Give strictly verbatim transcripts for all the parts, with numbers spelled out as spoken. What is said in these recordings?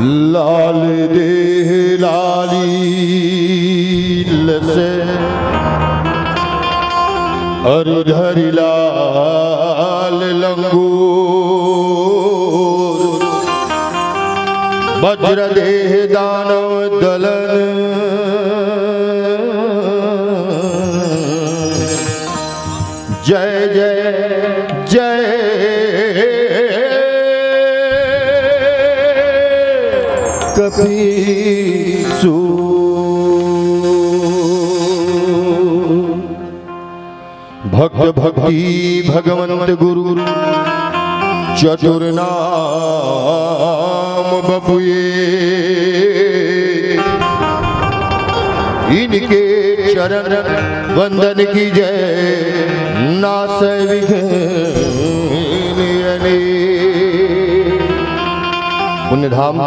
लाल देह लाली लसे, अरि धरि लाल लंगूर। वज्र देह दानव दलन, जय जय जय कपीसू। भक्त भक्ति भगवंत गुरु, चतुर नाम बपुए। इनके चरण वंदन कीजे, नासै विघ्न अनेक। पुण्य धाम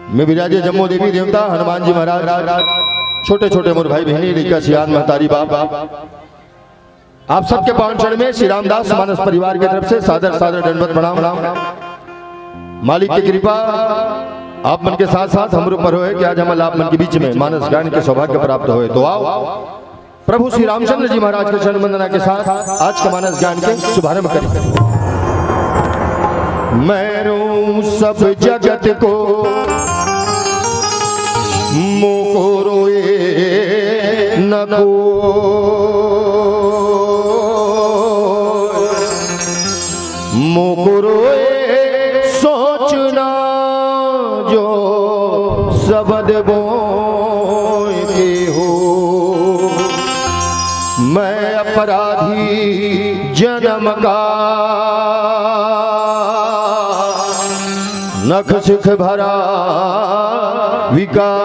में विराजे जम्मो देवी देवता, हनुमान जी महाराज, छोटे छोटे मोर भाई बहिनी, लइका सियान, महतारी बाप, आप सबके पावन चरण में श्री रामदास मानस परिवार के तरफ से सादर सादर दंडवत प्रणाम। मालिक के कृपा आप मन के साथ साथ हमरो पर होए कि आज हमन आप मन के बीच में मानस गायन के सौभाग्य प्राप्त होए। तो आओ, प्रभु श्री रामचंद्र जी महाराज के चरण वंदना के साथ आज के मानस गायन के शुभारंभ करें। मैं रोऊं सब जगत को, मोको रोए न को। मोको रोए सोचना जो सबद बोए के हो। मैं अपराधी जन्म का, नख सुख भरा विकार।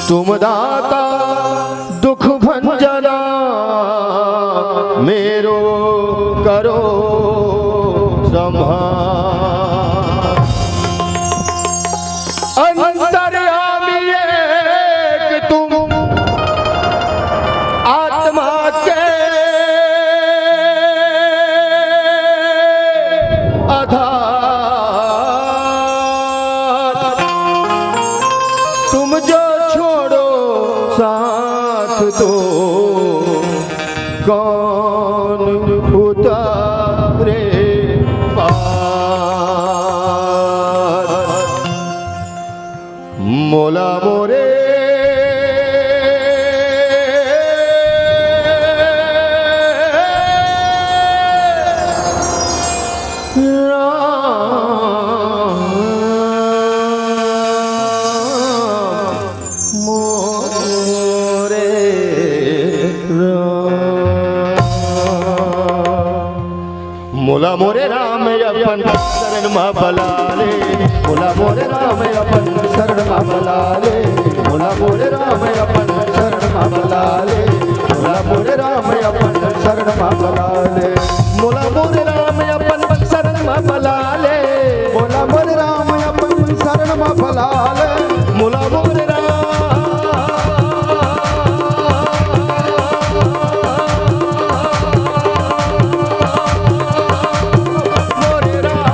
तुम दाता दुख भंजना, मेरो करो संहार। अंतर्यामी एक तुम आत्मा के आधार। तुम जो छोड़ो साथ तो कौन उतारे पार। मोला मोरे राम, मोरे राम। मोला मोरे राम अपन शरण मा बला ले। मोला मोरे राम अपन शरण मा बला ले। मोला मोरे राम अपन शरण मा बला ले। मोला मोरे राम अपन शरण मा बला ले। मोला मोरे राम अपन शरण मा बला ले। मोला मोरे राम अपन शरण मा बला ले। मोला मोरे राम मोरे राम।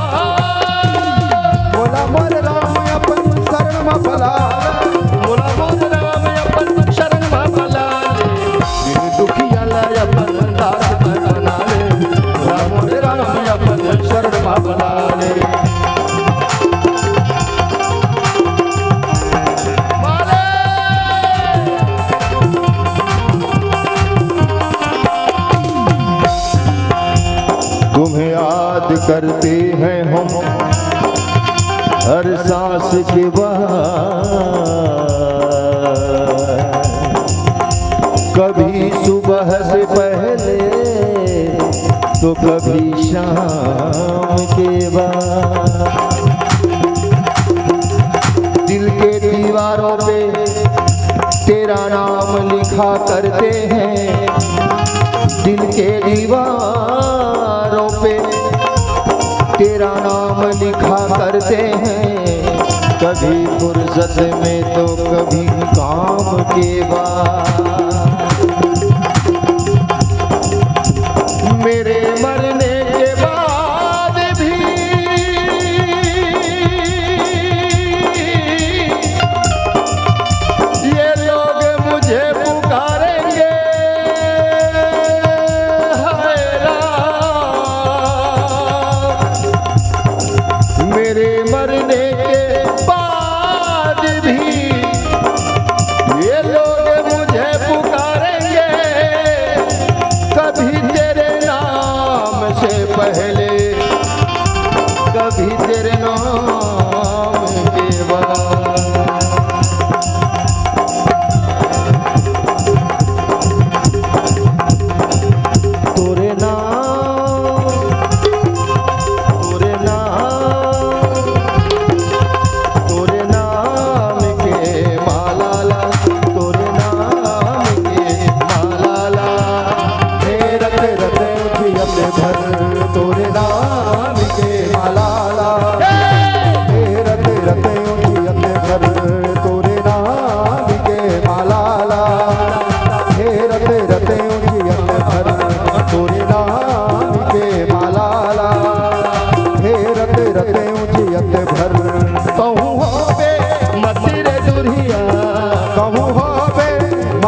मोला मोरे राम अपन शरण मा बला ले। मोला मोरे राम अपन शरण मा बला ले। दीन दुखिया ला अपन दास बना ले। मोला मोरे राम अपन शरण मा बला ले। तुम्हें याद करते हैं हम हर सांस के बाद, कभी सुबह से पहले तो कभी शाम के बाद। दिल के दीवारों पे तेरा नाम लिखा करते हैं। दिल के दीवारों पे तेरा नाम लिखा करते हैं। कभी फुर्सत में तो कभी काम के बाद। मेरे मरने के बाद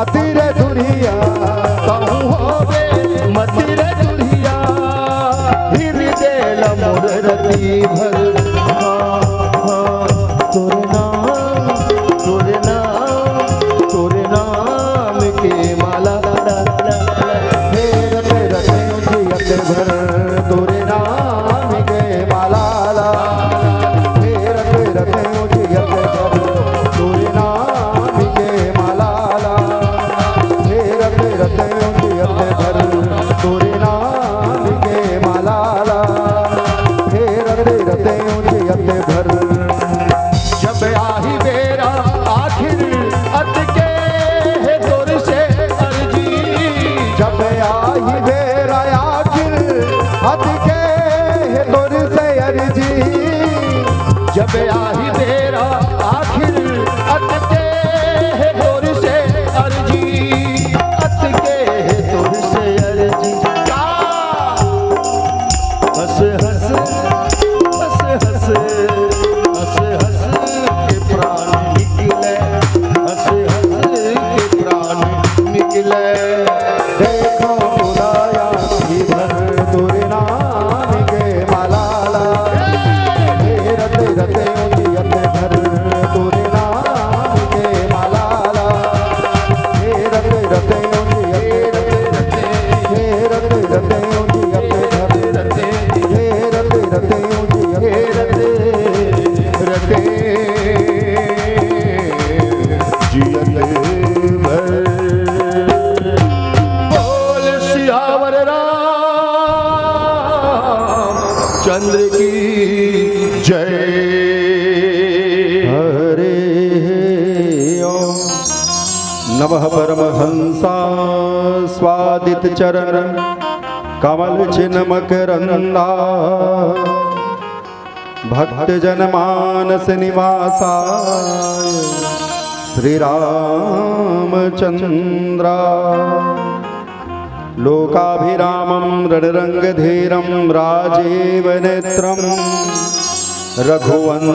मति रे दुरिहा, कहूँ होबे मति रे दुरिहा, हृदय ल मोर रति भर। हाँ, हाँ, तोर नाम, तोर नाम, तोर नाम के माला। फेरत रतेंव जियत भर तोर नाम के माला। फेरत रतेंव जियत भर तोर नाम के माला। फेरत रतेंव जियत भर तोर नाम के माला। फेरत रतेंव जियत भर। जब आही बेरा आखिर अतके हे तोर से अरजी। जब आही बेरा आखिर अतके हे तोर से अरजी। जब आही बेरा आखिर अतके हे तोर से अरजी। अतके हे तोर से अरजी। का? हँस हँस, हँस हँस, हँस हँस के प्राण निकले, हँस हँस के प्राण निकले। देखो बुलाया ही भर तोर नाम के माला। फेरत रतेंव जियत भर तोर नाम के माला। फेरत रतेंव जियत भर। फेरत रतेंव जियत भर। फेरत रतेंव जियत भर। रते जियत भर। बोल सियावर रामचंद्र की जय। हरे ओम। नमः परमहंसा स्वादित चरण कमल चिन्ह मकरंदा। भक्त जन मानस निवासाय श्री रामचंद्रा। लोकाभिरामं रणरंगधीरं राजीव नेत्रं रघुवंशनाथं।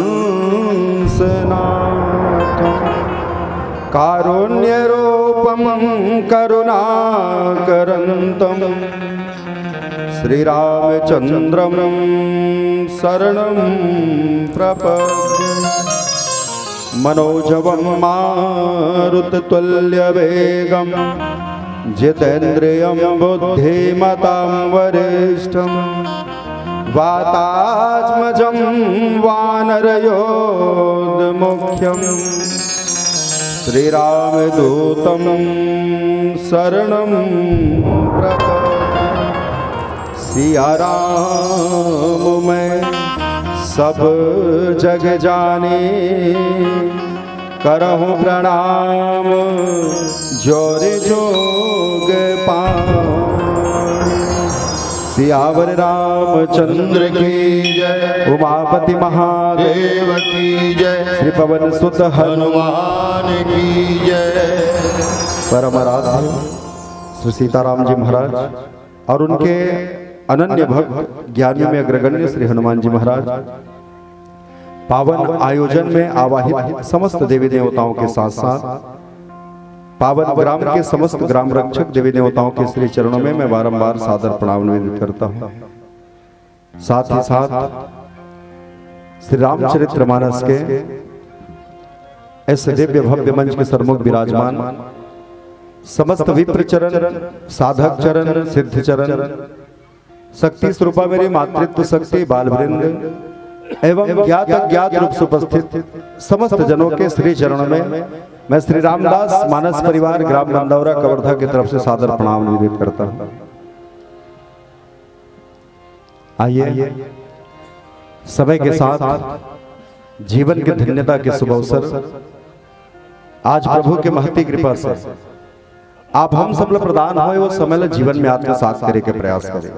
कारुण्यरूपं करुणाकरंतं श्रीरामचंद्रं शरणं प्रपद्ये। मनोजवं मारुततुल्यवेगं जितेन्द्रियं बुद्धिमतां वरिष्ठं। वातात्मजं वानरयोधमुख्यं श्रीरामदूतं शरणं प्रपद्ये। सिया राम मैं सब जग जानी, करहूँ प्रणाम जोर जोग पानी। सियावर रामचंद्र की जय। उमापति महादेव देव की जय। श्री पवन सुत हनुमान हनुमान की जय। परम आराध्य श्री सीताराम जी महाराज और उनके अनन्य भक्त ज्ञानियों में अग्रगण्य श्री हनुमान जी महाराज पावन आयोजन में आवाहित समस्त देवी देवताओं के साथ साथ पावन ग्राम के समस्त ग्राम रक्षक देवी देवताओं के श्री चरणों में मैं बारंबार सादर प्रणाम निवेदित करता हूँ। साथ ही साथ श्री रामचरित्र मानस के इस दिव्य भव्य मंच के सरमुख विराजमान समस्त विप्र चरण, साधक चरण, सिद्ध चरण, शक्ति स्वरूपा मेरी मातृत्व शक्ति, बाल वृंद एवं ज्ञात अज्ञात रूप से उपस्थित समस्त जनों के श्री चरणों में मैं श्री रामदास मानस परिवार ग्राम बंदौरा कवर्धा की तरफ से सादर प्रणाम निवेदित करता हूँ। आइए, समय के साथ जीवन के धन्यता के शुभ अवसर, आज प्रभु के महती कृपा से आप हम सब ल प्रदान होए वो समय ल जीवन में आत्मसात करे के प्रयास करें।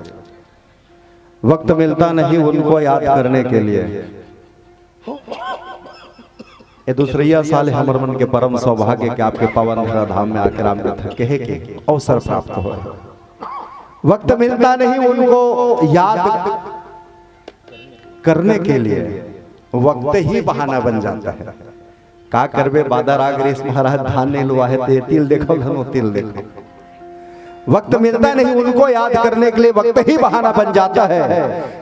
वक्त मिलता नहीं उनको याद करने के लिए। ये दूसरैया साल हमर मन के परम सौभाग्य के आपके पावन धरा धाम में आके राम कथा कहे के अवसर प्राप्त हो। वक्त मिलता नहीं उनको याद करने के लिए, वक्त ही बहाना बन जाता है। का करबे, बादर आ गे रिहिस महाराज, धान नहीं लुआ हे, ते तिल देखो धनो तिल देखो। वक्त मिलता नहीं उनको याद करने के लिए, वक्त ही बहाना बन जाता है।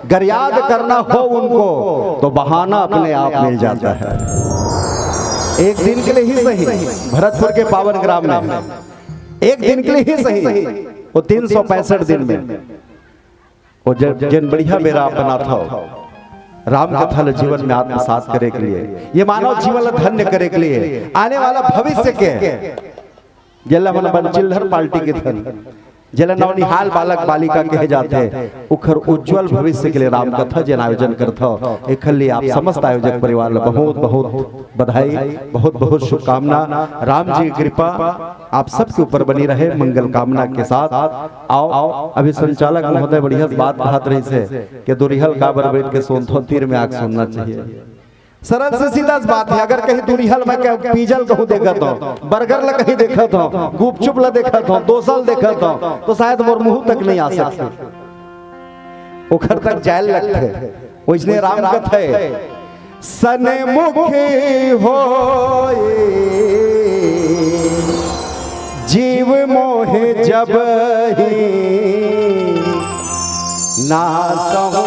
अगर याद करना हो उनको तो बहाना अपने आप मिल जाता है। एक दिन के लिए ही सही, भरतपुर के पावन ग्राम में एक दिन के लिए ही सही, वो तीन सौ पैंसठ दिन में वो ज-, जेन बढ़िया बेरा आप बनात हव, राम कथा ल जीवन में आत्मसात करे के लिए, ये मानव जीवन ल धन्य करे के लिए, आने वाला भविष्य के, जेला हमन अपन चिल्हर पार्टी के धन, जेला नौनिहाल बालक बालिका कहे जाथे, उखर उज्जवल भविष्य के लिए राम कथा जेन आयोजन करत हव, एखर लिए आप समस्त आयोजक परिवार ल बहुत बहुत बधाई, बहुत बहुत शुभकामना। राम जी की कृपा आप सबके ऊपर बनी रहे, मंगल कामना के साथ। आओ, अभी संचालक महोदय बढ़िया से बात कहत रहिस हे कि दुरिहल काबर बैठ के सोनथो, तीर में आके सोना चाहिए। सरल से सीधा सी बात हे, अगर कहीं दुरिहल मैं कहीं पिज्जा ल कहूँ देखत हव, बर्गर ल कहीं देखत हव, गुपचुप ल देखत हव, डोसा ल देखत हव, तो शायद मोर मुंह तक नहीं आ सकत, ओखर तक जाए ल लगथे। ओइसने राम कथा हे, सनमुख होय जीव मोहे जब ही नासहु।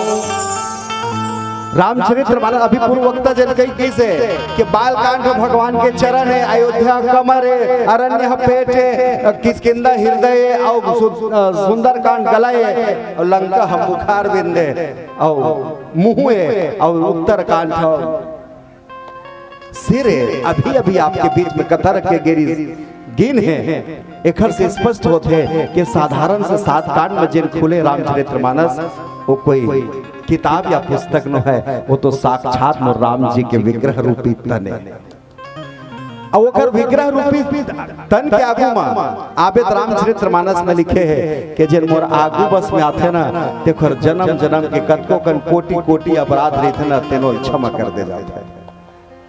रामचरित्र मानस अभी पूर्व वक्ता जेन कहिस हे कि बालकांड ह भगवान के चरण हे, अयोध्या कमर हे, अरण्य ह पेट हे, किष्किंधा हृदय हे, अउ सु-, अ, सुंदरकांड गला हे, अउ लंका ह मुखारविंद हे, अउ मुंह हे, अउ उत्तरकांड ह सिर हे। अभी अभी आपके बीच में कथा रख के गे रिहिस, गिन हे। एखर से स्पष्ट होथे कि साधारण से सात कांड में जेन खुले रामचरित्र मानस, वो कोई किताब या पुस्तक नो हे, वो तो साक्षात मोर राम जी के विग्रह रूपी तन हे। अउ ओकर विग्रह रूपी तन के आगू म आबे त रामचरित्र मानस में लिखे हे कि जेन मोर आगू बस में आथे ना, तेखर जन्म जन्म के कतको कन कोटि कोटि अपराध रहिथे ना, तेनो ल क्षमा कर दे जाथे।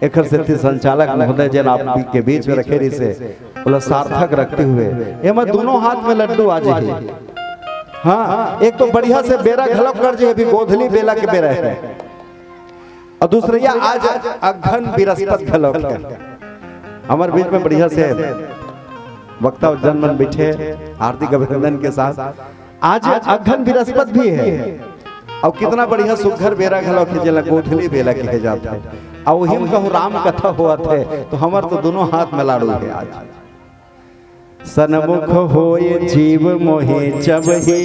एखर सेती संचालक महोदय जेन आप के बीच में रखे रिहिस हे, ओला सार्थक रखते हुए एमा दोनों हाथ में लड्डू आ जाही। हाँ, एक तो बढ़िया से बेरा घलोक कर जे, अभी गोधली बेला के बेरा हे, अउ दूसरइया आज अगहन बिरस्पत घलोक हे। हमर बीच में बढ़िया से वक्ता जन मन बैठे, हार्दिक अभिनंदन के साथ। आज अगहन बिरस्पत भी हे, अउ कितना बढ़िया सुघर बेरा घलोक हे, जेला गोधली बेला कहे जाथे। अउ ओही म कहूँ राम कथा होवत हे, तो हमर तो दोनों हाथ में लाड़ू हे आज। सनमुख होय जीव मोहे जब ही,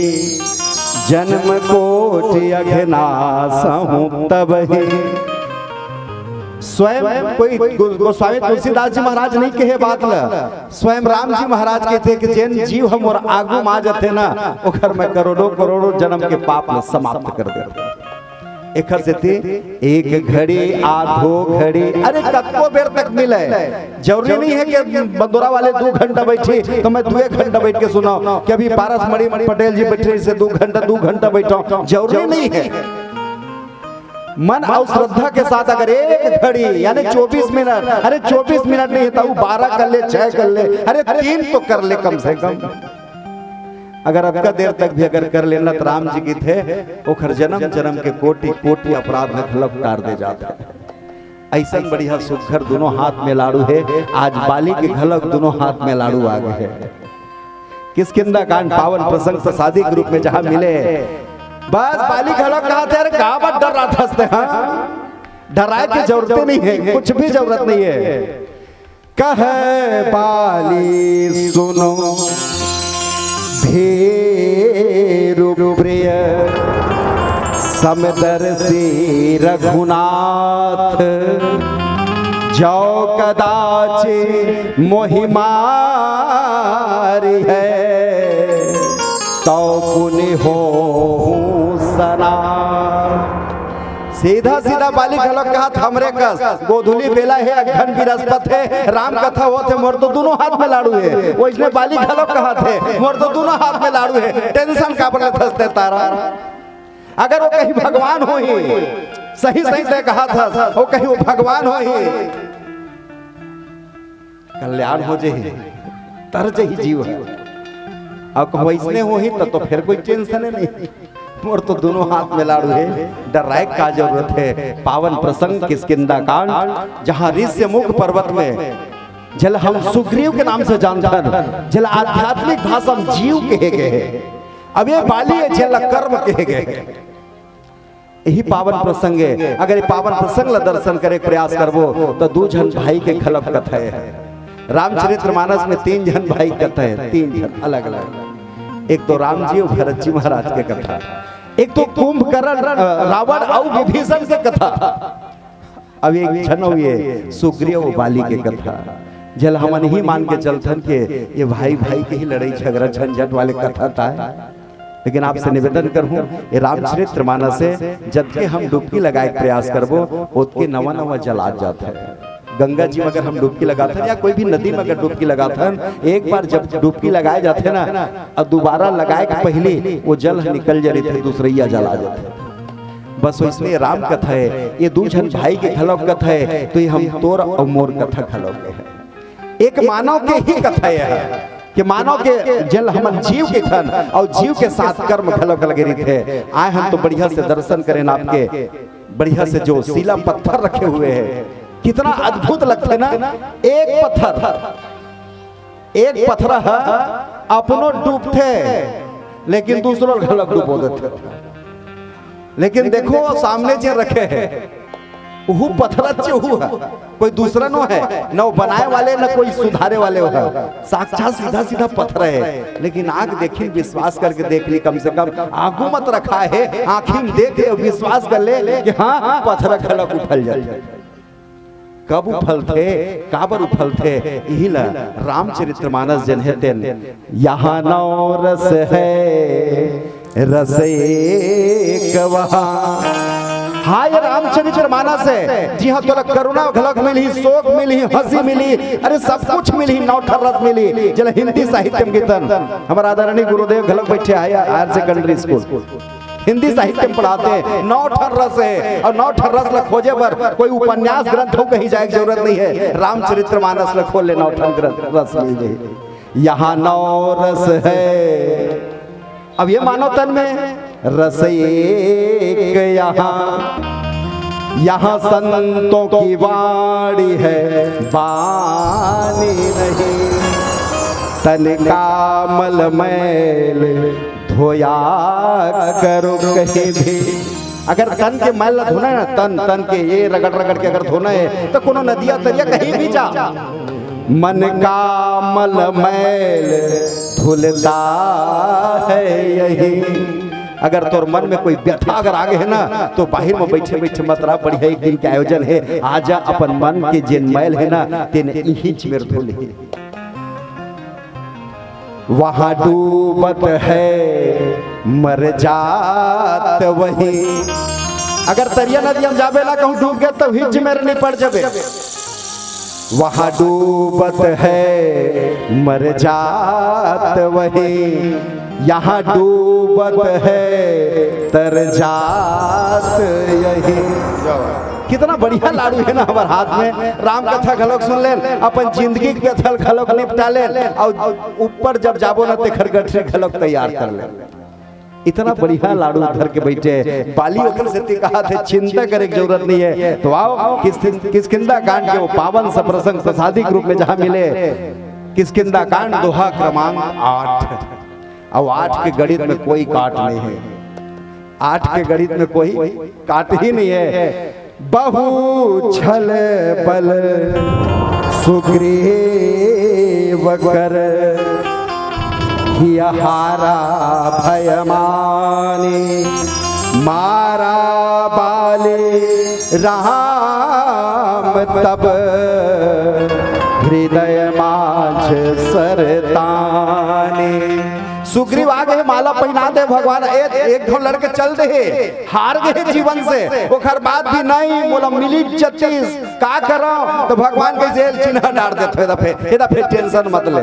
जन्म कोटि अघनासहु तब ही। स्वयं कोई गो-, गोस्वामी तुलसीदास जी महाराज नहीं कहे बात ल, स्वयं राम जी महाराज कहथे कि जेन जीव ह मोर आगू म आ जाथे ना, ओखर मैं करोड़ों करोड़ों जन्म के पाप ल समाप्त कर देथे। एखर सेती एक घड़ी आधो घड़ी, अरे कतको बेर तक मिले, जरूरी नहीं हे कि बंदोरा वाले दू घंटा बैठी तो मैं दुए घंटा बैठ के सुनव कि अभी पारस मणि पटेल जी बैठे से दू घंटा, दू घंटा बैठव, जरूरी नहीं हे। मन अउ श्रद्धा के साथ अगर एक घड़ी यानी चौबीस मिनट, अरे चौबीस मिनट नहीं हे त बारह कर ले, छह कर ले, अरे तीन तो कर ले कम से कम। अगर अतका देर तक भी अगर कर लेना त राम जी कहिथे ओखर जन्म जन्म के कोटि कोटि अपराध ल घलोक टार दे जाथे। अइसन बढ़िया सुघर दोनों हाथ में लाड़ू हे, आज बाली के घलोक दोनों हाथ में लाड़ू आ गे हे। किष्किंधा कांड पावन प्रसंग प्रसादी के रूप में जहाँ मिले, बस बाली घलोक कहत हे, अरे का बर डर्राथस ते, हाँ? डर्राय के जरूरत नहीं हे, कुछ भी जरूरत नहीं हे। कहे बाली सुनो भीरु प्रिय समदर्शी रघुनाथ, जो कदाचि मोहि मारिहै तौ पुनि होहु सनाथ। सीधा सीधा बाली घलोक कहत हमरे कस, गोधुली बेला हे, अगहन बिरस्पत हे, राम कथा होत हे, मोर तो दोनों हाथ में लाड़ू हे। वइसने बाली घलोक कहत हे, मोर तो दोनों हाथ में लाड़ू हे, tension काबर लेथस ते तारा? अगर वो कहीं भगवान होही, सही सही ते कहत हस, वो कहीं वो भगवान होही, कल्याण हो जाही, तर जाही जीव ह। अउ कहूँ वइसने होही त तो फेर कोई tension नहीं। मोर तो दोनों हाथ में लाड़ू हे, डर्राए का जरूरत हे। पावन प्रसंग किष्किंधा कांड, जहाँ ऋष्यमुख पर्वत में जेला हम सुग्रीव के नाम से जानथन, जेला आध्यात्मिक भाषा में जीव कहे गए हे। अब ये बाली हे, जेला कर्म कहे गए हे। यही पावन प्रसंग हे। अगर ये पावन प्रसंग ला दर्शन करे के प्रयास करबो, तो दू झन भाई के घलो कथा हे। रामचरित्र मानस में तीन झन भाई कथा हे, तीन झन अलग-अलग। एक तो राम जी अउ भरत जी महाराज के कथा, एक तो कुंभकर्ण, अ, रावण अउ विभीषण के कथा। अब एक झन अउ ये सुग्रीव बाली के कथा, जेला हमन ही मान के चलथन के ये भाई भाई के ही लड़ाई झगड़ा झंझट वाले कथा ताय। लेकिन आपसे निवेदन करहूं, ये रामचरित्र मानस हे, जतके हम डुबकी लगाए के प्रयास करबो, ओतके नवा नवा जलात जात हे। गंगा जी में अगर हम डुबकी लगाथन या कोई भी नदी में अगर डुबकी लगाथन, एक बार जब डुबकी लगाए जाथे ना, अउ दोबारा लगाए के पहिली वो जल ह निकल जा रहिथे, दूसरइया जल आ जाथे। बस वइसने राम कथा हे, ये दू झन भाई के घलो कथा हे, तो ये हम तोर अउ मोर कथा घलो के हे। एक मानव के ही कथा हे कि मानव के जेला हमन जीव कथन अउ जीव के साथ कर्म घलो के लगे रहिथे। आए हम तो बढ़िया से दर्शन करेन आपके, बढ़िया से जो शिला पत्थर रखे हुए हे, कितना अद्भुत लगथे ना। एक पत्थर, एक पथरा ह अपनो डूबथे, लेकिन दूसरो घलो डुबो देथे। लेकिन देखो, सामने जे रखे हे, उहू पथरा च उहू ह, कोई दूसरा नो हे, न वो बनाए वाले, न कोई सुधारे वाले हो हे, साक्षात सीधा सीधा पथरा हे। लेकिन आंख देखिन, विश्वास करके देख ली, कम से कम आगू मत रखा हे, आंखी में देख ले, विश्वास कर ले कि हाँ, पथरा घलो उफल जाथे। कब उफलथे, काबर उफलथे, इही ला रामचरित्र मानस जेन हे तेन, यहाँ नौ रस हे, रस एक वहाँ। हाँ, ये रामचरित्र मानस हे, जिहाँ तोला करुणा घलोक मिलही, शोक मिलही, हंसी मिलही, अरे सब कुछ मिलही, नौ ठन रस मिलही। जेला हिंदी साहित्य में कहिथन, हमर आदरणीय गुरुदेव घलोक बइठे हे हायर सेकेंडरी स्कूल, हिंदी साहित्य में पढ़ाथे, नौ ठन रस हे, अउ नौ ठन रस ला खोजे बर कोई उपन्यास ग्रंथ हो कहीं जाए के जरूरत नहीं हे। रामचरित्र मानस ला खोल ले, नौ ठन ग्रंथ रस मिल जाही। यहाँ नौ रस हे। अब ये मानव तन में रस एक यहाँ, यहाँ संतों की वाणी है, बानी नहीं। तन का मल मैल धोया करो कहीं भी। अगर तन के मैल ला धोना हे ना, तन, तन के ये रगड़ रगड़ के अगर धोना हे, तो कोनो नदिया तरिया कहीं भी जा, मन का मल मैल धुलता है यही। अगर तोर मन में कोई व्यथा अगर आ गे हे ना, तो बाहिर में बइठे बइठे मत रह, बढ़िया एक दिन के आयोजन हे, आजा, अपन मन के जेन मैल हे ना, तेन इहींच मेर धो ले। वहाँ डूबत है मर जात वही। अगर तरिया नदिया में जाबे ला कहूँ डूब गे, तो हिच मेर निपट जबे। वहाँ डूबत है मर जात वही, यहाँ डूबत है तर जात यही। कितना बढ़िया लाड़ू हे ना हमर हाथ में। राम कथा घलोक सुन लेन, अपन जिंदगी के व्यथा घलोक निपटा लेन, अउ ऊपर जब जाबो ना, तेखर गठरी घलोक तैयार कर लेन। इतना बढ़िया लाड़ू धर के बइठे हे। बाली ओकर सेती कहाथे, चिंता करे के जरूरत नहीं हे। तो आओ, किस-, किष्किंधा कांड के वो पावन सा प्रसंग प्रसादी के रूप में जहाँ मिले, किष्किंधा कांड दोहा क्रमांक आठ। अब आठ के गणित में कोई काट नहीं हे, आठ के गणित में कोई काट ही नहीं हे। बहु छल बल सुग्रीव कर, हिय हारा भय मानी, मारा बाली राम तब, हृदय माझ सरतानी। सुग्रीव आ गे, माला पहिना दे भगवान, ए, एक ठो लड़के चल दे हे, हार गे हे जीवन से, ओखर बाद भी नहीं, मोला मिली जतीस, का करंव? तो भगवान के जेल चिन्हा डार देथे, एदा फेर, एदा फेर tension मत ले।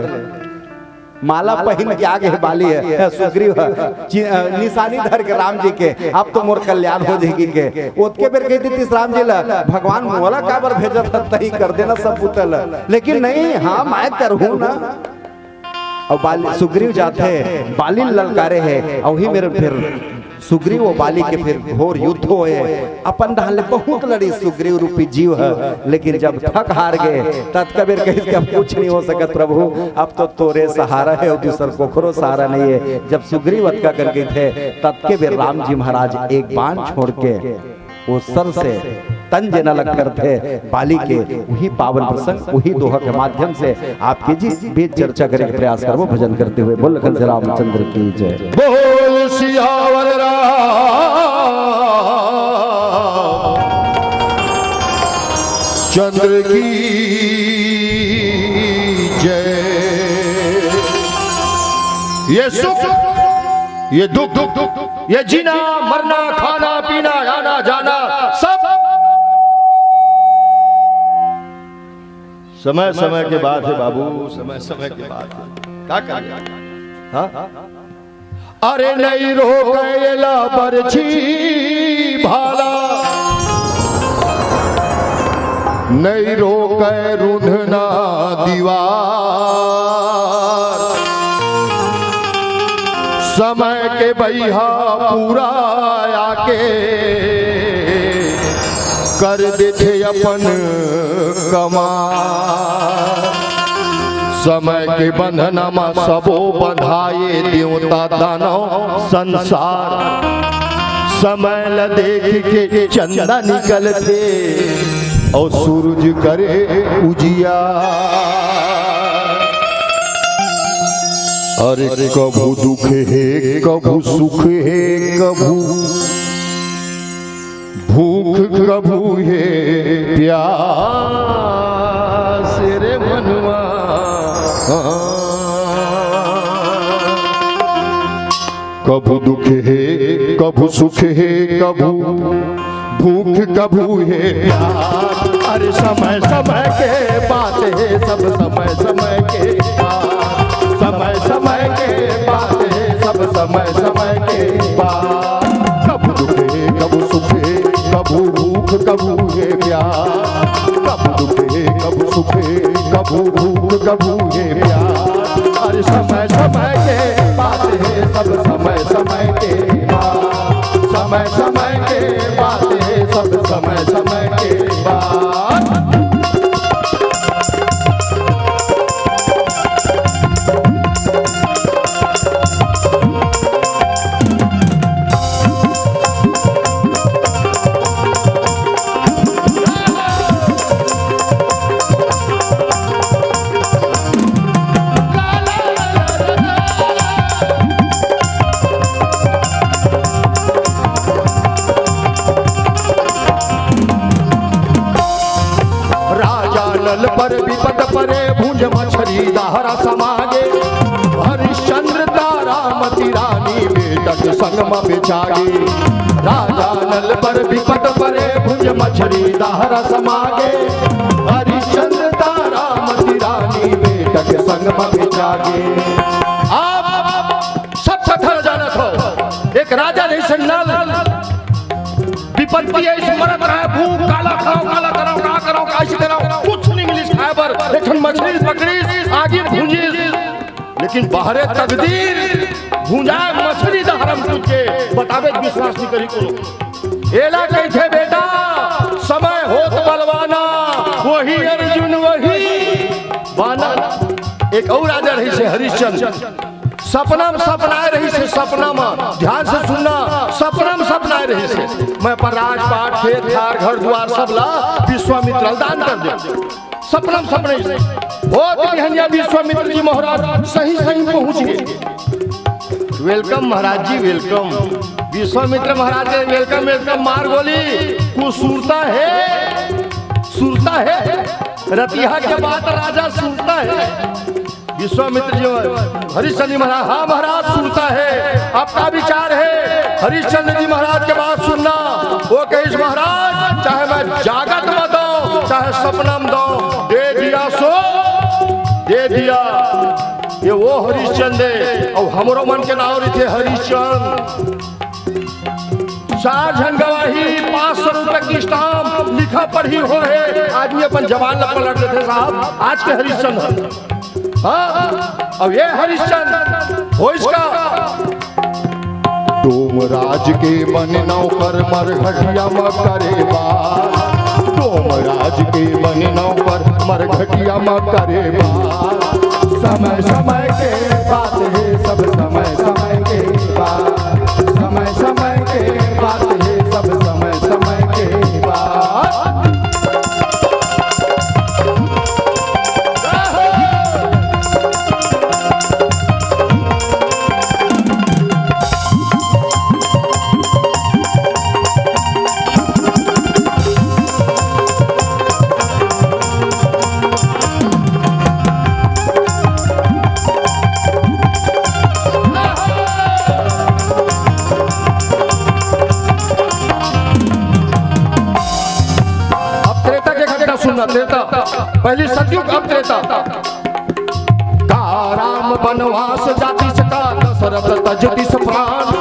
माला पहिन के आ गे हे बाली हे, सुग्रीव हे, चि-, अ, निशानी धर के राम जी के, अब तो मोर कल्याण हो जाही के। ओतके बेर कहि दितिस राम जी ला, भगवान मोला काबर भेजत हस, तहीं कर देना सब बुता ला। लेकिन नहीं, हाँ, मैं करहूँ ना। अउ बाली, सुग्रीव जाथे, बाली ल ललकारे हे, अउ उही मेर फेर सुग्रीव अउ बाली के फिर घोर युद्ध होए। अपन डहन ले बहुत लड़ी सुग्रीव रूपी जीव ह, लेकिन जब थक हार गे, ततका बेर कहिस कि अब कुछ नहीं हो सकत प्रभु, अब तो तोरे सहारा हे अउ दूसर कोखरो सहारा नहीं हे। जब सुग्रीव अतका कन कहिथे, ततके बेर राम जी महाराज एक बाण छोड़ के ओ सर से तन जेना ला करथे बाली के, उही पावन प्रसंग, उही दोहा के माध्यम से आपके जी बीच चर्चा करे के प्रयास करबो, भजन करते हुए। बोल लखन से रामचंद्र की जय। बोल सियावर राम चंद्र की जय। ये सुख, ये दुख, ये जीना मरना, खाना पीना, आना जाना, सब समय समय के बात हे बाबू, समय समय के बात हे। का करिए? हाँ? अरे नहीं रोके एला बरछी भाला, नहीं रोके रुंधना दीवार। समय के बइहा पूरा आके कर देथे अपन कमाल। समय के बंधना म सबो बंधाए, देवता दानव संसार। समय ल देख के चंदा निकलथे अउ सूरज करे उजियार। अरे कभू दुख हे, कभू सुख हे, कभू भूख, कभू हे प्यास रे मनवा। कभू दुख हे, कभू सुख हे, कभू भूख, कभू हे प्यास। अरे समय समय के बात हे, सब समय समय के बात। समय समय के बात हे, सब समय समय के बात। कभू दुख हे, कभू सुख हे, कभू भूख, कभू हे प्यास। कभू दुख हे, कभू सुख हे, कभू भूख, कभू हे प्यास। अरे समय समय के बात हे, सब समय समय के बात। समय समय के बात हे, सब समय समय के बात। राजा नल पर विपद परे, भुंज मछरी दहरा समागे। हरिश्चंद्र तारामती रानी बेटक संग म बेचागे। राजा नल पर विपद परे, भुंज मछरी दहरा समागे। हरिश्चंद्र तारामती रानी बेटक संग म बेचागे। आप सब कथा ल जानत हो, एक राजा रहिस नल, विपत्ति अइस, मरत रहय, भूख, काला खाओ, काला कराओ, का कराओ, कइसे कराओ, कुछ नहीं मिलिस खाय बर। एक ठन मछली पकड़िस, आगी भूंजिस, लेकिन बाहरे तकदीर भुंजाय मछली दहरा म कूद के, बताबे त विश्वास नहीं करी कोनो। एला कहिथे बेटा, समय होत बलवाना, वही अर्जुन वही बाना। एक अउ राजा रहिस हे हरिश्चंद्र, सपना म सपनाए रहिस हे, सपना म, ध्यान से सुनना, सपना म सपनाए रहिस हे, मैं अपन राजपाट, खेत खार, घर दुवार सब ला विश्वामित्र ल दान कर देंव। सपना म सपनाइस हे। होत बिहनिया विश्वामित्र जी महाराज सही सही पहुंच गे। Welcome महाराज जी, welcome। विश्वामित्र महाराज के welcome, welcome मार गोली। कुछ सुरता हे, सुरता हे। रतिहा के बात राजा सुरता हे। विश्वामित्र जी, हरिश्चंद्र जी महाराज, हाँ महाराज, सुरता हे, आपका विचार हे? हरिश्चंद्र जी महाराज के बात सुनना। ओ कहिस महाराज, चाहे मैं जागत म दंव, चाहे सपना म दंव, दे दिया सो दे दिया। ये ओ हरिश्चंद्र हे, अउ हमरो मन के नाव रहिथे हरिश्चंद्र। चार झन गवाही, पाँच सौ रुपया के stamp, लिखा पढ़ी होय हे, आदमी अपन जबान ला पलट लेथे साहब, आज के हरिश्चंद्र। हाँ, अब ये हरिश्चंद्र होइस का? डोम राज के बने नौकर मरघटिया म करे बास, डोम राज के बने नौकर मरघटिया म करे बास। समय समय के बात हे, सब समय समय के बात, समय समय के बात हे, सब समय समय के बात। अब त्रेता के घटना सुनना, त्रेता, पहली सतयुग, अब त्रेता। का राम बनवास जातिस, का दशरथ तजतिस प्राण?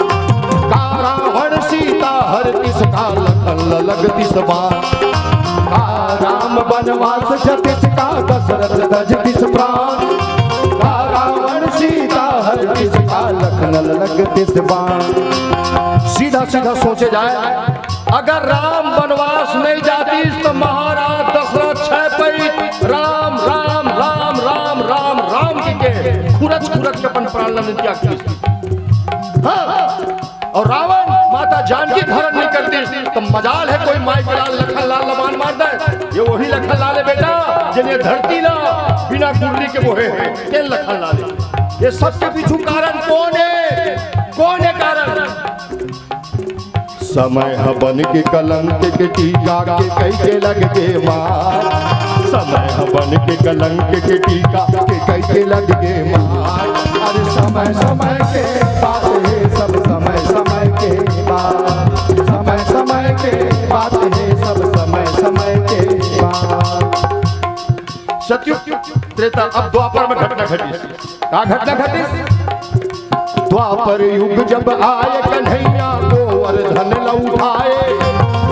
का रावण सीता हरतिस, का लखन लगतिस बाण? का राम बनवास जातिस, का दशरथ तजतिस प्राण? का रावण सीता हरतिस, का लखन लगतिस बाण? सीधा सीधा सोचे जाए, अगर राम बनवास नहीं जातिस तो महाराज दशरथ छै पई राम राम राम राम राम राम की के खुरच खुरच के अपन प्राण ला त्याग दिस। हाँ। और रावण माता जानकी हरण नहीं करतिस तो मजाल हे कोई माई के लाल लखन लाल ला बान मार दे। ये वही लखन लाल हे बेटा, जेन ये धरती ला बिना गुर्री के बोहे हे, तेन लखन लाल हे। ये सबके पीछू कारण कौन हे? कौन हे कारण? समय ह बन के कलंक के टीका, के कई के लग गे मार। समय ह बन के कलंक के टीका, के कई के लग गे मार। अरे समय समय के बात हे, सब समय समय के बात, समय समय के बात हे, सब समय समय के बात। सतयुग, त्रेता, अब द्वापर में घटना घटिस। का घटना घटिस? द्वापर युग जब आय कन्हैया, गोवर्धन ल उठाय।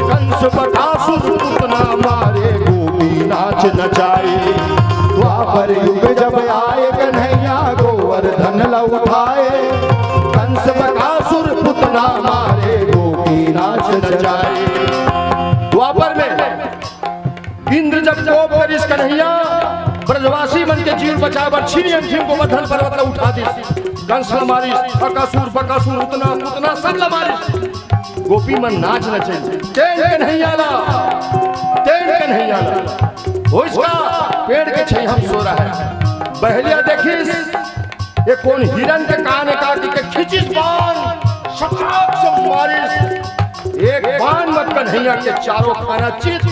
कंस बकासुर पुतना मारे, गोपी नाच नचाय। द्वापर युग जब आय कन्हैया, गोवर्धन ल उठाय। कंस बकासुर पुतना मारे, गोपी नाच नचाय। द्वापर में इंद्र जब कोप करिस कन्हैया, ब्रजवासी मन के जीव बचाए बर छीन अंठीन गोवर्धन पर्वत ला उठा दिस। कंस ला मारिस, अकासुर, बकासुर, उतना, पुतना सब ला मारिस। गोपी मन नाच नचाय। तेन कन्हैया ला, तेन कन्हैया ला। होइस का पेड़ के छइहां म सो रहय। बहेलिया देखिस, ये कोन हिरन के कान हे का कहिके खींचिस बान, सटाक से मारिस। एक बान म कन्हैया के चारों खाना चित।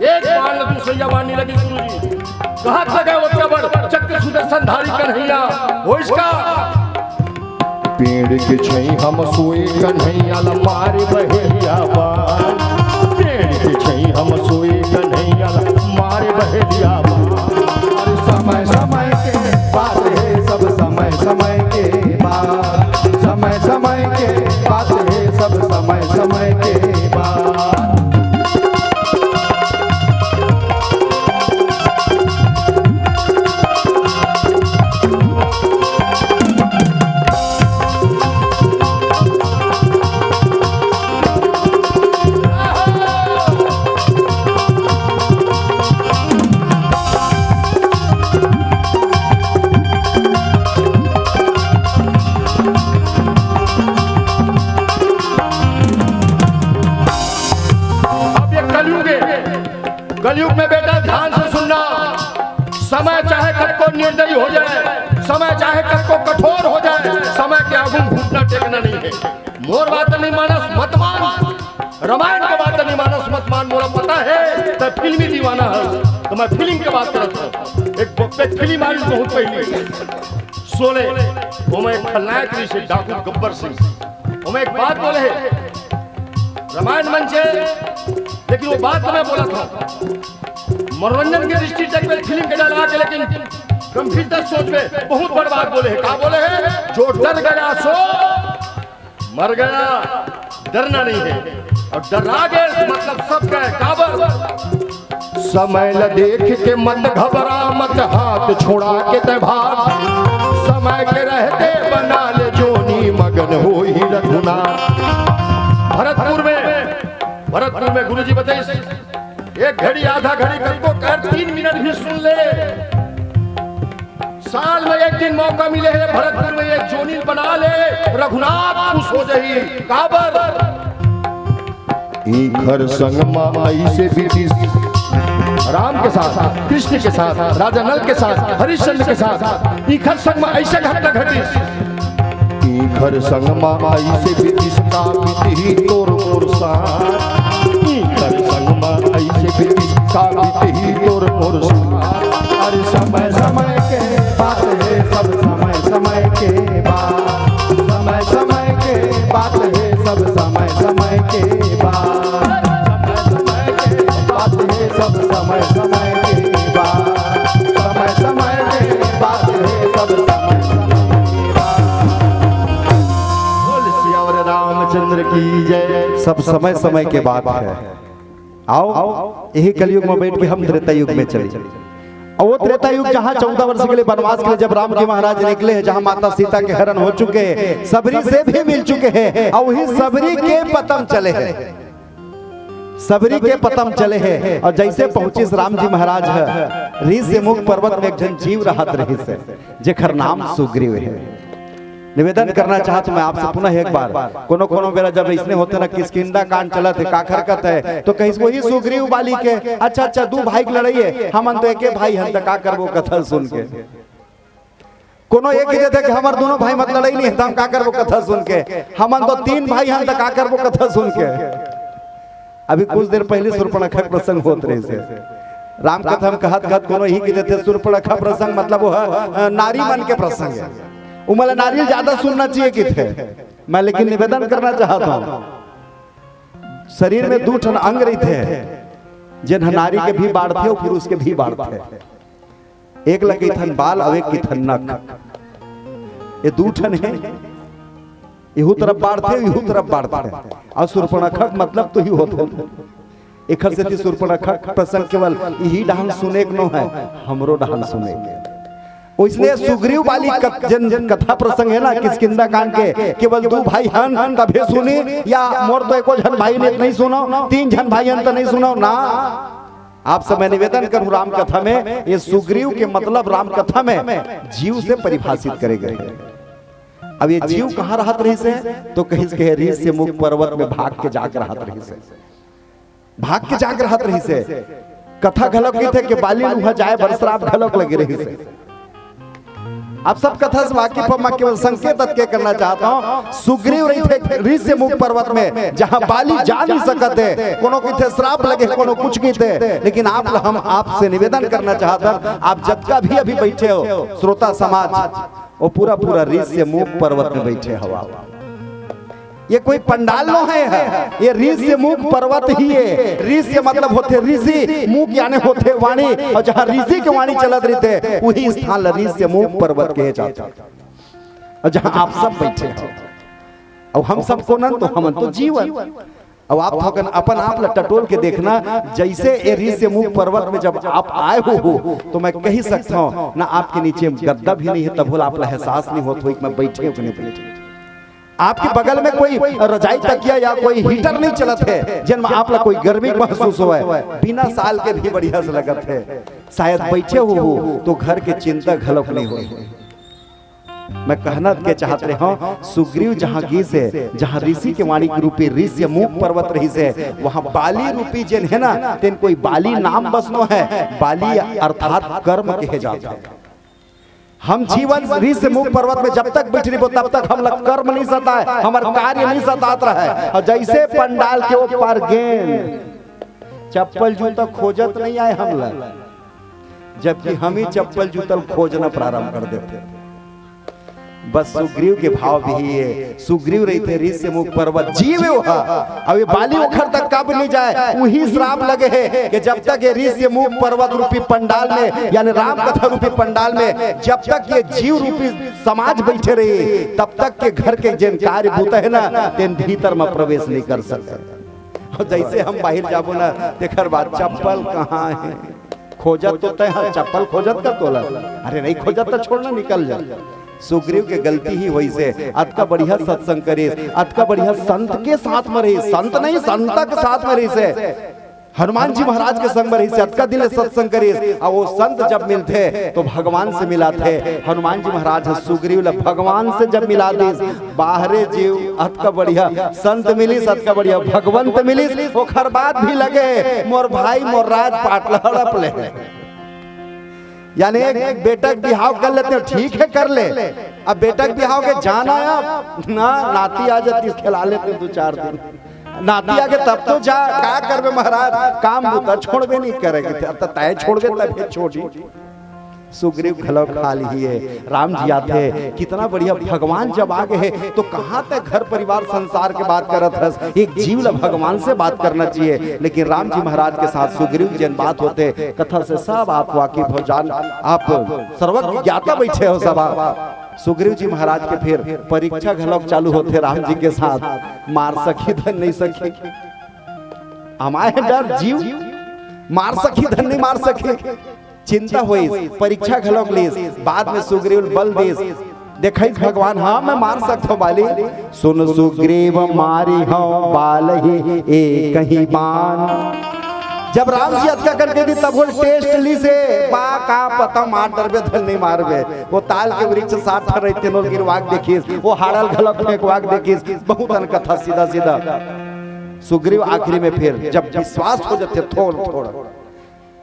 एक बान ल दूसरइया बान नइ लगिस गुरुजी। कहां लगे ओतका बड़ चक्र सुदर्शन धारी कन्हैया। होइस का? पेड़ के छइहां म सोए कन्हैया ल मारे बहेलिया बान। पेड़ के छइहां म सोए कन्हैया ल मारे बहेलिया बान। अरे समय समय के बात हे, सब समय समय के बात। समय समय के बात हे, सब समय समय के बात। अब ये कलयुग हे। कलयुग में बेटा ध्यान से सुनना, समय चाहे कतको निर्दयी हो जाए, समय चाहे कतको कठोर हो जाए, समय के आगू घुटना टेकना नहीं हे। मोर बात नहीं मानस मत मान, रामायण के बात नहीं मानस मत मान, मोला पता हे त फिल्मी दीवाना हस, त मैं फिल्म के बात करत हंव। एक ब-, एक फिल्म आइस बहुत पहली, शोले, ओमा एक खलनायक रहिस हे डाकू गब्बर सिंह। ओमा एक बात बोले हे, रामायण मंच हे, लेकिन वो बात मैं बोलत हंव, मनोरंजन के दृष्टि से एक फिल्म के डाल आके, लेकिन गंभीरता से सोचबे, बहुत बड़ बात बोले हे। का बोले हे? जो डर गया सो मर गया, डरना नहीं हे। अउ डर्रा गेस मतलब सब गय, काबर? समय ल देख के मत घबरा, मत हाथ छोड़ा के तैं भाग। समय के रहते बना ले जोनी, मगर होही रघुनाथ। भरतपुर में, भरतपुर में गुरुजी बताइस, एक घड़ी, आधा घड़ी, कतको कर, तीन मिनट भी सुन ले। साल में एक दिन मौका मिले हे, भरतपुर में एक जोनी ल बना ले, रघुनाथ खुश हो जाही। काबर? ईखर संग मा अइसे बीतिस, राम के साथ, कृष्ण के साथ, राजा नल के साथ, हरिश्चंद्र के साथ ईखर संग मा अइसे घटना घटिस। ईखर संग मा अइसे बीतिस, का बीतही तोर मोर साथ। ईखर संग मा अइसे बीतिस, का बीतही तोर मोर साथ। अरे समय समय के बात हे, सब समय समय के बात। समय समय के बात हे, सब समय समय के बात। समय समय के बात हे, सब समय समय के बात। समय समय के बात हे, सब समय समय के बात। बोल सियावर रामचंद्र की जय। सब समय समय के बात हे। आओ, यही कलयुग में बैठ के हम त्रेता युग में चली। और वो त्रेता युग, जहाँ चौदह वर्ष के लिए वनवास के लिए जब राम जी महाराज निकले हैं, जहाँ माता सीता के हरण हो चुके हैं, सबरी से भी मिल चुके हैं, और वही सबरी के पतम चले हैं, सबरी के पतम चले हैं। और जैसे पहुंचिस राम जी महाराज ह, ऋष्यमूक पर्वत में एक झन जीव रहत रहिस हे, जेखर नाम सुग्रीव हे। निवेदन करना चाहत हूं मैं आपसे पुनः एक बार, कोनो कोनो बेरा जब इसने होथे ना, किष्किंधा कांड चलत हे, काखर कथे, तो कहिस वही सुग्रीव बाली के, अच्छा अच्छा, दू भाई के लड़ाई हे, हमन तो एके भाई हन, त का करबो कथा सुन के। कोनो एक ही देथे कि हमर दोनों भाई मत लड़ाई नहीं हे, त हम का करबो कथा सुन के। हमन तो तीन भाई हन, त का करबो कथा सुन के। अभी कुछ देर पहले सूर्पणखा के प्रसंग होत रहिस हे। राम कथा में कहत कहत कोनो ही कहिथे, सूर्पणखा प्रसंग मतलब वो ह, अ, नारी मन के प्रसंग हे। उमला नारी ज्यादा सुनना चाहिए कहिथे। मैं लेकिन निवेदन करना चाहत हूं, शरीर में दू ठन अंग रहिथे, जेन ह नारी के भी बाढ़थे और पुरुष के भी बाढ़थे। एक ल कहिथन बाल, अउ एक कहिथन नख। ये दू ठन हे, इहू तरफ बाढ़थे, इहू तरफ बाढ़थे। अउ सूर्पणखा के मतलब तो ही होथे। एखर सेती सूर्पणखा के प्रसंग केवल इही डहान सुने के नो हे, हमरो डहान सुने के। ओइसने सुग्रीव बाली कथ-, जेन कथा प्रसंग हे ना किष्किंधा कांड के, केवल दू भाई हन तभे सुनी, या मोर तो एको झन भाई ने नहीं सुनो, तीन झन भाई हन त नहीं सुनो ना। आप सब मैं निवेदन करूं, राम कथा में ये सुग्रीव के मतलब राम कथा में जीव से परिभाषित करे गए हे। अब ये जीव कहाँ रहत रहिस हे, तो कहिस के ऋष्यमूक पर्वत में भाग के जाके रहत रहिस हे। भाग के जाके रहत रहिस हे। कथा घलो कहिथे कि बाली ल उहाँ जाए बर श्राप घलो लगे रहिस हे। आप सब कथा से वाकिफ हो, मैं केवल संकेत अतके करना चाहत हूं। सुग्रीव रहिथे ऋष्यमूक पर्वत में, जहां बाली जा नहीं सकत हे, कोनो कहिथे श्राप लगे, कोनो कुछ कहिथे, लेकिन आप ल-, हम आपसे निवेदन करना चाहत हन, आप जतका भी अभी बैठे हो श्रोता समाज, वो पूरा पूरा ऋष्यमूक पर्वत में बैठे हवा। ये कोई पंडाल नो हे, ये ऋष्यमूक पर्वत ही हे। ऋष्य मतलब होथे ऋषि, मूक याने होथे वाणी, अउ जहां ऋषि के वाणी चलत रहिथे, उही स्थान ल ऋष्यमूक पर्वत कहे जाथे। अउ जहां आप सब बैठे हो, अउ हम सब कोन हन, तो हमन तो जीव हन। अउ आप थोकन अपन आप ल टटोल के देखना, जइसे ये ऋष्यमूक पर्वत में जब आप आए हो, हो, तो मैं कहि सकत हूं ना, आपके नीचे गद्दा भी नहीं हे, तभो ल आप ल एहसास नहीं होत होही कि मैं बैठे हूं कि नहीं बैठे। आपके बगल में कोई रजाई तकिया या कोई हीटर नहीं चलत हे, जेन में आप ला कोई गर्मी महसूस होवय, बिना साल के भी बढ़िया से लगत हे। शायद बैठे हो, हो तो घर के चिंता घलोक नहीं होय। मैं कहना के चाहत रहे हूं, सुग्रीव जहां गिस हे, जहां ऋषि के वाणी के रूपी ऋष्यमूक पर्वत रहिस हे, वहां बाली रूपी जेन हे ना, तेन कोई बाली नाम बस नो हे, बाली अर्थात कर्म कहे जात हे। हम जीवन ऋष्यमूक पर्वत में जब तक बैठ रहिबो, तब तक हमला कर्म नहीं सताए, हमर कार्य नहीं सतात रहय। अउ जइसे पंडाल के ओ पार गेन, चप्पल जूता खोजत नहीं आए हमला, जबकि हम ही चप्पल जूता ल खोजना प्रारंभ कर देथे। बस सुग्रीव के भाव भी हे। सुग्रीव रहिथे ऋष्यमूक पर्वत जीव हे ओहा। अउ ये बाली ओखर तक कब नहीं जाए, उही श्राप लगे हे कि जब तक ये ऋष्यमूक पर्वत रूपी पंडाल में, यानी राम कथा रूपी पंडाल में, जब तक ये जीव रूपी समाज बैठे रही, तब तक के घर के जेन कार्य बूता हे ना, तेन भीतर में प्रवेश नहीं कर सके। अउ जइसे हम बाहिर जाबो ना, तेखर बाद चप्पल कहाँ हे? खोजत तो तैं हस, चप्पल खोजत का तोला? अरे नहीं खोजत त छोड़ ना, निकल जा। सुग्रीव के गलती ही होइस हे, अतका बढ़िया सत्संग करिस, अतका बढ़िया संत के साथ में रहिस, संत नहीं, संता के साथ में रहिस हे, हनुमान जी महाराज के संग में रहिस हे, अतका दिन ले सत्संग करिस। अउ वो संत जब मिलथे तो भगवान से मिलाथे। हनुमान जी महाराज ह सुग्रीव ल भगवान से जब मिला दिस, बाहरे जीव अतका बढ़िया संत मिलिस, अतका बढ़िया भगवंत मिलिस, ओखर बाद भी लगे मोर भाई मोर राजपाट ल हड़प ले। यानी एक बेटा के बिहाव कर लेते हो, ठीक है कर ले, अब बेटा के बिहाव के जाना है, अब ना नाती आ जाती, खिला लेते दो चार दिन, नाती आगे तब तो जा, का करबे महाराज, काम बूता छोड़बे नहीं करेगे थे, अब तो तय छोड़बे तब छोड़ी। सुग्रीव घलो खा लिहिए। राम जी आथे, कितना बढ़िया, भगवान जब आ गए तो कहाँ तक घर परिवार संसार के बात करत हस, एक जीव ला भगवान से बात करना चाहिए। लेकिन राम जी महाराज के साथ सुग्रीव जी बात होथे, कथा से सब आप वाकिफ हो जान, आप सर्वज्ञ ज्ञाता बैठे हो सब आप। सुग्रीव जी महाराज के फिर परीक्षा घलोक चालू होथे राम जी के साथ, मार सकही धन नहीं सकही, हमारे डर जीव, मार सकही धन नहीं मार सकही। चिंता होइस, परीक्षा घलोक लीस, बाद में सुग्रीव बल दीस, देखइस भगवान, हाँ, मैं मार सकथों बाली। सुन सुग्रीव मारी हूँ बाल ही एक ही बाण। जब राम जी अतका करके दी, तब वो टेस्ट लीस हे, बा का पता मार डरबे धन नहीं मारबे। वो ताल के वृक्ष सात ठन रहिथे, नोल गिरवाक देखिस, वो हाड़ल घलोक फेंकवाक देखिस, बहुत अन कथा सीधा सीधा। सुग्रीव आखिरी में फिर जब विश्वास हो जाथे थोड़ थोड़,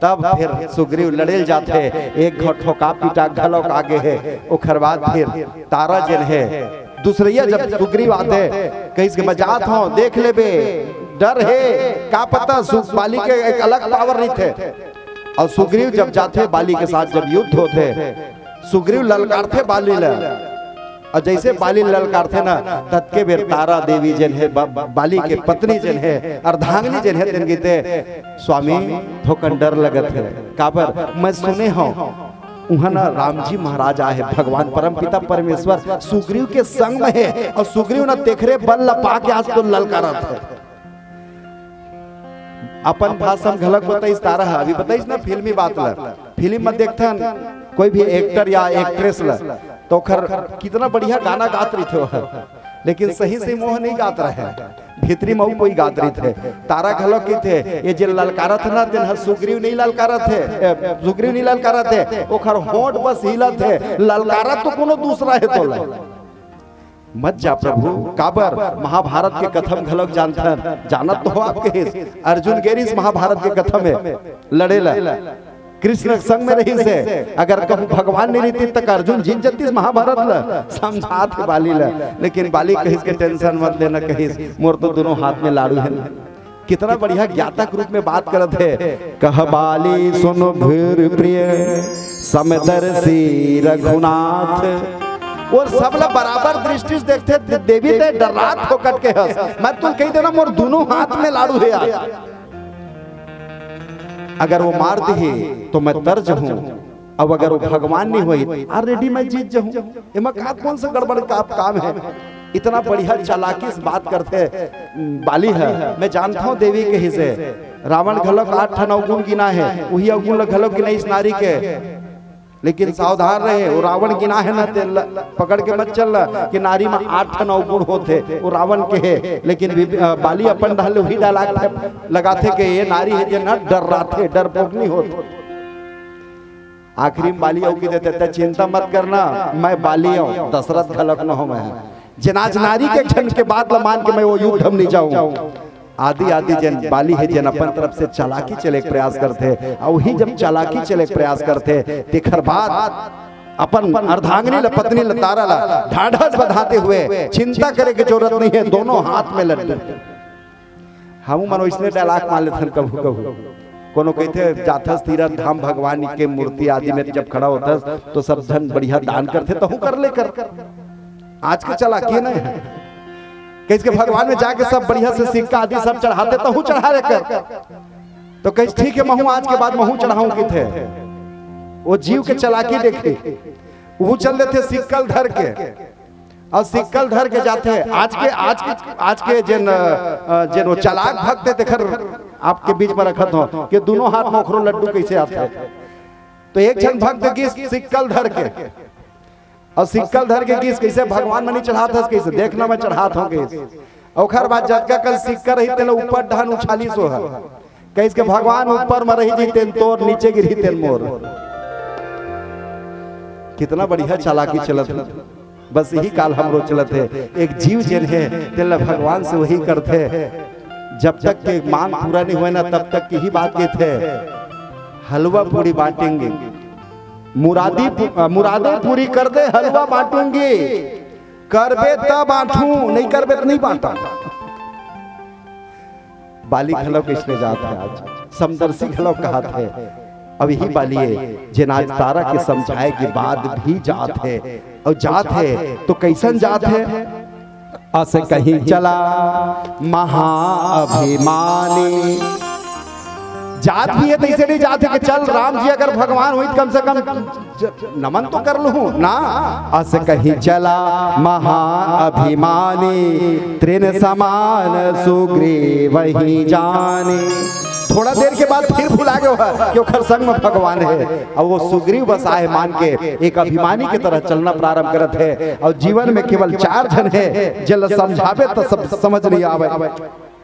तब फिर सुग्रीव लड़ेल जाथे, एक घो ठोका पीटा घलोक आगे हे। ओखर बाद फिर तारा जेन हे, दूसरैया जब सुग्रीव आथे, कहिस के, "मैं जात हूँ, देख लेबे, डर हे, का पता सु-, बाली के एक अलग पावर रहिथे।" अउ सुग्रीव जब जाथे, बाली के साथ जब युद्ध होथे, सुग्रीव ललकारथे बाली ल, अउ जइसे बाली ललकारथे ना, ततके बेर तारा देवी जेन हे, ब-, बाली के पत्नी जेन हे, अर्धांगिनी जेन हे, तेन कहिथे, "स्वामी, थोकन डर लगत हे, काबर मैं सुने हंव, उहां ना राम जी महाराज आए हे, भगवान परमपिता परमेश्वर सुग्रीव के संग में हे, अउ सुग्रीव ना तेखरे बल ला पाके आज तो ललकारत हे।" अपन भाषा म घलक बताइस तारा ह, अभी बताइस ना फिल्मी बात ल। फिल्म म देखथन कोई भी एक्टर या एक्ट्रेस ल, तो ओखर कितना बढ़िया गाना गात रहिथे ओह, लेकिन सही सही मोह नहीं गात रहे, भीतरी म अउ कोई गात रहिथे। तारा घलक कहिथे, "ये जे ललकारत हे ना, तेन ह सुग्रीव नहीं ललकारत हे, ए, सुग्रीव नहीं ललकारत हे, ओखर होंठ बस हिलत हे, ललकारत तो कोनो दूसरा हे तोला।" मत जा प्रभु, काबर महाभारत के कथा म घलोक जानथन, जानत तो हो आप कहिस, अर्जुन गे रिहिस महाभारत के कथा में लड़े ला, कृष्ण संग में रहिस हे, अगर कहूं भगवान नहीं रहितिस त अर्जुन जीत जतिस महाभारत ला, समझात हे बाली ला, लेकिन बाली कहिस के टेंशन मत लेना कहिस, मोर तो दोनों हाथ में लाड़ू हे ना। कितना बढ़िया ज्ञाता के रूप में बात करत हे। कह बाली सुन भूरि प्रिय समदर्शी रघुनाथ। वो सब ला बराबर दृष्टि से देखथे, दे-, देवी ते डर्रात फोकट के हस। मैं तुल कहि देना, मोर दोनों हाथ में लाड़ू हे आज। अगर वो मार दिही तो मैं तर जहूं, अब अगर वो भगवान नहीं होही, already मैं जीत जहूं। एमा का कौन सा गड़बड़ का काम हे? इतना बढ़िया चालाकी से बात करथे बाली ह। मैं जानत हंव देवी कहिस हे, रावण घलोक आठ ठन अवगुण गिनाय हे, उही अवगुण ल घलोक गिनाइस नारी के। लेकिन सावधान रहे, वो रावण गिनाय हे ना, तेन ल पकड़ के मत चलना कि नारी म आठ ठन अवगुण होथे, वो रावण के हे। लेकिन विभि-, अ, बाली अपन डहर ले उही dialogue लगाथे कि ये नारी हे जेन ह डर्राथे, डरपोक नहीं होत। आखिरी में बाली अउ कहि देथे, "तैं चिंता मत करना, मैं बाली हंव, दशरथ घलोक न हंव मैं।" जेन आज नारी के झन के बात ल मान के मैं वो युद्ध म नहीं जाहूं। आदि आदि जेन बाली हे, जेन अपन तरफ से चालाकी चले के प्रयास करथे, अउ उही जब चालाकी चले के प्रयास करथे, तेखर बाद अपन अर्धांगिनी ल, पत्नी ल, तारा ल ढाढ़स बंधाते हुए, चिंता करे के जरूरत नहीं हे, दोनों हाथ में लड्डू। हमू मन ओइसने dialogue मार लेथन कभू कभू। कोनो कहिथे, "जाथस तीरथ धाम, भगवान के मूर्ति आदि में जब खड़ा होथस, तो सब झन बढ़िया दान करथे, तहूं कर ले कर।" आज के चालाकी नहीं हे। कहिस के भगवान में जाके सब बढ़िया से सिक्का आदि सब चढ़ाथे, तहूं चढ़ा ले कर। तो कहिस, "ठीक हे, महूं आज के बाद महूं चढ़ाहूं," कहिथे। वो जीव के चालाकी देखी, वो चल देथे सिक्का ल धर के। अउ सिक्का ल धर के जाथे। आज के, आज के, आज के जेन, अ, जेन वो चालाक भक्त हे, तेखर आपके बीच में रखत हंव कि दोनों हाथ में ओखरो लड्डू कइसे आथे। तो एक झन भक्त गिस सिक्का ल धर के, अउ सिक्का ल धर के कहिस, "कइसे भगवान म नइ चढ़ात हस?" कहिस, "देख ना, मैं चढ़ात हंव," कहिस। ओखर बाद जतका कन सिक्का रहिस, तेला ऊपर डहन उछालिस ओह। कहिस के, "भगवान ऊपर म रहि जइतेन तोर, नीचे गिर जइतेन मोर।" कितना बढ़िया चालाकी चलत हे। बस इही काल हमरो चलत हे। एक जीव जेन हे, तेला भगवान से वही करथे। जब तक के मांग पूरा नइ होय ना, तब तक के ही बात कहिथे, "हलवा पूड़ी बांटेंगे।" मुरादी पू-, अ, मुरादे पूरी कर दे, हलवा बांटूंगी। करबे त बांटूं, नइ करबे त नइ बांटंव। बाली घलो कइसने जात हे आज, समदर्शी घलो कहत हे। अब इही बाली ए, जेन आज तारा के समझाए के बाद भी जात हे, अउ जात हे तो कइसन जात हे? अस कहि चला महाअभिमानी। जात भी हे तइसे नइ जात हे कि चल राम जी अगर भगवान होही त कम से कम ज-, नमन तो कर लूं ना। अस कहि चला महाअभिमानी, तृण समान सुग्रीव ही जानी। थोड़ा देर के बाद फिर भुला गे हे कि ओखर संग म भगवान हे। अउ वो सुग्रीव बस आहे मान के एक अभिमानी के तरह चलना प्रारंभ करत हे। अउ जीवन में केवल चार झन हे, जेला समझाबे त सब समझ नइ आवय।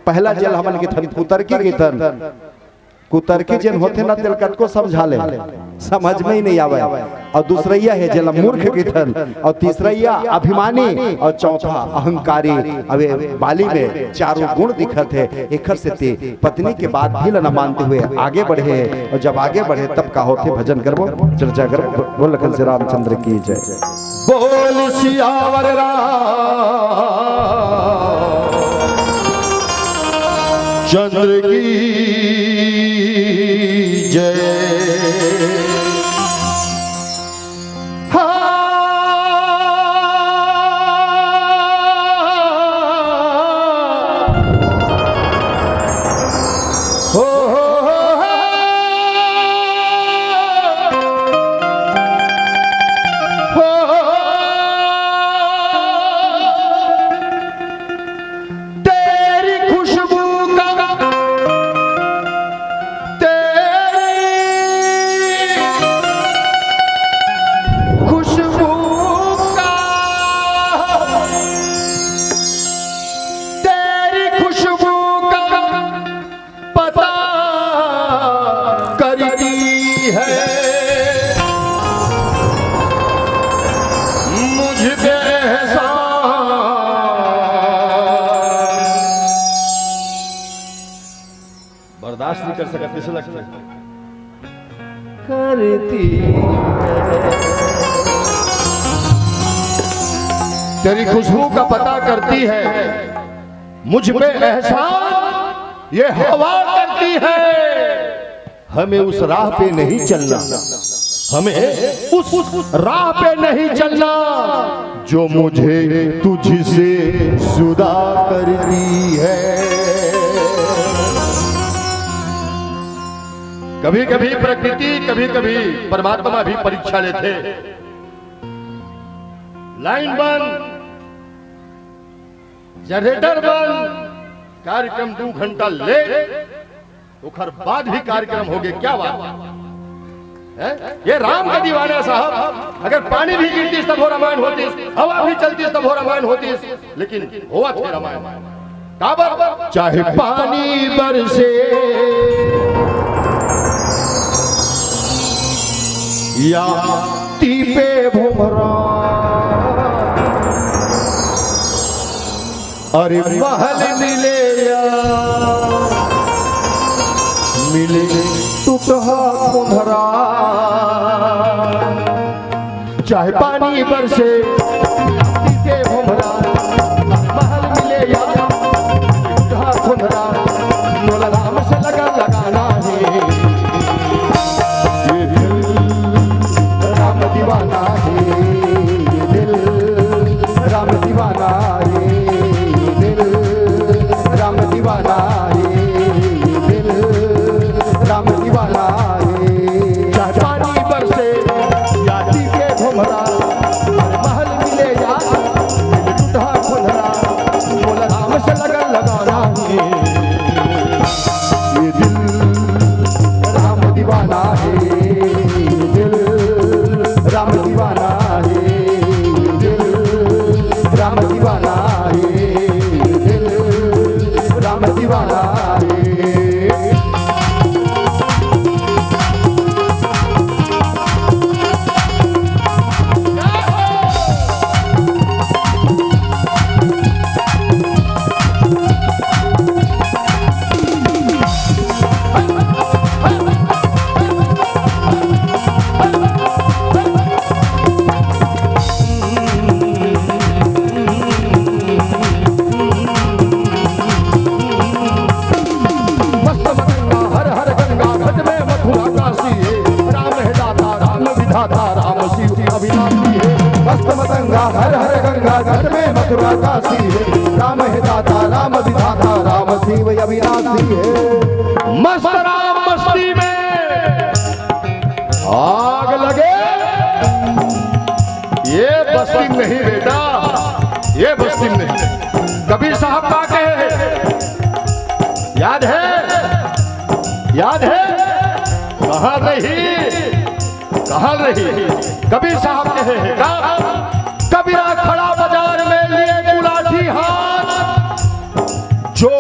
पहला जेला हमन कहिथन कुतर्की कहिथन। कुतर्की जेन होथे ना, तेला कतको समझा ले, समझ में ही नइ आवय। अउ दूसरइया हे, जेला मूर्ख कहिथन, अउ तीसरइया अभिमानी, अउ चौथा अहंकारी। अब ए बाली में चारों गुण दिखत हे। एखर सेती पत्नी के बात भी ल न मानते हुए आगे बढ़े हे। अउ जब आगे बढ़े, तब का होथे, भजन करबो, चर्चा करबो। बोल लखन श्री रामचंद्र की जय। बोल सियावर राम चंद्र की जय। हाँ। हो, हो, हो, हो। हो, हो, हो। तेरी खुशबू का, तेरी खुशबू का, तेरी खुशबू का पता करती है मुझ पे एहसान। बर्दाश्त नहीं कर सकत, कइसे लगथे? करती है। तेरी खुशबू का पता करती है मुझ पे एहसान, ये हवा करती है। हमें उस राह पे नहीं चलना, हमें उस, उस राह पे नहीं चलना जो मुझे तुझसे जुदा करती है। कभी-कभी प्रकृति, कभी-कभी परमात्मा भी परीक्षा लेथे। लाइन बंद, जनरेटर बंद, कार्यक्रम दू घंटा लेट, ओखर बाद भी कार्यक्रम होगे, क्या बात है? ये राम का दीवाना साहब, अगर पानी भी गिरतिस तभो रामायण होतिस, हवा भी चलतिस तभो रामायण होतिस, लेकिन होवत हे रामायण। काबर? चाहे पानी बरसे या टीपे भुमरा, अरे महल मिले या मिले टूटहा खुंधरा, चाहे पानी बरसे, टीपे भुमरा, महल मिले या टूटहा खुंधरा, मोला राम से लगन लगाना हे। ये दिल राम दीवाना हे, ये दिल राम दीवाना हे, ये दिल राम दीवाना हे, ये दिल राम दीवाना हे। चाहे पानी बरसे या टीपे भुमरा, महल घट में मथुरा काशी है। राम है दाता, राम विधाता, राम शिव अविनाशी है। मस्त राम मस्ती में आग लगे। ये बस्ती नहीं बेटा, ये बस्ती नहीं। कबीर साहब का कहे हैं, याद है, याद है, कहाँ रही, कहाँ रही? कबीर साहब कहे हैं का, कबीरा खड़ा बाजार में लिए गुलाठी हाथ, जो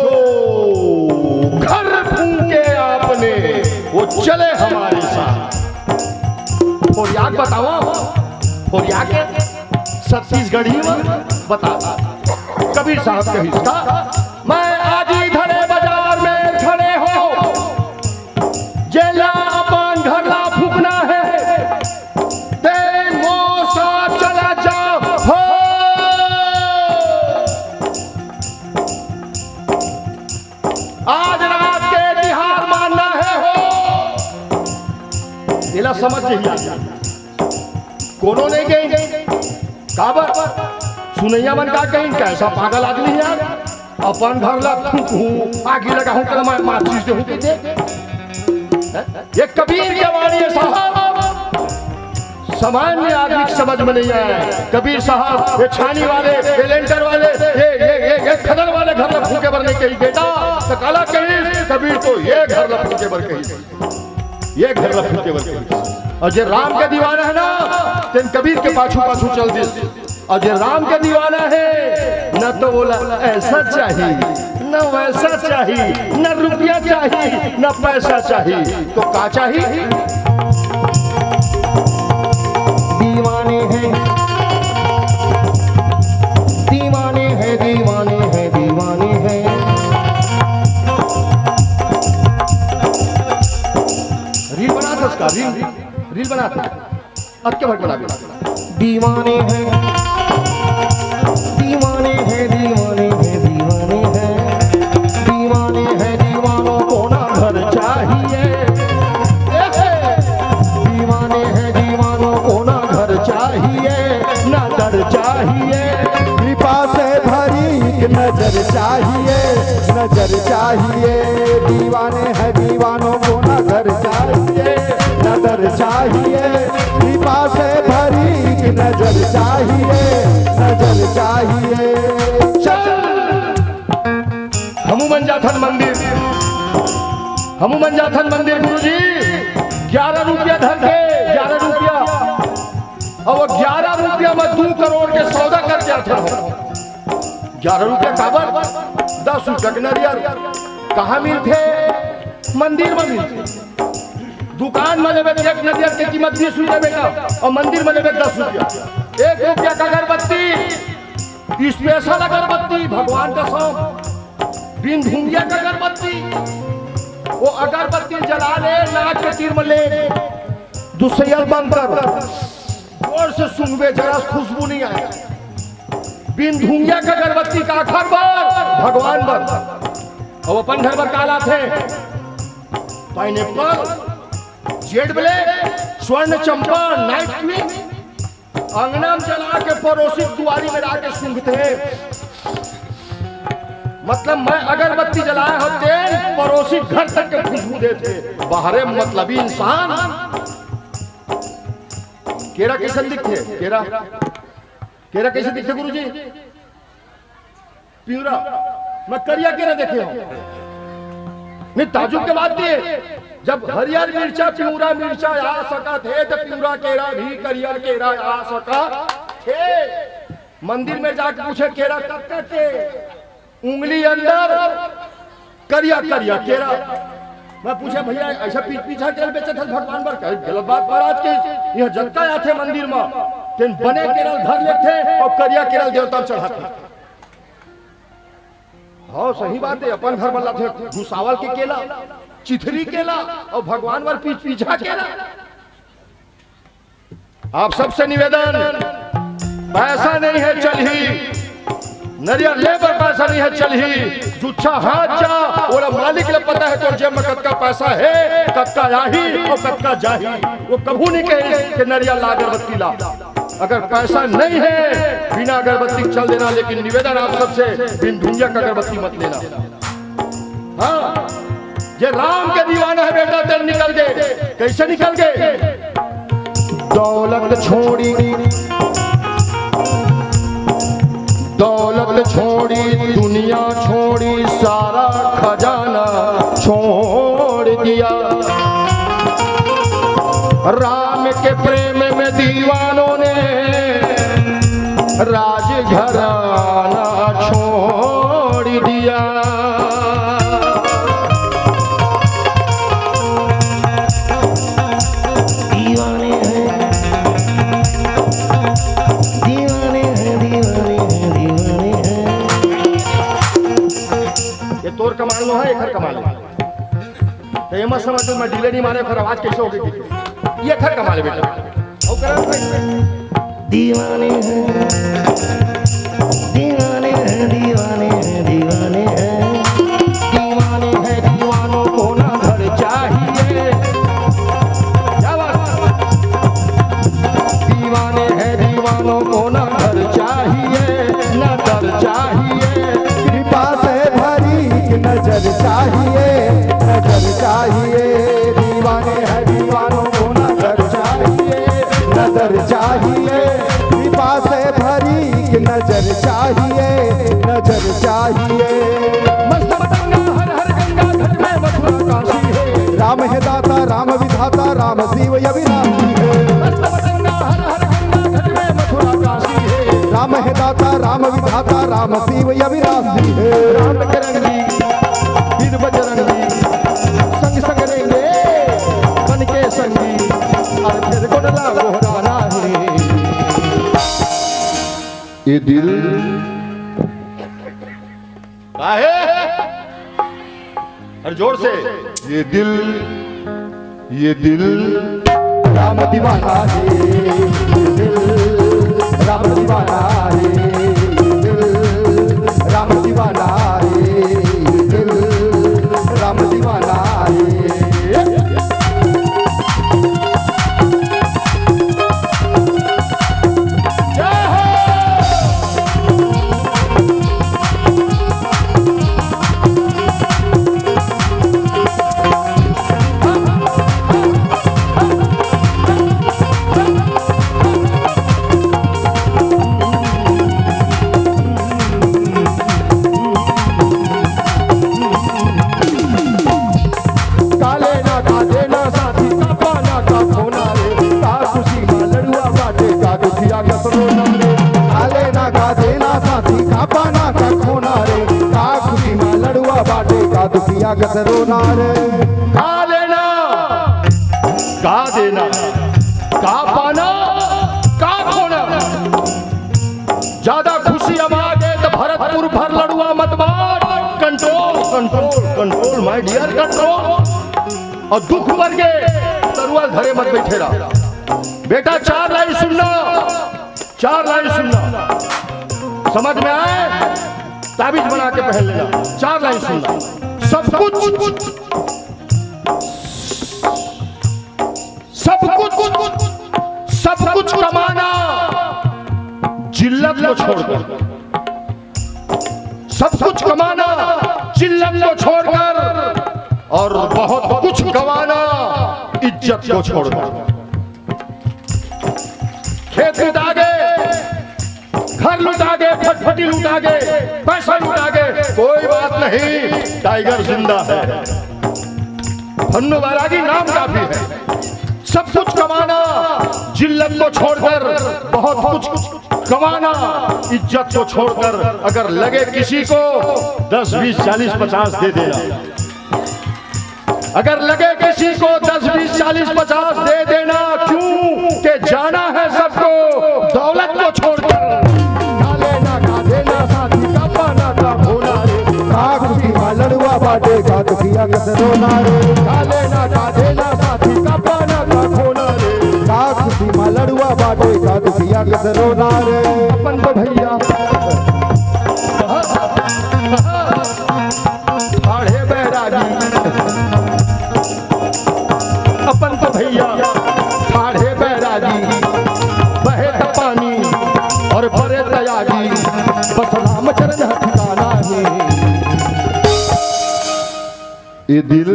घर फूके आपने, वो चले हमारे साथ। और याद बताओ, और याद के छत्तीसगढ़ी में बता, कबीर साहब कही का, मैं आज ही धरे बाजार में खड़े हो, जेला अपन घर ला फूकना है, ते मोसा चला जा हो। आज रात के तिहार मानना है हो। एला समझ जइया, कोनो नहीं कही। काबर? सुनैया मन का कही, कैसा पागल आदमी है यार, अपन घर ला फूकहूं, आगी लगाहूं, कल मैं माचिस देहूं, कहते। ये कबीर के वाणी है साहब, सामान्य आदमी की समझ में नहीं आए। कबीर साहब, ये छानी वाले, ये लेंटर वाले, ये, ये, ये, ये खदन वाले घर ला फूके बर नहीं कही बेटा, तो काला कही, कबीर तो ये घर ला फूके बर कही, ये घर ला फूके बर कही। और जे राम के दीवाना है ना, तेन कबीर के पाछू पाछू चल दिस। और जे राम के दीवाना है, न तो बोला ऐसा चाहिए, न वैसा चाहिए, न रुपया चाहिए, न पैसा चाहिए, तो का चाहिए? दीवाने हैं, दीवाने हैं, दीवाने हैं, दीवाने हैं। रील बना था उसका, रील, रील बना था। अतके भर बना दे। दीवाने हैं, दीवाने हैं, दीवाने हैं, दीवाने हैं, दीवाने हैं, दीवानों को ना घर चाहिए। दीवाने हैं, दीवानों को ना घर चाहिए, ना दर चाहिए। कृपा से भरी एक नजर चाहिए, नजर चाहिए। दीवाने हैं, दीवानों को ना घर चाहिए, नजर चाहिए। कृपा से भरी एक नजर चाहिए, नजर चाहिए। चल, हमू मन जाथन मंदिर, हमू मन जाथन मंदिर गुरुजी। ग्यारह रुपया धर के, ग्यारह रुपया, और वो ग्यारह रुपया में दो करोड़ के सौदा करके आथन हो। ग्यारह रुपया काबर? दस रुपया के नरियर कहाँ मिलथे? मंदिर में मिलथे। दुकान में लेबे तो एक नरियर के कीमत बीस रुपया बेटा, और मंदिर में लेबे दस रुपया। एक रुपया का अगरबत्ती, स्पेशल अगरबत्ती, भगवान का सौंप, बिन धुंगिया का अगरबत्ती। वो अगरबत्ती जला ले, नाक के तीर में ले, दुसैल बंद कर, जोर से सूंघबे, जरा खुशबू नहीं आए। बिन धुंगिया का अगरबत्ती का आखर बर, भगवान बर। अब अपन घर बर का लाथे? पाइनएप्पल, जेड ब्लैक, स्वर्ण चंपा, नाइट क्वीन। अंगना में जला के पड़ोसी दुआरी में लाके सूंघथे। मतलब, मैं अगरबत्ती जलाए हो, तेन पड़ोसी घर तक के खुशबू देथे। बाहरे मतलबी इंसान। केरा कैसन दिखथे? केरा, केरा कैसे दिखथे गुरुजी? पिंवरा। मैं करिया केरा देखे हूं। नहीं, ताजुब के बात नहीं है। जब हरियर मिर्चा, पिंवरा मिर्चा आ सकत हे, तो पिंवरा केरा भी, करियर केरा आ सकत हे। मंदिर में जाके पूछे, केरा कब कटे? उंगली अंदर, करिया करिया केरा। मैं पूछे, भैया, ऐसा पीछ पीछा केरा बेचत हे भगवान बर? कहे, गलत बात महाराज के, यहां जतका आथे मंदिर में, तेन बने केरा घर लेथे और करिया केरा देवता चढ़ाथे। हाँ, सही बात है, अपन घर वाला थे भुसावल के केला, चिथरी केला और भगवान बर पीछ पीछा केला। आप सबसे निवेदन, पैसा नहीं है चलही, नरियर ले बर पैसा नहीं है चलही, जुच्छा हाथ जा, ओला मालिक ले पता है तोर जेब में कतका पैसा है, कतका आही और कतका जाही। वो कभू नहीं कही कि नरियर ला, अगरबत्ती ला। अगर पैसा नहीं है, बिना अगरबत्ती चल देना, लेकिन निवेदन आप सबसे, बिन धुंधिया का अगरबत्ती मत लेना। हाँ, ये राम के दीवाना है बेटा, तेल निकल गए। कैसे निकल गए? दौलत छोड़ी, दौलत छोड़ी, दुनिया छोड़ी, सारा खजाना छोड़ दिया। राम के प्रेम में दीवानों ने राजघराना छोड़ दिया। दीवाने हैं, दीवाने हैं, दीवाने हैं, दीवाने हैं। ये तोर कमाल नो है, एखर कमाल है। तो ये मत समझ, मैं डिले नहीं मारे, फिर आवाज कैसे होगी? ये एखर कमाल है बेटा। अउ करा दीवाने हैं, दीवाने हैं, दीवाने हैं, दीवाने हैं। दीवाने हैं, दीवानों को ना घर चाहिए। क्या बात? दीवाने हैं, दीवानों को ना घर चाहिए, ना दर चाहिए। कृपा से भरी एक नजर चाहिए, नजर चाहिए। दीवाने हैं, दीवानों को ना घर चाहिए, नजर चाहिए। कृपा से भरी एक नजर चाहिए, नजर चाहिए। मस्त पतंगा हर हर गंगा, घट में मथुरा काशी है। राम है दाता, राम विधाता, राम शिव अविनाशी है। मस्त पतंगा हर हर गंगा, घट में मथुरा काशी है। राम है दाता, राम विधाता, राम शिव अविनाशी है। राम के रंगी, वीर बजरंगी, संग संग रेंगे, बन के संगी, अरे फिर गोडला गोहराना है। ये दिल काहे? अरे जोर से। ये दिल, ये दिल राम दीवाना है, ये दिल राम दीवाना है, ये दिल राम दीवाना है, ये दिल राम दीवाना है। का लेना का देना साथी, का पाना का खोना रे, का खुशी मा लड़ुआ बाटे, का दुखिया कस रोना रे। का लेना का देना साथी, का पाना का खोना रे, का खुशी मा लड़ुआ बाटे, का दुखिया कस रोना रे। का लेना, का देना, का पाना, का खोना। ज्यादा खुशी अब आ गए तो भरतपुर भर लड़ुआ मत बांट। Control, control, control, my dear, control। अउ दुख बढ़ गए, तरुआ धरे मत बैठे रहा। बेटा, चार लाइन सुनना, चार लाइन सुनना, समझ में आए, ताबीज बना के पहन लेना। चार लाइन सुनना। सब कुछ, सब कुछ, सब कुछ कमाना जिल्लत को छोड़कर, सब कुछ कमाना जिल्लत को छोड़कर, और बहुत कुछ गंवाना इज्जत को छोड़कर। खेत लुटा गए, घर लुटा गए, फटफटी लुटा गए, पैसा लुटा गए, कोई बात नहीं, टाइगर जिंदा है। फन्नू बैरागी नाम काफी है। सब कुछ कमाना, जिल्लत को छोड़कर, बहुत कुछ कमाना, इज्जत को छोड़कर। अगर लगे किसी को दस, बीस, चालीस, पचास दे देना। अगर लगे किसी को दस, बीस, चालीस, पचास दे देना, क्यों के जाना है सबको, दौलत को छोड़कर। का लेना का देना साथी, का पाना का खोना रे, का खुशी मा लड़ुआ बाटे, का दुखिया कस रोना रे। का लेना का देना साथी, का पाना का खोना रे, का खुशी मा लड़ुआ बाटे, का दुखिया कस रोना रे। अपन तो भैया ठाढ़े बैरागी, अपन तो भैया ठाढ़े बैरागी, बहे त बस राम चरण ह ठिकाना हे। ये दिल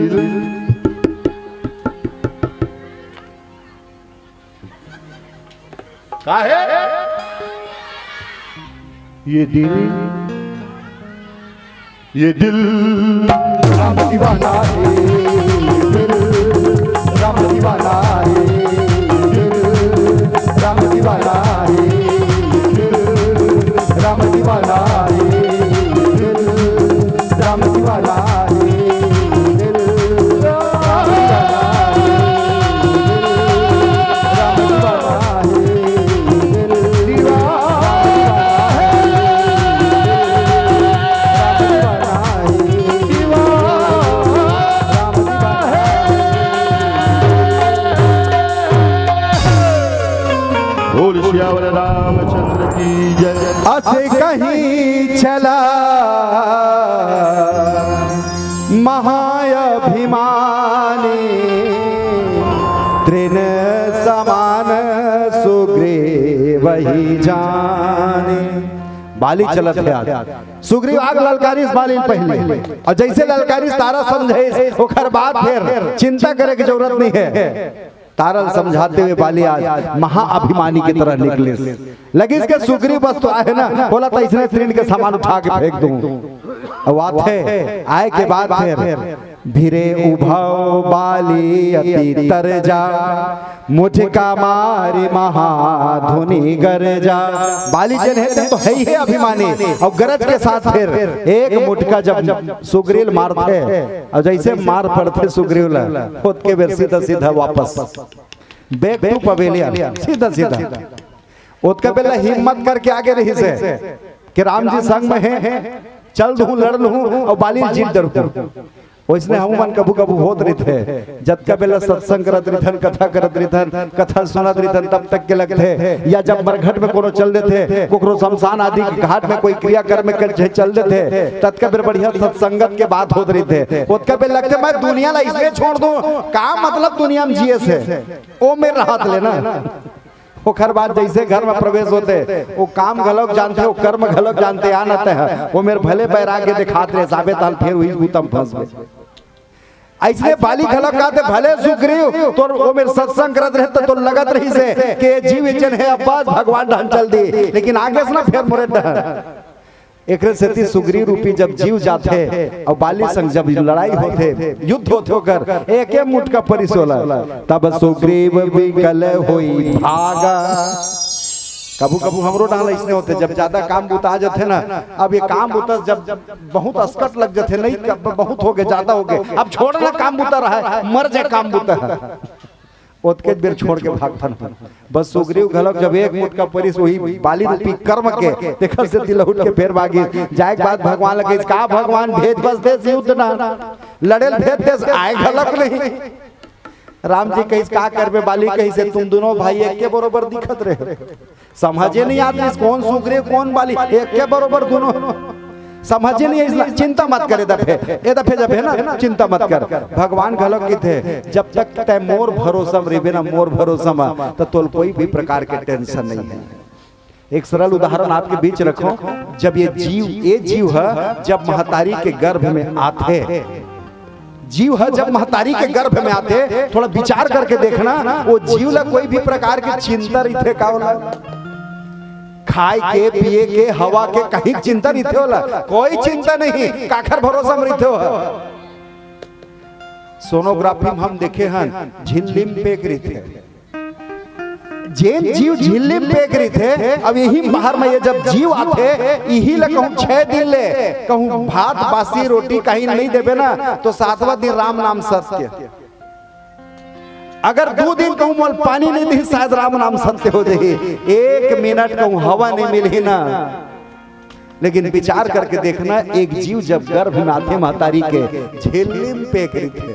का हे? ये दिल, ये दिल राम दीवाना हे, दिल राम दीवाना हे, दिल राम दीवाना हे, दिल राम दीवाना हे, दिल राम दीवाना हे, दिल राम दीवाना हे, दिल राम दीवाना हे, दिल दीवाना हे, दिल राम दीवाना हे, दिल राम दीवाना हे। बोल सियावर रामचंद्र की जय। अस कही छला महाअभिमानी, तृण समान सुग्रीव ही जानी। बाली चलत हे आज। सुग्रीव आके ललकारिस बाली ल पहिले, अउ जइसे ललकारिस तारा समझाइस, ओकर बाद फेर चिंता करे के जरूरत नइ हे। तारा ल समझाते हुए बाली आज महाअभिमानी के तरह निकलिस। लगिस के सुग्रीव बस तो आहे ना, ओला त अइसने तृण के समान उठा के फेंक दूं। अउ आथे, आए के बाद फेर भिरे उभव बाली अति तरजा, मुझका मारी महाधुनि गरजा। बाली जेन हे तेन तो हे ही हे अभिमानी, अउ गरज के साथ फेर एक मुटका जब सुग्रीव ल मारथे, अउ जइसे मार पड़थे सुग्रीव ल, ओतके बेर सीधा सीधा वापस back to pavilion, सीधा सीधा। ओतका बेला हिम्मत करके आगे रहिस हे कि राम जी संग में हे, चल दूं, लड़ लूं अउ बाली ल जीत डरहूं। ओइसने हमू मन कभू कभू होत रहिथे, जतका बेला सत्संग करत रहिथन, कथा करत रहिथन, कथा सुनत रहिथन, तब तक के लगथे, या जब मरघट में कोनो चल देथे, कोकरो शमशान आदि के घाट में कोई क्रियाकर्म के जे चल देथे, ततका बेर बढ़िया सत्संगत के बात होत रहिथे। ओतका बेर लगथे, मैं दुनिया ला इसलिए छोड़ दूं, का मतलब दुनिया में जिए से, ओ मेर रहत ले ना। ओकर बाद जइसे घर में प्रवेश होथे, ओ काम घलोक जानथे, ओ कर्म घलोक जानथे, आ न ते ह, ओ मेर भले बैराग्य देखात रहे, जाबे ताल फेर उही बूता म फंसबे। अइसने बाली घलोक कहथे, भले सुग्रीव तोर ओ मेर सत्संग करत रहे, त तोर लगत रहिस हे कि जीव जेन हे अब्बस भगवान डहन चल दी, लेकिन आगे से ना फेर मोरे डहन। एकरे सेती सुग्रीव रूपी जब जीव जाथे अउ बाली संग जब लड़ाई होथे, युद्ध होथे ओकर, एके मुटका परिस ओला, तब सुग्रीव बिकल होई भागा। कभू कभू हमरो डाल अइसने होथे, जब जादा काम बुता आ जाथे ना, अब ये काम बुता जब बहुत असकट लग जाथे, नहीं, अब बहुत हो गए, जादा हो गए, अब छोड़ ना काम बुता रहा है, मर जाए काम बुता है। ओतकेच बेर छोड़ के भागथन। बस सुग्रीव घलोक जब एक मुटका परिस उही बाली रूपी कर्म के, तेखर सेती लहुट के फेर भागिस। जाए के बाद भगवान ल कहिस, का भगवान भेज बस देस युद्ध ना, लड़े ल भेज देस, आए घलोक नहीं। राम जी कहिस, का करबे? बाली कहिस, तुम दुनों भाई एके बरोबर दिखत रहे। समझे नइ आत रिहिस, कोन सुग्रीव, कोन बाली, एके बरोबर दुनों। समझे नइ आइस, चिंता मत कर, ए दफे, ए दफे जबे ना, चिंता मत कर। भगवान घलोक कहिथे, जब तक तैं मोर भरोसा म रहिबे ना, मोर भरोसा म, त तोल कोई भी प्रकार के tension नइ हे। एक सरल उदाहरण आपके बीच रखों, जब ये जीव, ये जीव ह, जब महतारी के गर्भ में आथे, जीव ह जब महतारी के गर्भ में आथे, थोड़ा विचार करके देखना, वो जीव ला कोई भी प्रकार के चिंता रहिथे का ओला? खाए के, पिए के, हवा के, कहीं चिंता रहिथे ओला? कोई चिंता नहीं, काखर भरोसा में रहिथे हो? सोनोग्राफी में हम देखे हन, झिल्ली म पेक रहिथे। जेन जीव झिल्ली म पेक रहिथे, अब इही बाहर में ये जब जीव आथे, इही ला कहूँ छह दिन ले कहूँ भात बासी रोटी कहीं नहीं देबे ना, तो सातवां दिन राम नाम सत्य। अगर दू दिन कहूँ मोल पानी नहीं दिही, शायद राम नाम सत्य हो जाही। एक मिनट कहूँ हवा नहीं मिलही ना, लेकिन विचार करके देखना, एक जीव जब गर्भ में आथे महतारी के, झिल्ली म पेक रहिथे,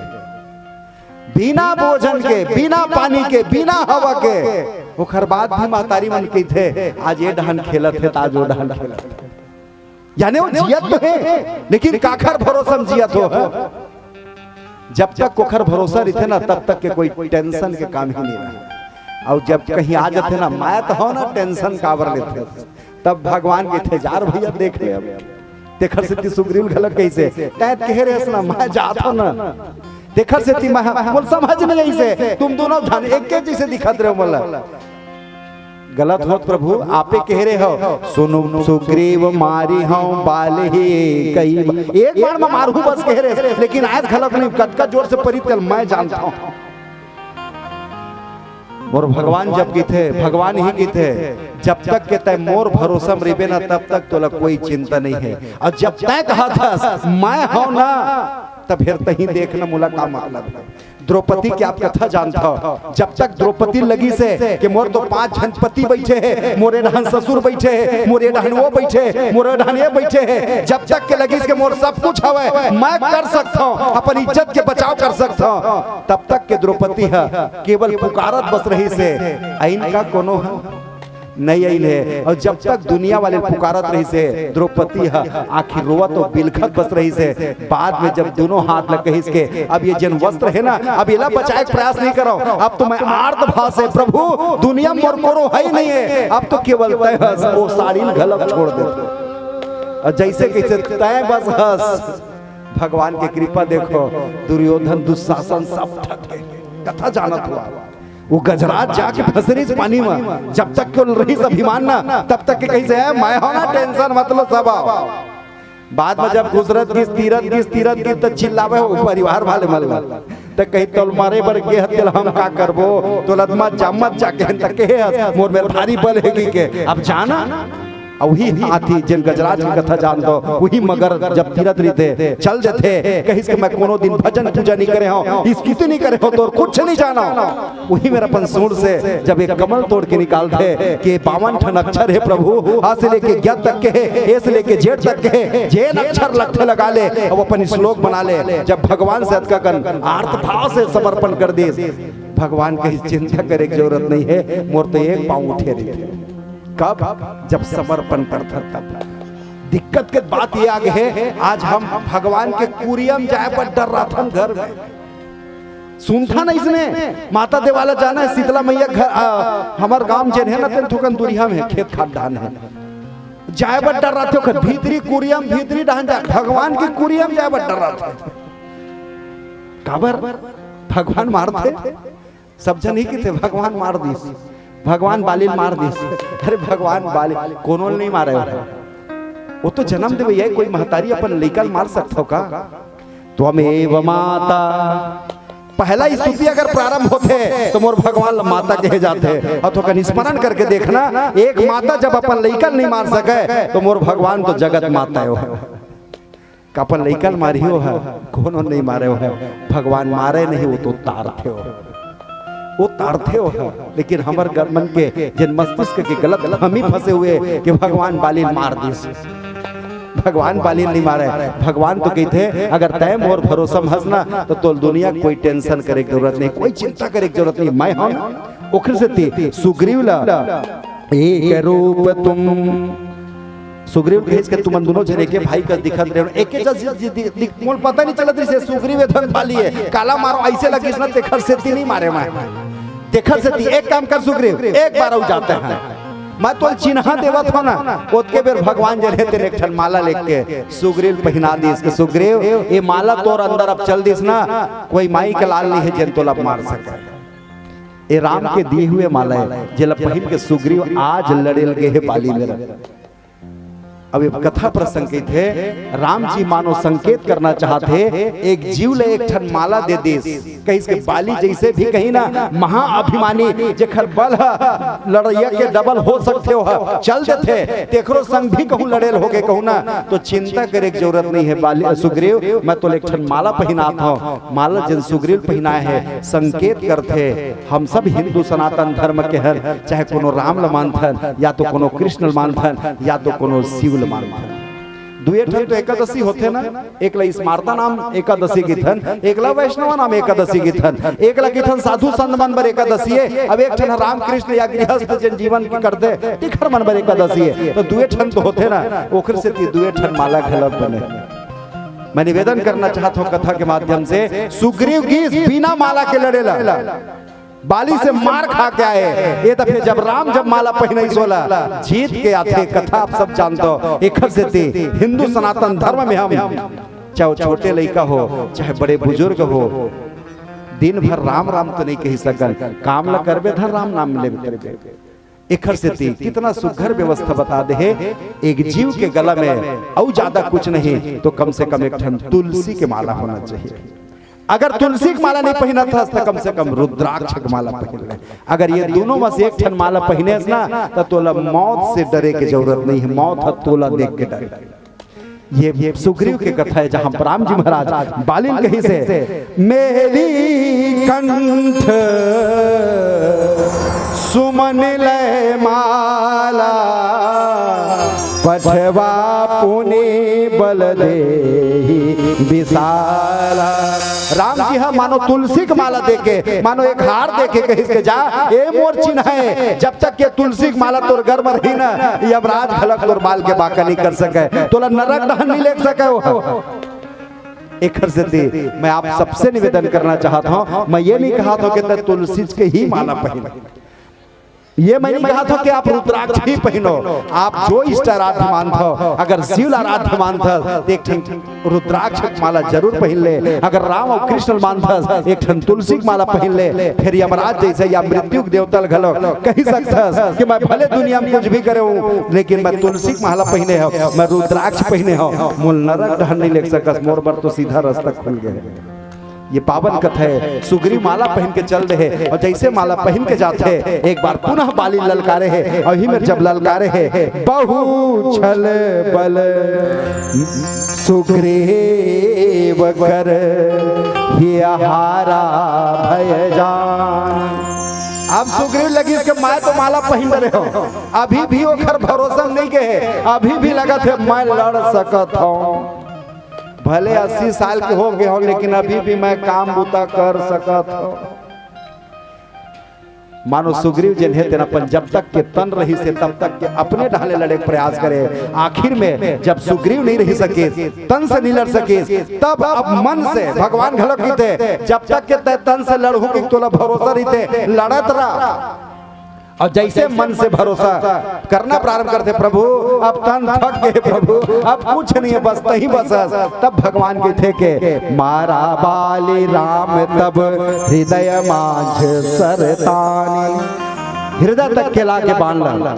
बिना भोजन के, बिना पानी के, बिना हवा के, ओखर बाद भी महतारी मन कहिथे, आज ये डहन खेलत हे, त आज वो डहन खेलत हे। यानी वो जियत तो हे, लेकिन काखर भरोसा म जियत हो, ह? जब तक ओखर भरोसा रहिथे ना, तब तक के कोई tension के काम ही नहीं रहे। अउ जब कहीं आ जाथे ना, मैं तो हो ना, tension काबर लेथे? तब भगवान कहिथे, "जा रे भइया, देख ले अब।" तेखर सेती सुग्रीव घलक कहिसे, "तैं कहे रेहेस ना, मैं जात हंव ना।" तेखर सेती मैं, मोला समझ नइ आइसे, तुम दूनों झन एके जइसे दिखत रेहेव मोला। गलत होत प्रभु, आपे कहे रेहेव, "सुनु सुग्रीव मारिहौं बाल ही कई बा-," एक बाण म मारहूं बस कहे रेहेस, लेकिन आयस घलक नहीं, कतका जोर से परिस तेला मैं जानत हंव। मोर भगवान जब कहिथे, भगवान ही कहिथे, "जब तक के तैं मोर भरोसा म रहिबे ना, तब तक तोला कोई चिंता नहीं हे। अउ जब तैं कहत हस, मैं हंव ना, तब फेर तहीं देख ना, मोला का मतलब हे।" द्रौपदी के आप कथा जानत हव, जब तक द्रौपदी लगिस हे कि मोर तो पांच झन पति बइठे हे, मोर ए डहन ससुर बइठे हे, मोर ए डहन वो बइठे हे, मोर ए डहन ये बइठे हे, जब तक के लगिस के मोर सब कुछ हवय, मैं कर सकत हंव, अपन इज्जत के बचाव कर सकत हंव, तब तक के द्रौपदी ह केवल पुकारत बस रहिस हे, अइन का कोनो ह नइ अइन हे। अउ जब तक दुनिया वाले पुकारत रहिस हे, द्रौपदी ह आखिर रोवत अउ बिलखत बस रहिस हे। बाद में जब दूनों हाथ ल कहिस के, "अब ये जेन वस्त्र हे ना, अब एला बचाए के प्रयास नइ करव, अब तो मैं आर्त भाव से, प्रभु, दुनिया म मोर कोनो हे ही नहीं हे, अब तो केवल तैं हस," ओ साड़ी ल घलक छोड़ देथे। अउ जइसे कहिसे, "तैं बस हस।" भगवान के कृपा देखो, दुर्योधन, दुशासन सब थक गे। कथा जानत हव, वो गजराज जाके फंसरिस पानी में, जब तक के रहिस अभिमान ना, तब तक के कहिसे, "ए, मैं हंव ना, tension मत लो, सब आओ।" बाद में जब गुजरत गिस, तीरत गिस, तीरत गिस, त चिल्लावे हो परिवार वाले मन ला। त कही, "तोल मारे बर गे हस, तेला हम का करबो? तोला अदमा जामत जाके हन त कहे हस, मोर मेर भारी बल हे कहिके। अब जाना।" अउ उही हाथी, जेन गजराज के कथा जानत हव, उही मगर जब तीरत रहिथे, चल देथे, कहिस के, "मैं कोनो दिन भजन पूजा नइ करे हंव, स्तुति नइ करे हंव, तोर कुछ नइ जानंव।" उही मेर अपन सूंड़ से जब एक कमल तोड़ के निकालथे कि बावन ठन अक्षर हे प्रभु, अ से लेके ज्ञ तक के हे, ए से लेके जेड तक के हे, जेन अक्षर लगथे लगा ले, अउ अपन श्लोक बना ले। जब भगवान से अतका कन आर्त भाव से समर्पण कर दिस, भगवान कहिस, "चिंता करे के जरूरत नइ हे, मोर तो एक पांव उठे रहिथे।" कब? जब समर्पण करथन तब। दिक्कत के बात ये आ गे हे, आज हम भगवान के कुरिया म जाए बर डर्राथन घर में। सुनथन अइसने, माता देवाला जाना हे, शीतला मैया घर, आ, हमर गांव जेन हे ना, तेन थोकन दुरिहा में हे, खेत खार डहन हे। जाए बर डर्राथे, ओखर भीतरी कुरिया म, भीतरी डहन जाए, भगवान के कुरिया म जाए बर डर्राथे। काबर? भगवान मारथे। सब झन ही कहिथे, "भगवान मार दिस, भगवान बाली ल मार दिस।" अरे भगवान बाली, कोनो ल नइ मारे हो। वो तो जनम देवइया हे, कोई महतारी अपन लइका ल मार सकत हो का? त्वमेव माता। पहला स्तुति अगर प्रारंभ होथे त मोर भगवान ल माता कहे जाथे। अउ थोकन स्मरण करके देखना, एक माता जब अपन लइका ल नइ मार सकय त मोर भगवान तो जगत माता हे। का अपन लइका ल मारही ओह? कोनो नइ मारे ओह। भगवान मारे नहीं, वो तो तारथे ओह। वो तारथे ओह। लेकिन हमर ग-, मन के जेन मस्तिष्क के गलत फहमी फंसे हुए कि भगवान बाली ल मार दिस। भगवान बाली ल नइ मारे। भगवान तो कहिथे, "अगर तैं मोर भरोसा म हस ना, त तोल दुनिया कोई tension करे के जरूरत नहीं, कोई चिंता करे के जरूरत नहीं, मैं हंव ना।" ओखर सेती सुग्रीव ल एक रूप तुम, सुग्रीव कहिस के तुमन दूनों झन एके भाई कस दिखत रहेव, एके जस दि-, दि-, दि-, मोला पता नइ चलत रहिस हे सुग्रीव ए धन बाली हे, काला मारो अइसे लगिस ना, तेखर सेती नइ मारे मैं, तेखर सेती एक काम कर सुग्रीव, एक बार अउ जाते हैं, मैं तोल चिन्हा देवत हंव ना। ओतके बेर भगवान जेन हे तेन एक ठन माला लेके सुग्रीव ल पहिना दिस के, "सुग्रीव, ये माला तोर अंदर अब चल दिस ना, कोई माई के लाल नइ हे जेन तोला अब मार सकय।" ए राम के दिए हुए माला हे, जेला पहिन के सुग्रीव आज लड़े ल गे हे बाली मेर। अब ये कथा प्रसंग कहिथे, राम जी मानो संकेत करना चाहत हे, एक जीव ल एक ठन माला दे दिस, कहिस के बाली जइसे भी कहीं ना महाअभिमानी, जेखर बल ह लड़इया के double हो सकथे, ओह चल देथे, तेखरो संग भी कहूं लड़े ल होगे कहूं ना, तो चिंता करे के जरूरत नइ हे बाली, सुग्रीव, मैं तोला एक ठन माला पहिनात हंव। माला जेन सुग्रीव पहिनाए हे, संकेत करथे, हम सब हिंदू सनातन धर्म के हन, चाहे कोनो राम ल मानथन, या तो कोनो कृष्ण ल मानथन, या तो कोनो शिव ल मानथन। दुए ठन तो एकादशी होथे ना, एक ला स्मार्ता नाम एकादशी किथन, एक ला वैष्णव नाम एकादशी किथन, एक ला किथन साधु संत मन बर एकादशी हे, अब एक ठन रामकृष्ण या गृहस्थ जेन जीवन के करथे, तिखर मन बर एकादशी हे। तो दुए ठन तो होथे ना, ओखर सेती दुए ठन माला घलक बने। मैं निवेदन करना चाहत हंव कथा के माध्यम से, सुग्रीव गिस बिना माला के लड़े ला। बाली से मार खा के आए, ये दफे जब राम जब माला पहिनाइस ओला, जीत के आथे, कथा आप सब जानथव। एखर सेती हिंदू सनातन धर्म में हम, चाहे छोटे लइका हो, चाहे बड़े बुजुर्ग हो, दिन भर राम राम तो नहीं कहि सकन, काम ला करबे धन राम नाम लेबे करबे। एखर सेती कितना सुघर व्यवस्था बता दे हे, एक जीव के गला में अउ ज्यादा कुछ नहीं तो कम से कम एक ठन तुलसी के माला होना चाहिए। अगर तुलसी के माला नहीं पहिनत हस त कम से कम रुद्राक्ष के माला पहिन ले। अगर ये दोनों में से एक ठन माला पहिने हस ना, त तोला मौत से डरे के जरूरत नहीं है, मौत ह तोला देख के डरे। ये सुग्रीव के कथा है, जहां राम जी महाराज बालिन कहिस हे, मेली कंठ सुमन लय माला, पठवा पुनि बल देहि विशाला। राम जी ह मानो तुलसी के माला देके, मानो एक हार देके कहिस के, जा ए मोर चिन्ह है, जब तक ये तुलसी के माला तोर घर में रही ना, यमराज घलक तोर बाल के बांका नहीं कर सके, तोला नरक डहन नहीं लेग सके हो। एखर सेती मैं आप सबसे निवेदन करना चाहत हूं, मैं ये नहीं कहत हूं कि तैं तुलसी के ही माला पहिन, ये मैं नहीं कहत हूं कि आप रुद्राक्ष ही पहिनो। आप जो इष्ट आराध्य मानत हो, अगर शिव ला आराध्य मानत हो, तो एक ठन रुद्राक्ष के माला जरूर पहिन ले। अगर राम और कृष्ण मानत हो, एक ठन तुलसी के माला पहिन ले। फिर यमराज जैसे या मृत्यु के देवता ल घलो कहि सकत हस कि मैं भले दुनिया में कुछ भी करे हूं, लेकिन मैं तुलसी के माला पहिने हूं, मैं रुद्राक्ष पहिने हूं, मोला नरक डहन नहीं लेग सकस, मोर बर तो सीधा रास्ता खुल गए। ये पावन कथा है। सुग्रीव माला पहिन के चल दे हे और जैसे माला पहिन के जाथे, एक बार पुनः बाली ललकारे हे और ही मेर जब ललकारे हे, बहु छल बल सुग्रीव कर हियहारा भय जान। अब सुग्रीव लगिस के मैं तो माला पहिन रहे हो, अभी भी ओखर भरोसा नहीं के हे, अभी भी लगत हे मैं लड़ सकत हूं। भले अस्सी साल के हो गए हो, लेकिन अभी भी मैं काम बूता कर सकत हूं। मानो सुग्रीव जेन हे तेन अपन जब तक के तन रहिस हे तब तक के अपने ढाले लड़े के प्रयास करे। आखिर में जब सुग्रीव नहीं रहि सकिस, तन से नहीं लड़ सकिस, तब अब मन से भगवान घलो कहिथे, जब तक के तैं तन से लड़हू कि तोला भरोसा रहिथे, लड़त रह। और जैसे मन से भरोसा करना प्रारंभ करथे, प्रभु अब तन थक गए, प्रभु अब कुछ नहीं है, बस तहीं बस। तब भगवान कहिथे के मारा बाली राम तब हृदय माझ सरतानी। हृदय तक के लाके बान ला।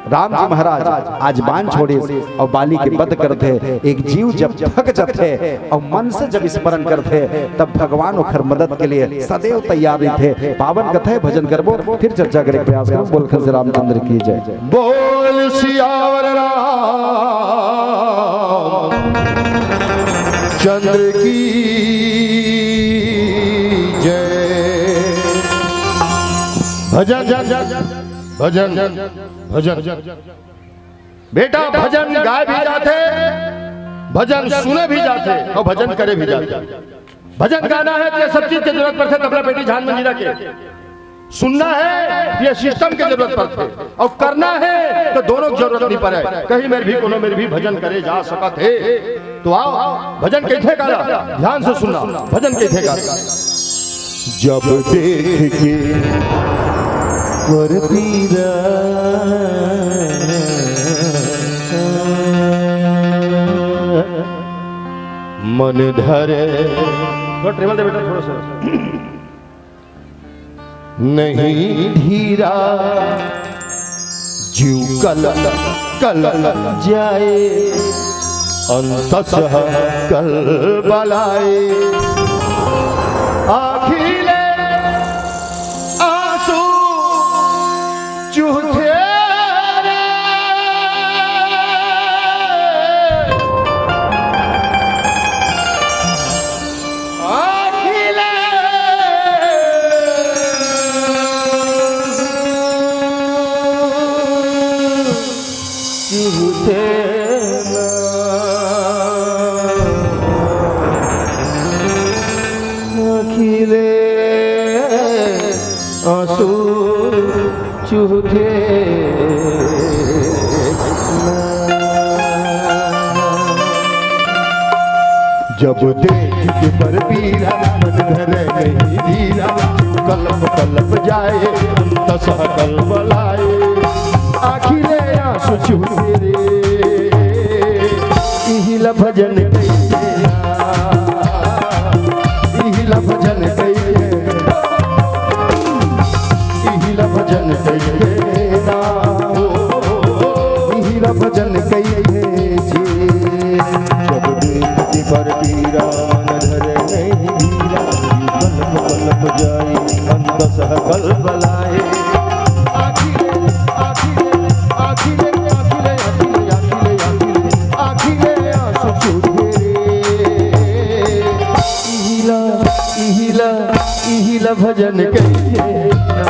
राम जी महाराज आज बान छोड़िस और बाली के वध करथे। एक जीव जब थक जथे और मन से जब स्मरण करथे, तब भगवान ओखर मदद के लिए सदैव तैयार रहिथे। पावन कथा है, भजन करबो, फिर चर्चा करे के प्रयास करबो। बोल खंडे रामचंद्र की जय। बोल सियावर राम चंद्र की जय। भजन, भजन, भजन। बेटा, भजन गाए भी जाथे, भजन सुने भी जाथे और भजन करे भी जाथे। भजन गाना है तो ये सब चीज के जरूरत पड़थे, तबला पेटी झान मंजीरा के। सुनना है तो ये सिस्टम के जरूरत पड़थे, और करना है तो दोनों की जरूरत नहीं पड़े। कहीं मेर भी, कोनो मेर भी भजन करे जा सकत हे। तो आओ, भजन कहिथे काला, ध्यान से सुनना, भजन कहिथे काला। जब देख के वर पीरा मन धरे। थोड़ा ट्रेवल दे बेटा, थोड़ा सा। नहीं धीरा जीव कल कल जाए, अंतस कल बलाए। आँखी ले आंसू चूहथे रे। आँखी ले चूहथे ना। आँखी ले आंसू चूहथे ना। जब देख के बर पीरा, मन धरे नहीं धीरा। कलप कलप जाए, अंत सह कलप लाए, आँखी ले आँसू छूटे रे। इही ला भजन कहिथे ना, इही ला भजन कहिथे, इही ला भजन कहिथे ना, इही ला भजन कहिथे जी। जब देखती पर पीरा मन धरे नहीं धीरा, कलप कलप जाए, अंत सह कलप लाए। आँखी ले, आँखी ले, आँखी ले, आँखी ले, आँखी ले, आँखी ले, आँखी ले आँसू छूटे रे। इही ला, इही ला, इही ला भजन कहिथे ना,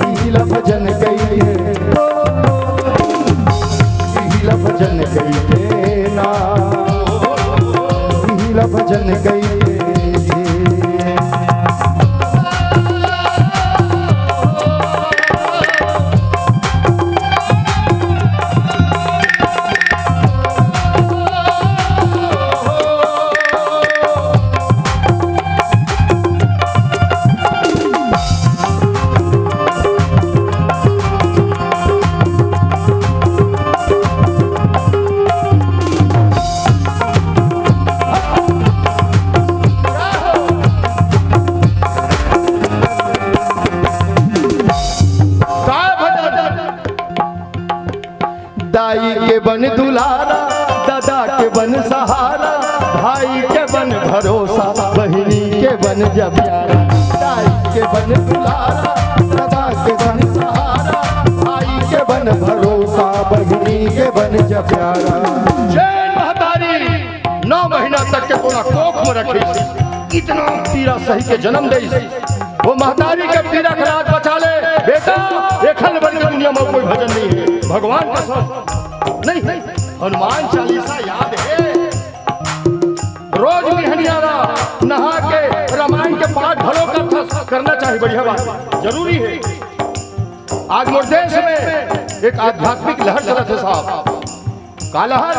इही ला भजन कहिथे, इही ला भजन कहिथे ना, इही ला भजन कहिथे। दाई के बन दुलारा, ददा के बन सहारा, भाई के बन भरोसा, बहिनी के बन जब प्यारा। दाई के बन दुलारा, ददा के बन सहारा, भाई के बन भरोसा, बहिनी के बन जब प्यारा। जय महतारी, नौ महीना तक के तोला कोख में रखे, इतना पीरा सही के जन्म दे। वो महतारी के पीरा के राज बचा ले बेटा, एखर बने दुनिया में कोई भजन नहीं है, भगवान कसम नहीं है। हनुमान चालीसा याद है, रोज बिहनियारा नहा के रामायण के पाठ घलो करथस, करना चाहिए, बढ़िया बात, जरूरी है। आज मोर देश में एक आध्यात्मिक लहर चलत है साहब। का लहर?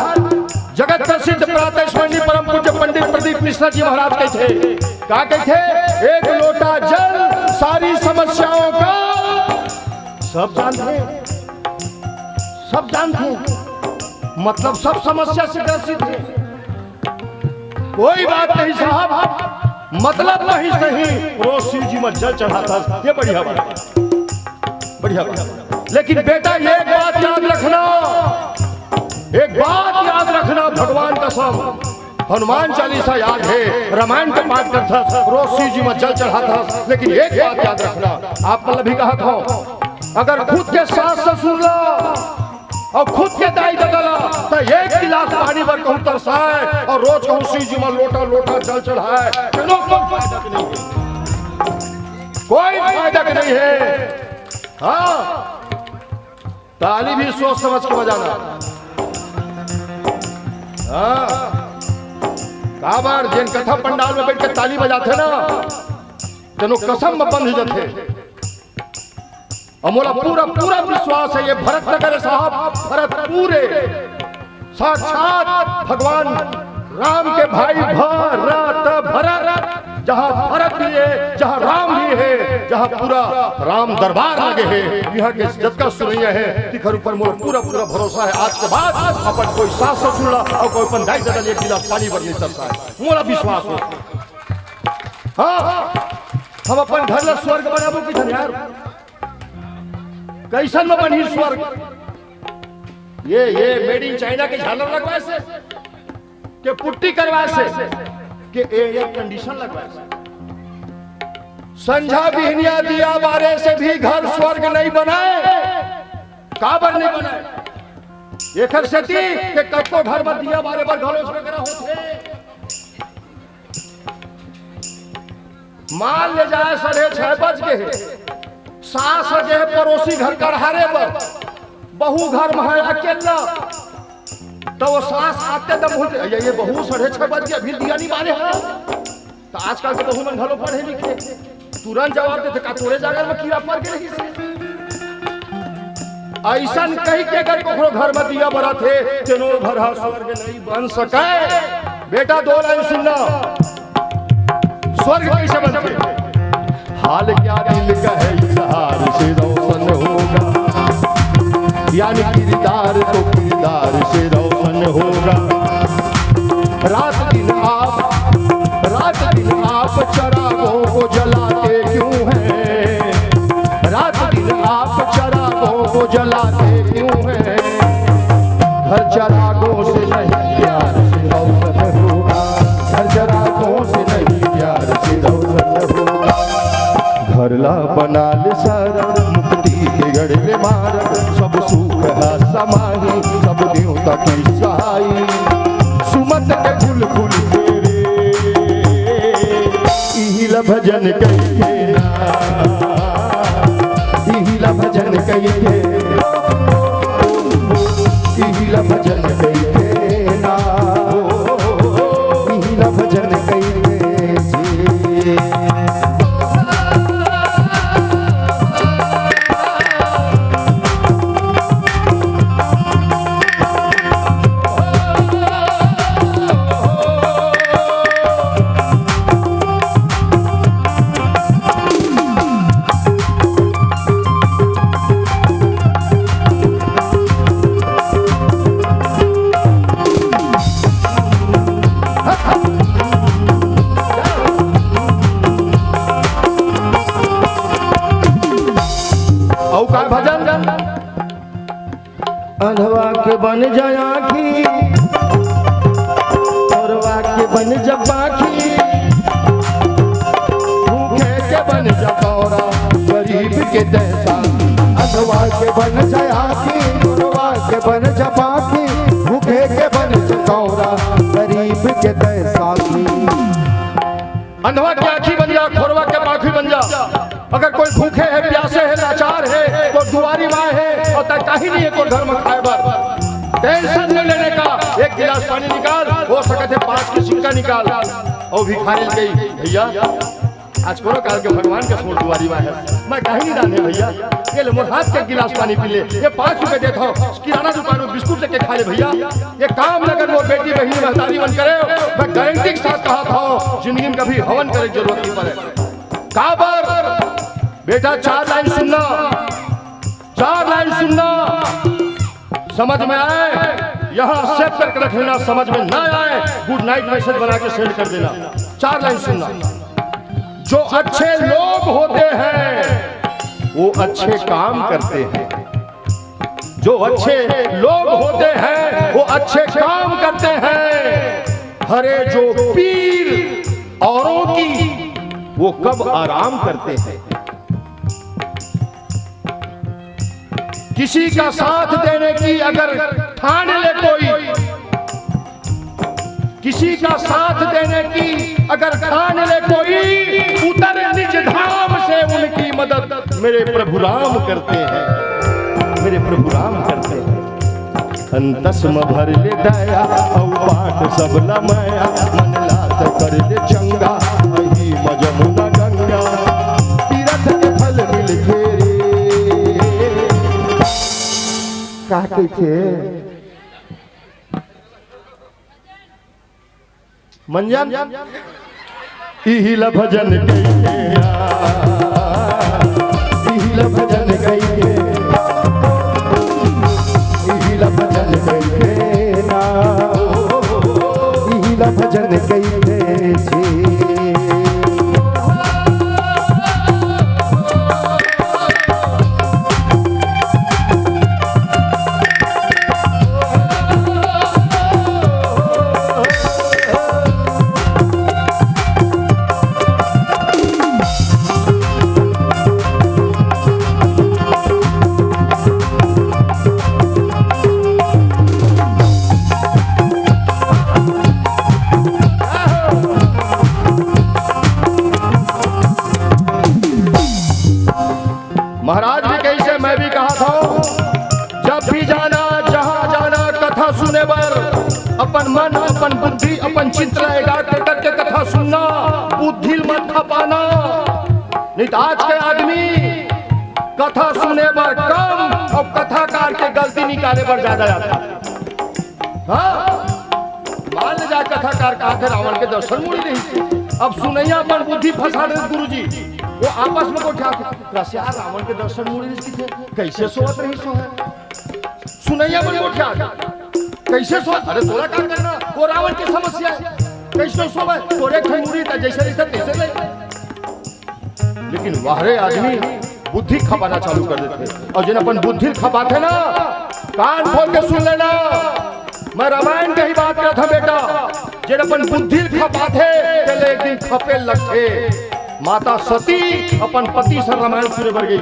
जगत प्रसिद्ध प्रातः स्मरणीय परम पूज्य पंडित प्रदीप मिश्रा जी महाराज कहिथे, का कहिथे? एक लोटा जल सारी समस्याओं का, सब जानथे, सब जानथे, मतलब सब समस्या से ग्रसित है। कोई बात नहीं साहब, मतलब नहीं सही, रोज शिव जी में जल चढ़ाथस, ये बढ़िया बात, बढ़िया बात। लेकिन बेटा, एक बात याद रखना, एक बात याद रखना, भगवान कसम, हनुमान चालीसा याद है, रामायण के पाठ करथस, रोज शिव जी में जल चढ़ाथस, लेकिन एक बात याद रखना, आप मतलब भी कहत हो, अगर खुद के सास ससुर ला अउ खुद के दाई ददा ला त एक गिलास पानी बर कहूँ तरसाए अउ रोज कहूँ शिव जी में लोटा लोटा जल चढ़ाए, कोनो कोई फायदा के नहीं है, कोई फायदा के नहीं है। हाँ, ताली भी सोच समझ के बजाना। हाँ, काबर जेन कथा पंडाल में बैठ के ताली बजाथे ना, तेनो कसम में बंध जाथे। अउ मोला पूरा, पूरा विश्वास है, ये भरत नगर है साहब, भरतपुर है, साक्षात भगवान राम के भाई भरत, भरत, जहाँ भरत भी है, जहाँ राम भी है, जहाँ पूरा राम दरबार लगे है, यहाँ के जतका सुनइया है, तिखर ऊपर मोला पूरा, पूरा भरोसा है। आज के बाद अपन कोई सास ससुर ला अउ कोई अपन दाई ददा ला एक गिलास पानी बर नहीं तरसाए, मोला विश्वास हो। हाँ, हम अपन घर ला स्वर्ग बनाबो कि धन यार, कइसन में बनही स्वर्ग? ये, ये made in China के झालर लगवाए से, के पुट्टी करवाए से, के air condition लगवाए से। संझा बिहनिया दिया बारे से भी घर स्वर्ग नहीं बनाए। काबर नहीं बनाए? एखर सेती के कतको घर में दिया बारे बर घलो झगड़ा होथे। मान ले जाए साढ़े छह बज गे हे, सास ह गे हे पड़ोसी घर कड़हारे बर, बहू घर में है अकेला, त वो सास आते दम बोलथे, "ये, ये बहू, साढ़े छह बज गे, अभी दिया नहीं बारे हे।" त आजकल के बहू मन घलो पढ़े लिखे, तुरंत जवाब देथे, "का तोरे जांगर में कीड़ा पड़ गे रहिस?" अइसन कहि के अगर ककरो घर में दिया बरत हे, तेनो घर ह स्वर्ग नहीं बन सकय। बेटा, दो लाइन सुनना, स्वर्ग कइसे बनथे? हाल क्या दिल का है इजहार से रोशन होगा, यानी किरदार तो किरदार से रोशन होगा। रात दिन आप, रात दिन आप चरागों को जलाते क्यों हैं? रात दिन आप चरागों को जलाते क्यों हैं? घर चरागों से नहीं प्यार से रोशन होगा, घर चरागों से नहीं प्यार से रोशन होगा। घर ला बना ले सारा, मुक्ति के गढ़ ले मारा, सब सुख है समाही, सब देवता की सहाई। सुमत के फूल फूल तेरे, इहिला भजन कहिथे ना, इहिला भजन कहिथे, इहिला भजन कहिथे ना, इहिला भजन कहिथे जी। अउ का भजन? अंधवा के बन जा आँखी, चोरवा के बन जा पाखी, भूखे के बन जा कौरा, गरीब के तैसा। अंधवा के बन जा आँखी, चोरवा के बन जा पाखी, भूखे के बन जा कौरा, गरीब के तैसा। अंधवा के आँखी बन जा, खोरवा के पाखी बन जा। अगर कोई भूखे हे, प्यासे हे, लाचार हे, तो दुआरी माय हे अउ तैं काही नहीं हे तोर घर में खाए बर। टेंशन नहीं लेने का, एक गिलास पानी निकाल, हो सकत हे पाँच के सिक्का निकाल। अउ भिखारी कही, भैया, आज कोनो काल के भगवान के छोड़ दुआरी माय हे, मैं काही नहीं दान हे भैया, ये ले मोर हाथ के गिलास पानी पी ले, ये पाँच रुपए देत हँव, किराना दुकान में बिस्कुट लेके खा ले भैया। ये काम अगर मोर बेटी बहिनी महतारी मन करे, मैं गारंटी के साथ कहत हँव, जिंदगी में कभी हवन करे के जरूरत नहीं पड़े। काबर? बेटा, चार लाइन सुनना, चार लाइन सुनना, समझ में आए, यहाँ सेव करके रख लेना, समझ में ना आए, गुड नाइट मैसेज बना के सेंड कर देना। चार लाइन सुनना। जो अच्छे लोग होते हैं, वो अच्छे काम करते हैं। जो अच्छे लोग होते हैं, वो अच्छे काम करते हैं। हरे जो पीर औरों की, वो कब आराम करते हैं। किसी का साथ देने की अगर ठान ले कोई, किसी का साथ देने की अगर ठान ले कोई, उतर निज धाम से उनकी मदद मेरे प्रभु राम करते हैं, मेरे प्रभु राम करते हैं। अंतस म भर ले दया, अउ बाट सब ल मया, मन लात कर ले चंगा, अही म जमुना गंगा, तीरथ के फल मिलथे रे। का कहिथे? मंजन, इही ल भजन कहिथे, इही ल भजन कहिथे, इही ल भजन कहिथे ना, इही ल भजन कहिथे जी। महाराज भी कहिसे, मैं भी कहा था, जब भी जाना, जहाँ जाना, कथा सुने बर अपन मन, अपन बुद्धि, अपन चित्त ला एकाग्र करके कथा सुनना, बुद्धि ल मत खपाना। नहीं तो आज के आदमी कथा सुने बर कम अउ कथाकार के गलती निकाले बर ज्यादा जाथे। हाँ, मान ले जा कथाकार कहाथे रावण के दर्शन मुड़ी नहीं। अब सुनइया अपन बुद्धि फंसा दे गुरुजी। वो आपस में गोठियाथे, कस यार रावण के दर्शन मुड़िस किथे, कैसे सोवत रहिस होही? सुनइया मन गोठियाथे, कैसे सो, अरे तोला का करना, वो रावण के समस्या हे, कैसे सोवय, तोरे ठन मुड़ी त जैसे रहिथे तैसे ले। लेकिन वाह रे आदमी, बुद्धि खपाना चालू कर देथे। अउ जेन अपन बुद्धि खपाथे ना, कान खोल के सुन लेना, मैं रामायण के ही बात करत हंव बेटा। जेन अपन बुद्धि खपाथे, तेला एक दिन खपे लगथे। माता सती अपन पति से रामायण सुने बर गई।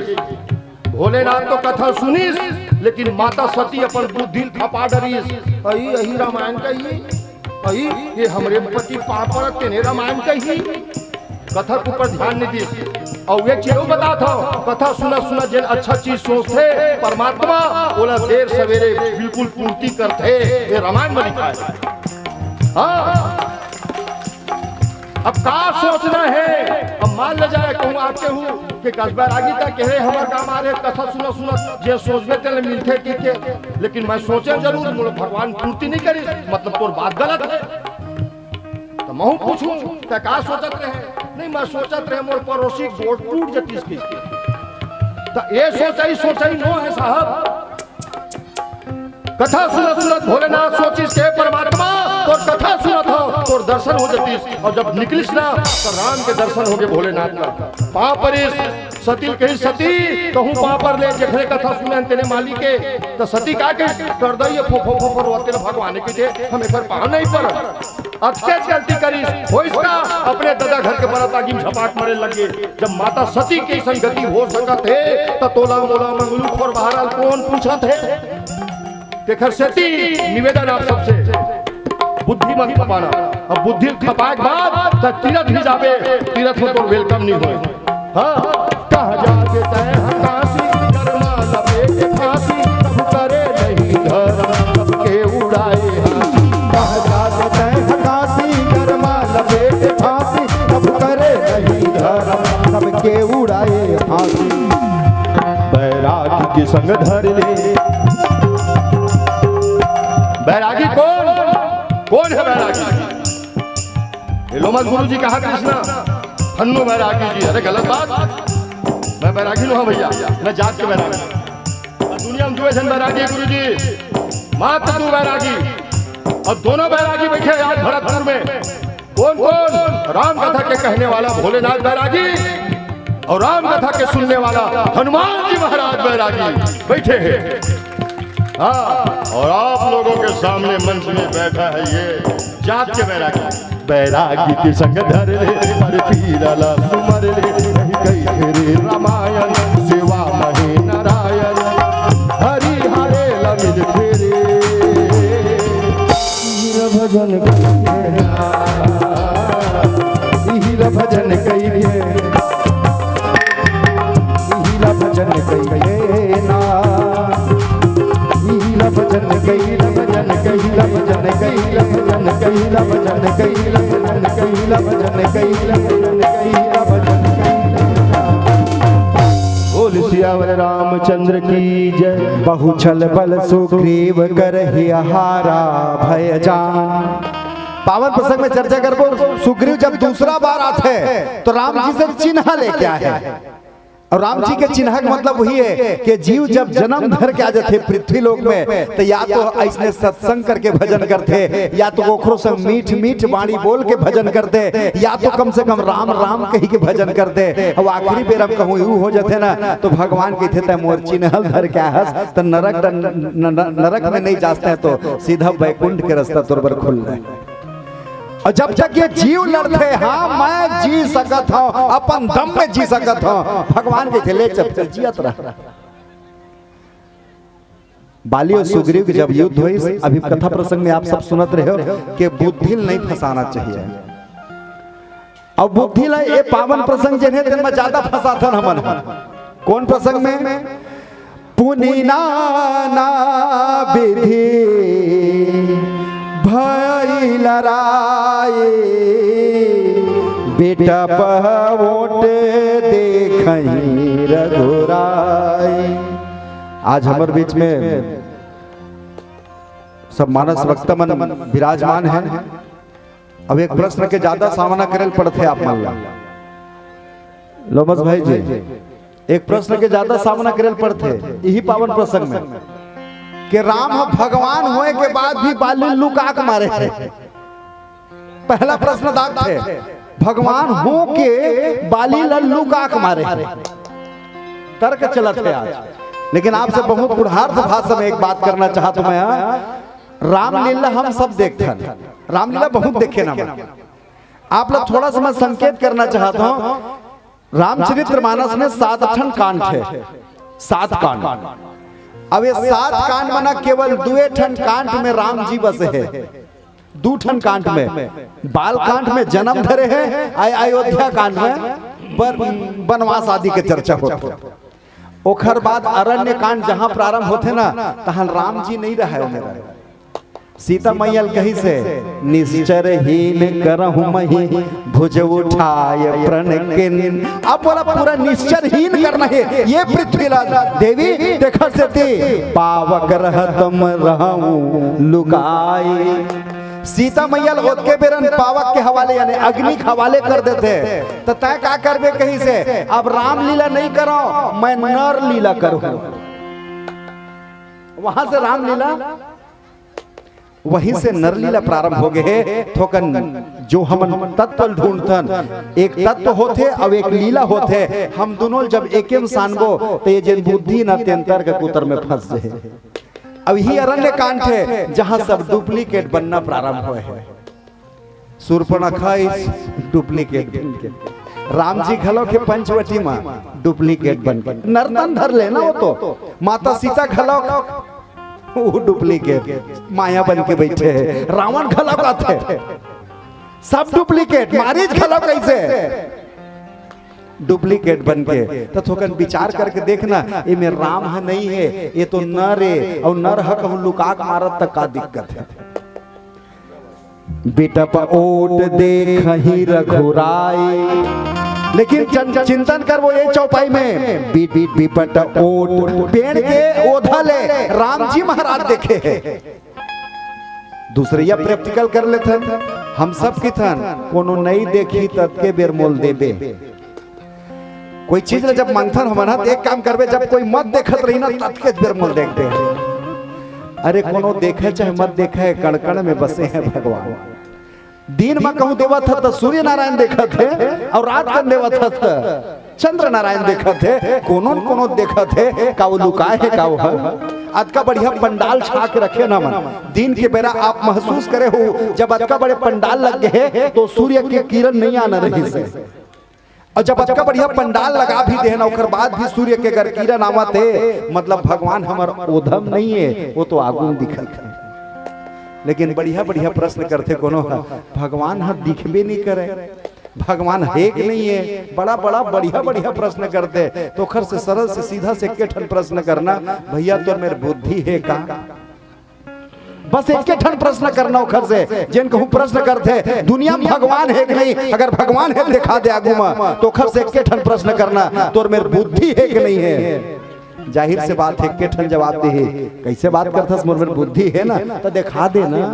भोलेनाथ तो कथा सुनिस, लेकिन माता सती अपन बुद्धि खपा डरिस। अई, अही रामायण कही, अई, ये हमरे पति पांव परत, तेने रामायण कही। कथा के ऊपर ध्यान नहीं दिस। अउ एक चीज अउ बतात हंव, कथा सुनत सुनत जेन अच्छा चीज सोचथे परमात्मा, ओला देर सवेरे बिल्कुल पूर्ति करथे। ये रामायण में लिखा हे। हाँ, अब का सोचना हे? अब मान ले जाए, कहूँ आप कहूँ कि कस बैरागी त कहे हमर गाँव आ रहे, कथा सुनत सुनत जे सोचबे तेला मिलथे कि के, लेकिन मैं सोचे जरूर, मोला भगवान पूर्ति नहीं करिस, मतलब तोर बात गलत हे। त महूँ पूछूं, त का सोचत रहे? नहीं, मैं सोचत रहे मोर पड़ोसी गोड़ टूट जतिस कि। त ये सोचई सोचई नो हे साहब। कथा सुनत सुनत भोलेनाथ सोचिस के परमात्मा, तोर कथा सुनत हंव, तोर दर्शन हो जतिस। अउ जब निकलिस ना, त राम के दर्शन होगे भोलेनाथ ला। पांव परिस, सती ल कहिस, सती, तहूं पांव पर ले, जेखरे कथा सुने हन तेने मालिक के। त सती का कहिस, करदई फो फो फो फो रोवत हे, भगवान के दे, हम एकर पांव नहीं परन। अतकेच गलती करिस, होइस का, अपने ददा घर के बरात आगी में झपाट मारे लगे। जब माता सती के संगति हो सकत हे, त तोला मोला मंगलू खोर बहारा ल कोन पूछत हे? तेखर सेती निवेदन आप सबसे, बुद्धि मत खपाना। अब बुद्धि खपाए के बाद त तीरथ भी जाबे, तीरथ में तोर welcome नहीं होय। हाँ, कह जाबे तैं ह काशी, कर्मा लपेटे फांसी, प्रभु करे नहीं धर्म, सबके उड़ाए हांसी। कह जाबे तैं ह काशी, कर्मा लपेटे फांसी, प्रभु करे नहीं धर्म, सबके उड़ाए हांसी। बैरागी के संग धर ले। बैरागी कोन? कोन हे बैरागी? ये लोमस गुरु जी कहा कृष्णा, हन्नू बैरागी जी। अरे गलत बात, मैं बैरागी नो हंव भैया, मैं जात के बैरागी। अउ दुनिया में दुए झन बैरागी गुरु जी, मात्र दू बैरागी, अउ दोनों बैरागी बइठे हे आज भरतपुर में। कोन कोन? राम कथा के कहने वाला भोलेनाथ बैरागी अउ राम कथा के सुनने वाला हनुमान जी महाराज बैरागी बइठे हे। हाँ, अउ आप लोगों के सामने मंच में बैठा है ये जात के बैरागी। बैरागी के संग धर ले, पर पीरा ला सुमर ले, कहि कहि रे रामायण, सेवा महे नारायण, हरि हरे ला मिल फेरे। हीरा भजन कहिए ना, हीरा भजन कहिए, हीरा भजन कहिए ना, हीरा भजन कहिए, भजन कहिए, भजन कहिए, भजन कहिए, भजन कहिए, भजन कहिए, भजन कहिए, भजन कहिए। बोल सियावर रामचंद्र की जय। बहु छल बल सुग्रीव करहिं हारा भय जान। पावन प्रसंग में चर्चा करबो। सुग्रीव जब दूसरा बार आथे तो राम जी से चिन्ह लेके आए हे। अउ राम जी के चिन्ह के मतलब वही हे कि जीव जब जन्म धर के आ जाथे पृथ्वी लोक में, तो या तो अइसने सत्संग करके भजन करथे, या तो ओखरो संग मीठ मीठ बाणी बोल के भजन करथे, या तो कम से कम राम राम कहि के भजन करथे। अउ आखिरी बेरा में कहूँ यू हो जाथे ना, तो भगवान कहिथे, "तैं मोर चिन्ह ल धर के आए हस, त नरक, न-, न-, नरक में नहीं जा सकते, तो सीधा बैकुंठ के रस्ता तोर बर खुल रहे।" अउ जब तक ये जीव लड़थे, हाँ, मैं जी सकत हंव, अपन दम में जी सकत हंव, भगवान कहिथे, "ले चल, चल, जियत रह।" बाली अउ सुग्रीव के जब युद्ध होइस, अभी कथा प्रसंग में आप सब सुनत रहे हो कि बुद्धि ल नहीं फंसाना चाहिए। अब बुद्धि ला ये पावन प्रसंग जेन हे, तेन में ज्यादा फंसाथन हमन। कोन प्रसंग में? पुनि नाना विधि भई लड़ाई, बिटप ओट देखहि रघुराई। आज हमर बीच में सब मानस वक्ता मन विराजमान हे। अब एक प्रश्न के ज्यादा सामना करे ल पड़थे आप मन ला। लोमस भाई जी, एक प्रश्न के ज्यादा सामना करे ल पड़थे इही पावन प्रसंग में, कि राम ह भगवान होए के बाद भी बाली लुका के मारे हे। पहला प्रश्न दाग थे, भगवान हो के बाली ल लुका के मारे हे। तर्क चलत हे आज, लेकिन आपसे बहुत गूढ़ार्थ भाषा में एक बात करना चाहत हूं मैं। रामलीला हम सब देखथन, रामलीला बहुत देखे ना मैं। आप लोग थोड़ा सा मैं संकेत करना चाहत हूं। रामचरित्र मानस में सात ठन कांड हे, सात कांड। अब ये सात कांड में ना केवल दुए ठन कांड में राम जी बसे हे, दू ठन कांड में, बाल कांड में जन्म धरे हे, अय-, अयोध्या कांड में बर-, बनवास आदि के चर्चा होथे। ओखर बाद अरण्य कांड जहां प्रारंभ होथे ना, तहां राम जी नहीं रहय ओमे। सीता मैया ल कहिस हे, "निश्चर हीन करहु मही भुज उठाय प्रण किन।" अब बोला पूरा निश्चर हीन करना हे ये पृथ्वी ला। देवी तेखर सेती पावक रहत म रहूं लुकाई। सीता मैया ल ओतके बेरन पावक के हवाले यानी अग्नि के हवाले कर देथे। त तैं का करबे कहिस हे, "अब रामलीला नहीं करंव, मैं नर लीला करहूं।" वहां से रामलीला, वहीं से नरलीला प्रारंभ हो गे हे। थोकन जो हमन तत्व ल ढूंढथन, एक तत्व होथे अउ एक लीला होथे। हम दुनों ल जब एके म सानबो, त ये जेन बुद्धि ना तेंतर के कुतर में फंस जाही। अब इही अरण्य कांड हे, जहां सब duplicate बनना प्रारंभ होए हे। सूर्पणखा इस duplicate बन के, राम जी घलो के पंचवटी में duplicate बन के नरतन धर ले ना वो तो, माता सीता घलो वो duplicate माया बन के बैठे हे, रावण घलो आथे, सब duplicate, मारीच घलो कैसे duplicate बन के। त थोकन विचार करके देखना, एमे राम ह नहीं हे, ये तो नर हे, अउ नर ह कहूं लुका के मारत त का दिक्कत हे। बिटप ओट देखहि रघुराई। लेकिन चन-, चिंतन करबो ये चौपाई में, बि-, बि-, बिपट ओट, पेड़ के ओधा ले राम जी महाराज देखे हे। दूसरइया practical कर लेथन, हम सब किथन, कोनो नइ देखी ततके बेर मोल देबे। कोई चीज ला जब मांगथन हमन ह, त एक काम करबे, जब कोई मत देखत रही ना, ततके बेर मोल देखबे। अरे, कोनो देखे चाहे मत देखे, कण कण में बसे हे भगवान। दिन म कहूं देवत हस त सूर्य नारायण देखत हे, अउ रात कन देवत हस त चंद्र नारायण देखत हे। कोनो न कोनो देखत हे, का वो लुकाए हे, का वो ह? अतका बढ़िया पंडाल छा के रखे न हमन। दिन के बेरा आप महसूस करे हो, जब अतका बड़े पंडाल लग गे हे, तो सूर्य के किरण नहीं आना रहिस हे। अउ जब अतका बढ़िया पंडाल लगा भी देहे ना, ओकर बाद भी सूर्य के अगर किरण आवत हे, मतलब भगवान हमर ओधा म नहीं हे, वो तो आगू म दिखत हे। लेकिन बढ़िया बढ़िया प्रश्न करथे कोनो ह, भगवान ह दिखबे नहीं करे, भगवान हे कि नहीं हे, बड़ा बड़ा बढ़िया बढ़िया प्रश्न करथे। त ओखर से सरल से सीधा से एके ठन प्रश्न करना, भैया तोर मेर बुद्धि हे का? बस एके ठन प्रश्न करना ओखर से, जेन कहूं प्रश्न करथे, दुनिया म भगवान हे कि नहीं? अगर भगवान हे त देखा दे आगू म, त ओखर से एके ठन प्रश्न करना, तोर मेर बुद्धि हे कि नहीं हे? जाहिर से बात हे, एके ठन जवाब देही। कैसे बात करथस, मोर मेर बुद्धि हे ना, त देखा दे ना,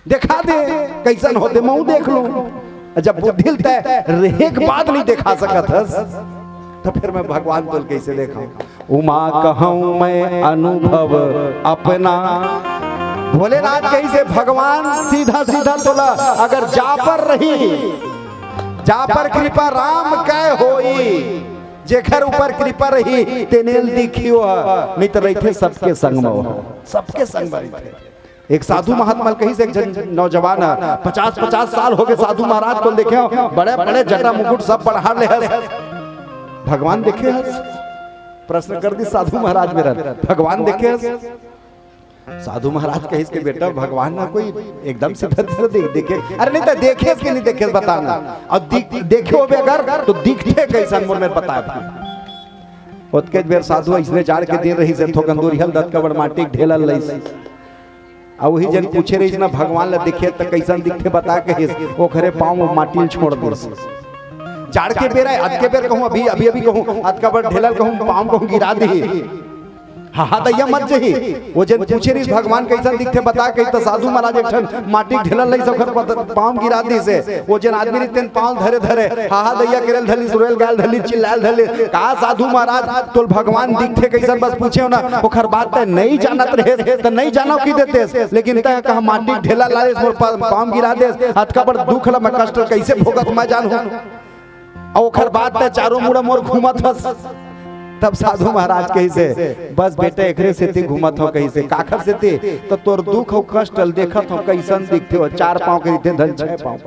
देखा दे, कैसन होथे, महूं देख लूं। जब बुद्धि ल तैं रेहे के बाद नहीं देखा सकत हस, त फिर मैं भगवान तोल कैसे देखाऊं? उमा कहूं मैं अनुभव अपना। भोलेनाथ कहिस हे भगवान सीधा सीधा तोला, अगर जा पर रही, जा पर कृपा राम कै होई, जेखर ऊपर कृपा रही, तेने ल दिखी ओ ह, नहीं त रहिथे सबके संग म ओ ह, सबके संग म रहिथे। एक साधु महात्मा ल कहिस, एक झन नौजवान ह, पचास पचास साल हो गे साधु महाराज ल देखे हंव, बड़े बड़े जटा मुकुट सब बढ़ार ले हस, भगवान देखे हस? प्रश्न कर दिस साधु महाराज मेर, भगवान देखे हस? साधु महाराज कहिस के बेटा, भगवान ना कोई एकदम सीधा सीधा देख, देखे, अरे नहीं त देखे हस कि नहीं देखे हस, बता ना। अउ दिख-, देखे होबे अगर त दिखथे कैसन, मोर मेर बता। ओतकेच बेर साधु अइसने जाड़ के दिन रहिस हे, थोकन दूरिहा ले अतका बड़ माटी के ढेला ल लइस। अउ उही जन पूछे रहिस ना, भगवान ल देखे त कैसन दिखथे बता, कहिस, ओखरे पांव माटी ल छोड़ दिस। जाड़ के बेरा हे, अतके बेर कहूं, अभी, अभी, अभी कहूं, अतका बड़ ढेला ल कहूं, पांव कहूं गिरा दिही। हाहा दैया मर जही। वो जेन पूछे रहिस, "भगवान कइसन दिखथे बता," कहिस त साधु महाराज एक ठन माटी के ढेला लइस, ओखर पत-, पाँव गिरा दिस हे। वो जेन आदमी रहिस तेन पाँव धरे धरे हाहा दैया करे ल धर लिस, रोए ल गाय ल धर लिस, चिल्लाए ल धर लिस, "का साधु महाराज, तोल भगवान दिखथे कइसन बस पूछेंव ना, ओखर बाद तैं नइ जानत रहेस त नइ जानव कहि देतेस, लेकिन तैं कहा माटी के ढेला ला लेस, मोर पा-, पाँव गिरा देस, अतका बड़ दुख ल मैं कष्ट ल कइसे भोगत मैं जानहूँ?" अउ ओखर बाद तैं चारों मुड़ा मोर घूमत हस। तब साधु महाराज कहिस हे, "बस बेटा, एकरे सेती घूमत हंव," कहिस हे। "काखर सेती?" "त तोर दुख अउ कष्ट ल देखत हंव, कइसन दिखथे, वो चार पाँव के दिखथे, धन छह पाँव।"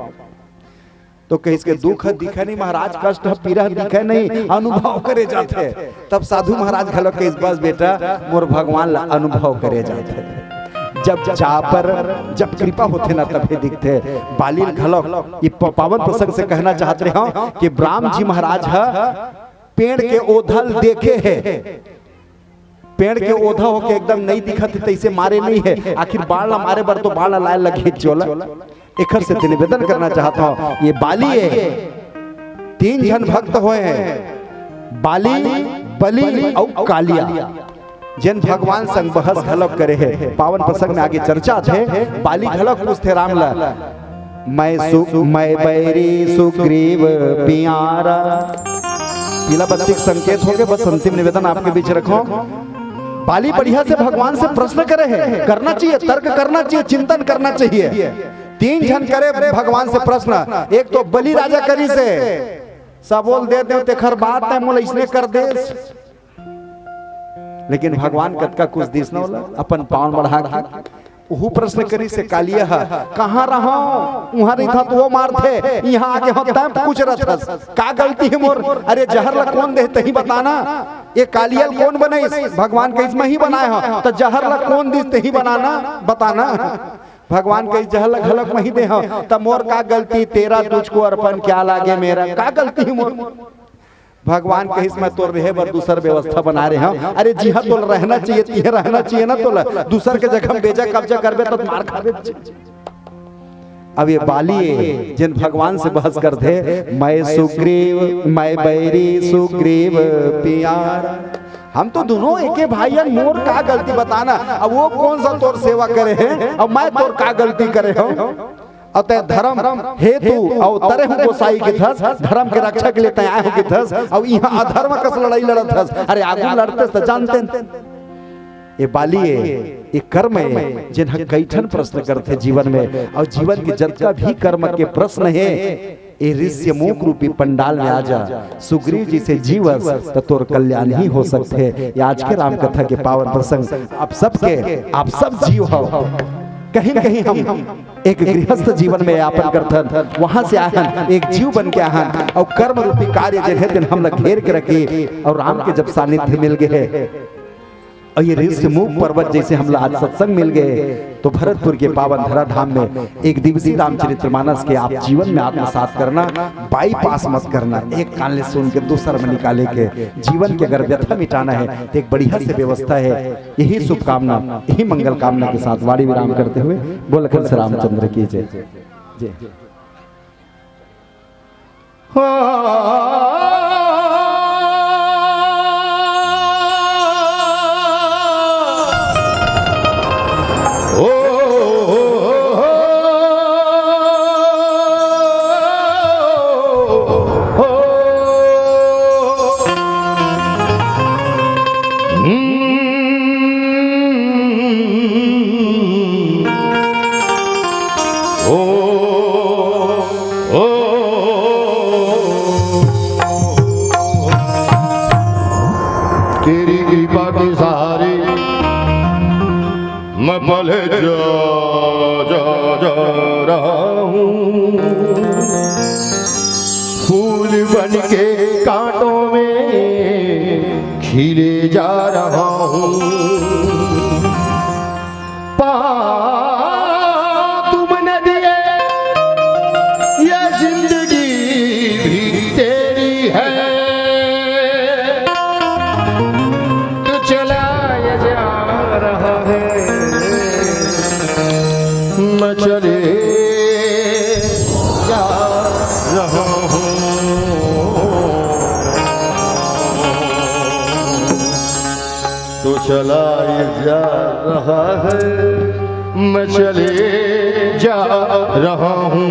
तो कहिस के, "दुख ह दिखय नहीं महाराज, कष्ट ह, पीरा ह दिखय नहीं, अनुभव करे जाथे।" तब साधु महाराज घलो कहिस, "बस बेटा, मोर भगवान ला अनुभव करे जाथे।" जब जा पर जब कृपा होथे ना, तभे दिखथे। बाली ल घलो ये प-, पावन प्रसंग से कहना चाहत रहे हंव कि राम जी महाराज ह पेड़ के ओधा ल देखे हे, पेड़ के ओधा होके एकदम नइ दिखत हे, तइसे मारे नइ हे। आखिर बाण ला मारे बर तो बाण ला लाए लगही जोला। एखर सेती निवेदन करना चाहत हंव, ये बाली हे, तीन झन भक्त होए हे, बाली, बलि अउ कालिया, जेन भगवान संग बहस घलोक करे हे। पावन प्रसंग में आगे चर्चा आथे। बाली घलोक पूछथे राम ला, "मैं सु-, मैं बैरी सुग्रीव पियारा।" पीला बत्ती के संकेत होगे, बस अंतिम निवेदन आपके बीच रखंव। बाली बढ़िया से भगवान से प्रश्न करे हे, करना चाहिए, तर्क करना चाहिए, चिंतन करना चाहिए। तीन झन करे भगवान से प्रश्न, एक तो बलि राजा करिस हे, "सबो ल दे देंव, तेखर बाद तैं मोला अइसने कर देस।" लेकिन भगवान कतका कुछ दिस न ओला, अपन पाँव बढ़ा के। उहू प्रश्न करिस हे कालिया ह, "कहाँ रहंव? उहाँ रहिथंव त वो मारथे, इहाँ आगे हंव तैं कुचरत हस। का गलती हे मोर? अरे जहर ला कोन देहे तहीं बताना, ये कालिया ल कोन बनाइस?" भगवान कहिस, "महीं बनाए हंव।" "त जहर ला कोन दिस तहीं बनाना, बताना?" भगवान कहिस, "जहर ला घलोक महीं दे हंव।" "त मोर का गलती? तेरा तुझको अर्पण, क्या लागे मेरा, का गलती हे मोर?" भगवान कहिस, "मैं तोर रहे बर दूसर व्यवस्था बना रहे हंव।" अरे जिहां तोला रहना चाहिए, तिहां रहना चाहिए ना तोला। दूसर के जगह में बेजा कब्जा करबे त मार खाबे। अब ये बाली हे, जेन भगवान से बहस करथे, "मैं सुग्रीव, मैं बैरी सुग्रीव पियारा।" हम तो दोनों एके भाई हन, मोर का गलती बताना? अब वो कोन सा तोर सेवा करे हे, अब मैं तोर का गलती करे हंव? अउ तैं धरम हेतु अवतरे हंव गोसाई कहिथस, धरम के रक्षा के लिए तैं आए हंव कहिथस, अउ इहां अधर्म कस लड़ाई लड़त हस। अरे आगू लड़तेस त जानतेन। ये बाली हे, ये कर्म हे, जेन ह कई ठन प्रश्न करथे जीवन में, अउ जीवन के जतका भी कर्म के प्रश्न हे, ये ऋष्यमूक रूपी पंडाल में आ जा, सुग्रीव जी से जीवस, त तोर कल्याण ही हो सकथे। ये आज के राम कथा के पावन प्रसंग, आप सबके, आप सब जीव हो, कहीं न कहीं हम एक गृहस्थ जीवन में यापन करथन, वहां से आहन, एक जीव बन के आहन, अउ कर्म रूपी कार्य जेन हे तेन हमला घेर के रखे, अउ राम के जब सानिध्य मिल गे हे, अउ ये ऋष्यमूक पर्वत जइसे हमला आज सत्संग मिल गे, तो भरतपुर के पावन धराधाम में एक दिवसीय रामचरितमानस के आप जीवन में आत्मसात करना, बाईपास मत करना। एक कान ले सुन के दूसर में निकाले के जीवन के अगर व्यथा मिटाना हे, तो एक बढ़िया से व्यवस्था हे। यही शुभकामना, यही मंगल कामना के साथ वाणी विराम करते हुए बोल लखन से रामचंद्र की जय। जय। तेरी कृपा के सहारे मैं पले जा, जा, जा रहा हूँ। फूल बन के कांटों में खिले जा रहा हूँ। पाँव तुमने दिए, ये जिंदगी भी तेरी है। तू चला ये जा रहा है, मैं चले जा रहा हूँ। तो चला ये जा रहा है, मैं चले जा रहा हूँ।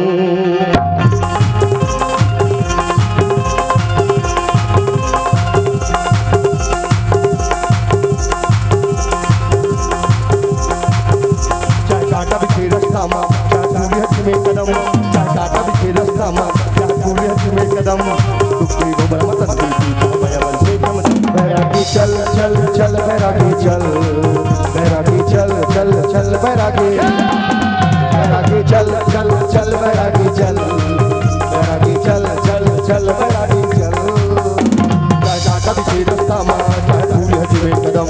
चाहे कांटा बिछे रास्ता मा, चाहे पूरी हट में कदम, चाहे कांटा बिछे रास्ता मा, चाहे पूरी हट में कदम, दुख की वो बड़ा मत दी, दी, दी, बया बन से कम दम। बैरागी चल, चल, चल, बैरागी चल, बैरागी चल, चल, चल, बैरागी। बैरागी चल, चल, चल, बैरागी चल, बैरागी चल, चल, चल, बैरागी चल। चाहे कांटा बिछे रास्ता मा, चाहे पूरी हट में कदम,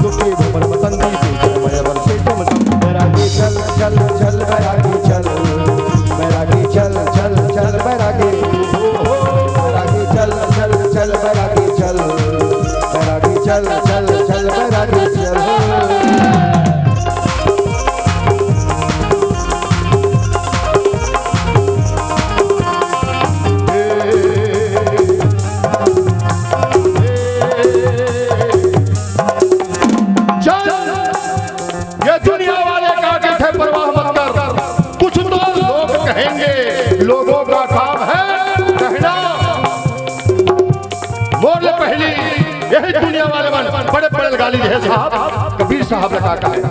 दुख की वो बड़ा मत दी, दी, दी, बया बन से कम दम। बैरागी चल, चल, चल, बैरागी चल, बैरागी चल, चल, चल, बैरागी। बैरागी चल, चल, चल, बैरागी चल, बैरागी चल, चल, चल, बैरागी चल। चल, ये दुनिया वाले का कथे परवाह मत कर, कुछ तो लोग कहेंगे, लोगों का काम है कहना। मोर ले पहली यही दुनिया वाले मन बड़े बड़े गाली दे साहब, कबीर साहब ने का कहा है,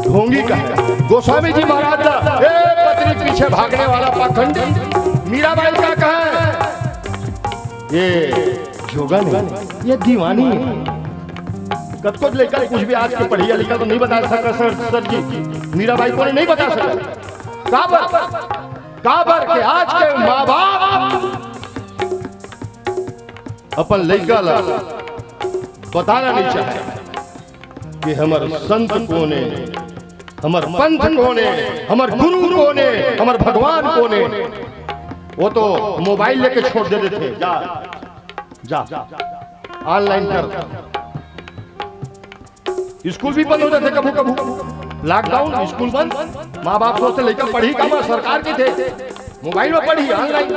ढोंगी का है, गोस्वामी जी महाराज का, ए पत्नी पीछे भागने वाला पाखंडी, मीराबाई का कहा है, ये जोगा नहीं, ये दीवानी है। कतको लेकर कुछ भी आज के पढ़िया लिखा तो नहीं बता सका सर, सर जी, मीराबाई को नहीं बता सका। काबर, काबर के आज के माँ बाप अपन लइका ला बताना नहीं चाहे कि हमर संत कोने, हमर पंथ कोने, हमर गुरु कोने, हमर भगवान कोने। वो तो मोबाइल लेके छोड़ दे देथे, जा, जा, ऑनलाइन कर। स्कूल भी बंद हो जाथे कभू कभू, लॉकडाउन, स्कूल बंद, माँ बाप सोचथे लइका पढ़ही कामा, सरकार कथे मोबाइल में पढ़ही, ऑनलाइन।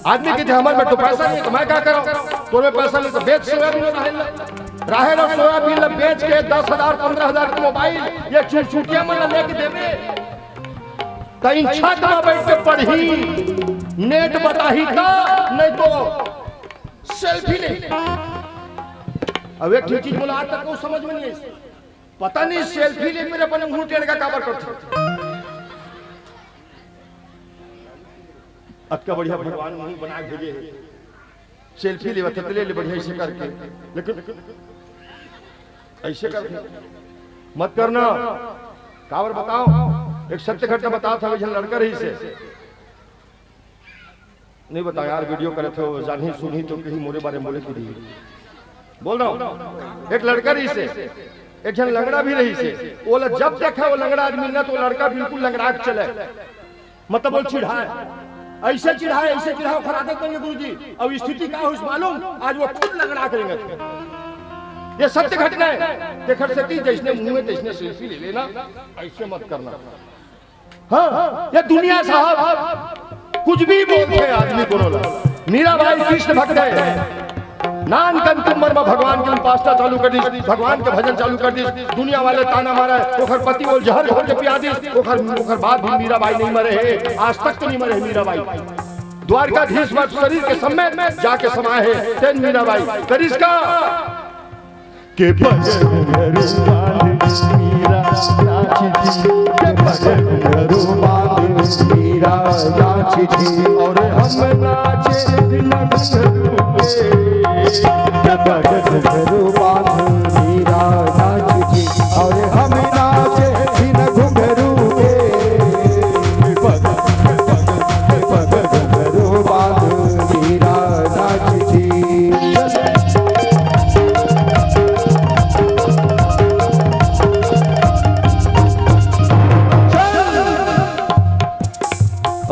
आदमी कथे हमर में तो पैसा नहीं, तो मैं का करूँ, तोर में पैसा नहीं तो बेच सोयाबीन राहेर ला, राहेर और सोयाबीन ला बेच के दस हजार, पन्द्रह हजार के मोबाइल ये चुरचुटिया मन ला लेके देबे। त इन छत में बैठ के पढ़ही, नेट बताही त, नहीं तो सेल्फी ले। अब एक ठे चीज मोला आज तक वो समझ में नहीं आई। पता नहीं सेल्फी ले मेरे अपने मुंह टेढ़ का काबर करथे। अतका बढ़िया भगवान मुंह बना के भेजे हे। सेल्फी लेवत हे, त ले ले बढ़िया ऐसे करके। लेकिन ऐसे करके मत करना। काबर बताओ, एक सत्य घटना बतावत हँव, एक झन लड़का रहिसे। नहीं बताओ यार, वीडियो करत हो, जानही सुनही तो कहीं मोरे बारे में बोले कि नहीं। बोल रहा हूँ, एक लड़का रहिसे, एक झन लंगड़ा भी रहिसे। ओला जब देखा वो लंगड़ा आदमी ना, तो लड़का बिल्कुल लंगड़ा के चले, मतलब वो चिढ़ाए, ऐसे चिढ़ाए, ऐसे चिढ़ाए, ओखर आदत बन गई गुरुजी। अब स्थिति का होइस मालूम, आज वो खुद लंगड़ा के रेंगत हे। ये सत्य घटना है। तेखर सेती जैसने मुंह में तैसने सेल्फी ले लेना, ऐसे मत करना। हाँ, ये दुनिया साहब कुछ भी बोलथे आदमी कोनो ला। मीराबाई कृष्ण भक्त हे, नानकन उमर में भगवान के उपासना चालू कर दिस, भगवान के भजन चालू कर दिस। दुनिया वाले ताना मारे, ओखर पति ओला जहर घोर के पिया दिस, ओखर, ओखर बाद भी मीराबाई नहीं मरे हे, आज तक तो नहीं मरे हे मीराबाई। द्वारकाधीश में शरीर के समेत जाके समाए हे, तेन मीराबाई करिस का? के पग घुंघरू बांध मीरा नाची थी, के पग घुंघरू बांध मीरा नाची थी, और हम नाचे बिना घुंघरू के। के पग घुंघरू बांध मीरा नाची थी, और हम नाचे बिना घुंघरू के। के पग, के पग, के पग घुंघरू बांध मीरा नाची थी।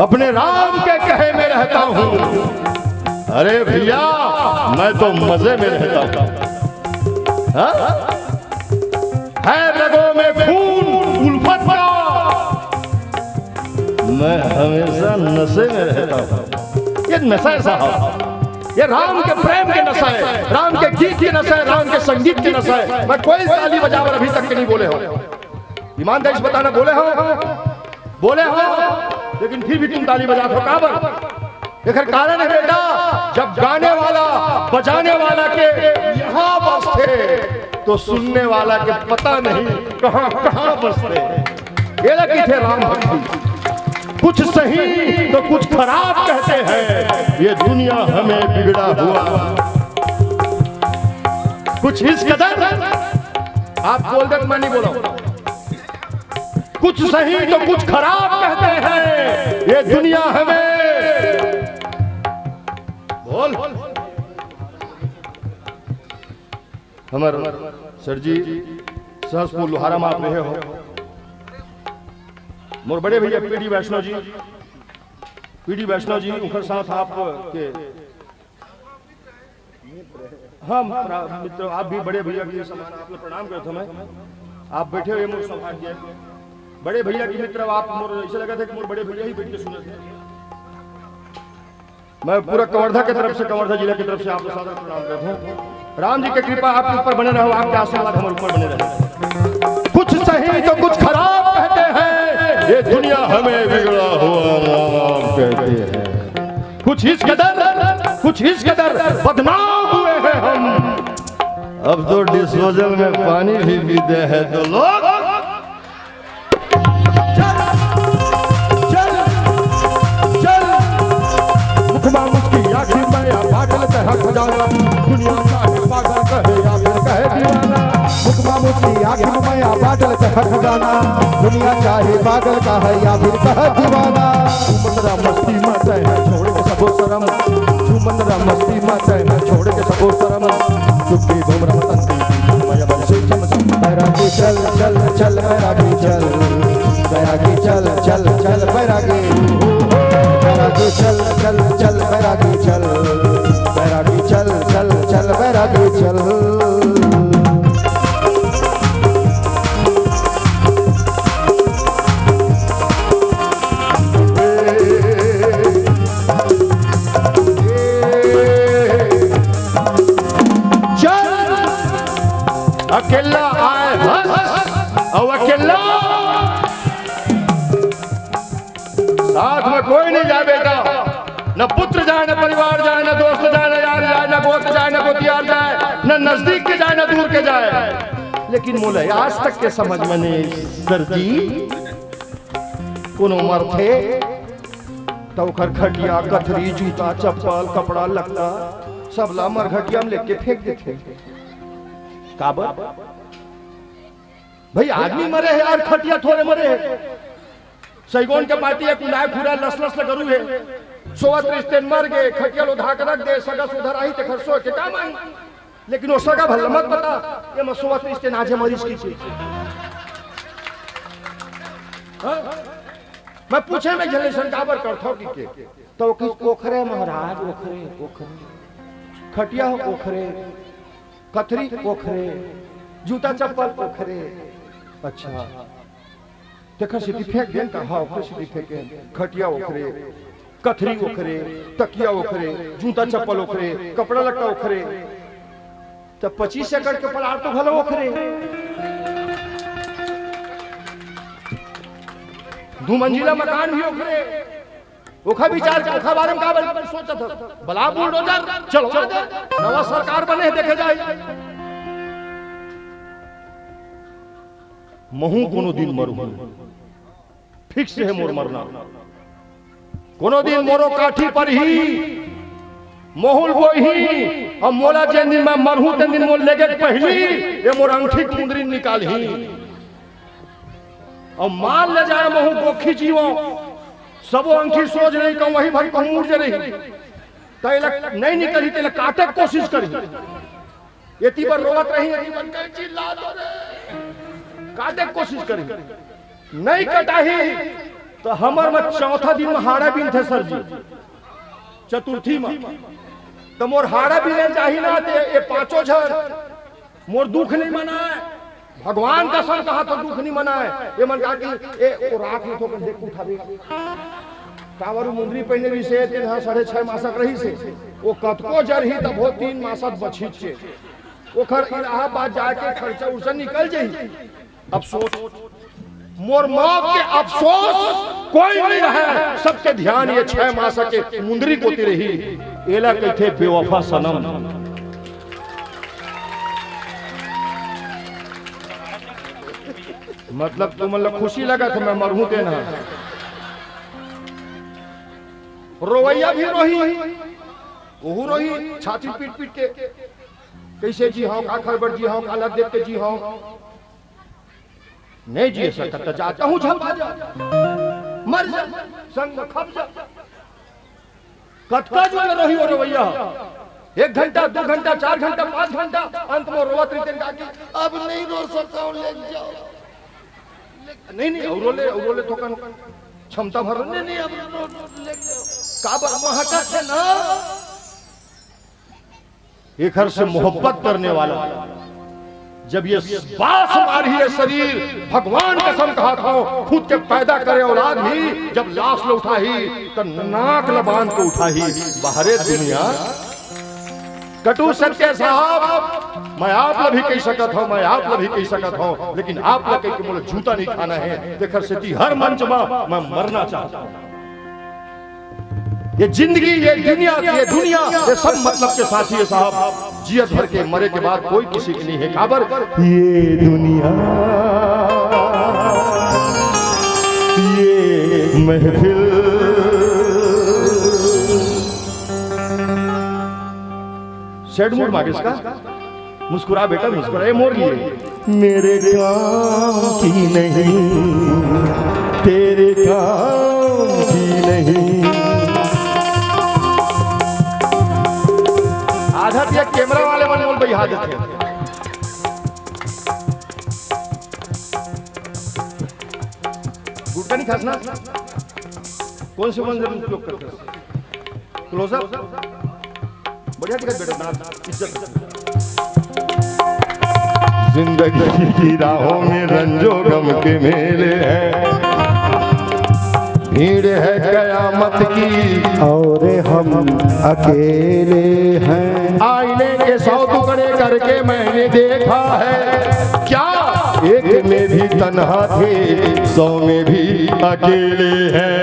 अपने राम के कहे में रहता हूँ। अरे भैया, मैं तो मजे में रहता हूँ। हाँ? है रगों में खून उल्फत का, मैं हमेशा नशे में रहता हूँ। ये नशा है साहब, ये राम के प्रेम के नशा हे, राम के गीत के नशा हे, राम के संगीत के नशा हे। मैं कोई ताली बजावर अभी तक के नहीं बोले हों। ईमानदारी से बताना, बोले हों? बोले हों, लेकिन फिर भी तुम ताली बजात हो, काबर? एकर कारण हे बेटा, जब गाने वाला, बजाने वाला के यहाँ बसथे, तो सुनने वाला के पता नहीं कहाँ, कहाँ बसथे। ये लगी थे राम भक्ति। कुछ सही तो कुछ खराब कहते हैं, ये दुनिया हमें बिगड़ा हुआ। कुछ इस कदर, आप बोल दे तो मैं नहीं बोला। कुछ सही तो कुछ खराब कहते हैं, ये दुनिया हमें। बोल। हमर सर जी, सहसपुर लोहारा में आप रहे हो। मोर बड़े भैया पीडी वैष्णव जी, पीडी वैष्णव जी, उनकर साथ आप के हम प्रा-, मित्र, आप भी बड़े भैया के समान, आप लोग प्रणाम करत हूँ मैं। आप बैठे हुए मोर सौभाग्य। बड़े भैया के मित्र आप मोर, ऐसे लगा था कि मोर बड़े भैया ही बैठ के सुनत हे। मैं पूरा कवर्धा के तरफ से, कवर्धा जिला की तरफ से आपको सादर प्रणाम करत हूँ। राम जी के कृपा आपके ऊपर बने रहो, आपके आशीर्वाद हमारे ऊपर बने रहे। कुछ सही तो कुछ खराब कहते हैं, ये दुनिया हमें बिगड़ा हुआ राम कहती है। कुछ इस कदर, कुछ इस कदर बदनाम हुए हैं हम। अब तो डिस्पोजल में पानी भी पीते हैं तो लोग। चल, चल, चल। मुखमा मुस्की आखिर मैं या पागल कह खजाना। दुनिया चाहे पागल कहे या फिर कहे दीवाना। मुखमा मुस्की आखिर मैं या पागल कह खजाना। दुनिया चाहे पागल कहे या फिर कहे दीवाना। झूमत रह मस्ती में तैं छोड़ के सबो शरम। झूमत रह मस्ती में तैं छोड़ के सबो शरम। चुप्पी घूम रहा तंती, मैं बल से चम चम। बैरागी चल, चल, चल, बैरागी चल। बैरागी चल, चल, चल, बैरागी। बैरागी चल, चल, चल, बैरागी चल। बैरागी चल, चल, चल, बैरागी चल। चल, अकेला आए हंस, अउ अकेला साथ में कोई नहीं जाए बेटा, न पुत्र जाए, न परिवार जाए, न दोस्त जाए, न यार जाए, न गोत जाए, न गोतियार जाए, न नजदीक के जाए, न दूर के जाए। लेकिन मोला आज तक के समझ में नहीं, सर जी, कोनो मरथे त ओकर खटिया, कथरी, जूता, चप्पल, कपड़ा, लत्ता, सबला मरघटिया में लेके फेंक देथे। काबर? भाई, आदमी मरे हे यार, खटिया थोरे मरे हे। सैगोन के पार्टी एक उंधाय खुरा लसलस ल गरू हे। सोवत रिश्ते मर गे, खटिया लो धाक रख दे, सगा सुधर आही तेखर सो के काम आही। लेकिन वो सगा भला मत बता, ये मैं सोवत रिश्ते नाजे मरीज की चीज। हाँ? मैं पूछे में झले सन काबर करथो की के। तो किस ओखरे महाराज, ओखरे, ओखरे। खटिया ओखरे, कथरी ओखरे, जूता चप्पल ओखरे। अच्छा। तेखर सेती फेंक देन का? हाँ, ओखरे सेती फेंक देन। खटिया ओखरे, कथरी ओखरे, तकिया ओखरे, जूता चप्पल ओखरे, कपड़ा लत्ता ओखरे। त पच्चीस एकड़ के प्लाट तो घलो ओखरे। दू मंजिला मकान भी ओखरे। ओखा विचार के, ओखा बारे में का बल-, सोचत हस? बला बुलडोजर, चलवा दे। नवा सरकार बने हे, देखे जाए। महूं कोनो दिन मरहूं। फिक्स हे मोर मरना। कोनो दिन मोरो काठी परही, महुल बोही, अउ मोला जेन दिन मैं मरहूं, तेन दिन मोर लेगे के पहिली, ये मोर अंगठी के मुंदरी निकालही। अउ मान ले जाए महूं गोखी जीवो, सबो अंगठी सोझ रही, कहूं वही भर कहूं मुड़ जे रही। त एला नहीं निकलही, तेला काटे के कोशिश करही। एती बर रोवत रही, एती बर कहीं चिल्ला दो रे। काटे के कोशिश करही। नहीं कटाही, तो हमर में चौथा दिन में हाड़ा बिनथे सर जी। चतुर्थी में। तो मोर हाड़ा बिने चाही ना, ते ये पांचों झन मोर दुख नहीं मनाए। भगवान कसम कहा तो दुख नहीं मनाए। ये मन कहा कि ए, ओ रात में तो अपन देख उठावे। काबर मुंदरी पहिने रिहिसे, तेन ह साढ़े छह मासक रहिसे। वो कतको जरही, तभो तीन मासक बछिचे। ओखर इलाहाबाद जाके खर्चा उर्चा निकल जाही। अफसोस, मोर मौत के अफसोस कोई नहीं रहे, सबके ध्यान ये छह मासक के मुंदरी कोती रही। एला कहिथे बेवफा सनम। मतलब तुमन ला खुशी लगत हे, मैं मरहूं तेन ह। रोवइया भी रोही, ओहू रोही, छाती पीट पीट के, कइसे जी हंव, काखर बर जी हंव, काला देख के जी हंव। नहीं जी सकत त जा, तहूं झपा जा, मर जा, संग में खप जा। कतका जोर रोही ओ रोवइया, एक घंटा, दो घंटा, चार घंटा, पांच घंटा, अंत में रोवत रहिथे, "काकी, अब नहीं रो सकता हूं, ले जाओ।" नहीं, नहीं, अउ रो ले, अउ रो ले, थोकन क्षमता भर, नहीं, नहीं, अब रो, रो, ले जाओ। काबर महकत हे ना। एखर से मोहब्बत करने वाला, जब ये बास मारही ये शरीर, भगवान कसम कहत हंव, खुद के पैदा करे औलाद ही जब लाश ल उठाही, त नाक ल बांध के उठाही। बाहरे दुनिया कटु सत्य साहब, मैं आप ल भी कहि सकत हंव, मैं आप ल भी कहि सकत हंव, लेकिन आप ल कहिके मोला जूता नहीं खाना हे। तेखर सेती हर मंच म मैं मरना चाहत हंव। ये जिंदगी, ये दुनिया, ये दुनिया, ये सब मतलब के साथी हे साहब। जियत भर के, मरे के बाद कोई किसी के नहीं हे। काबर? ये दुनिया, ये महफिल। सैड मूड मांगे इसका। मुस्कुरा बेटा, मुस्कुरा, ये मोर लिए। मेरे काम की नहीं, तेरे काम की नहीं। आधा दिया कैमरा वाले मन मोल बइहा देथे। गुटखा नहीं खास ना? कौन से मंजर उपयोग करते हैं? क्लोजअप। बढ़िया दिखत बेटा, ना इज्जत। जिंदगी की राहों में रंजो गम के मेले हैं, भीड़ है कयामत की और हम अकेले हैं। आईने के सौ टुकड़े करके मैंने देखा है, क्या एक में भी तन्हा थे, सौ में भी अकेले हैं।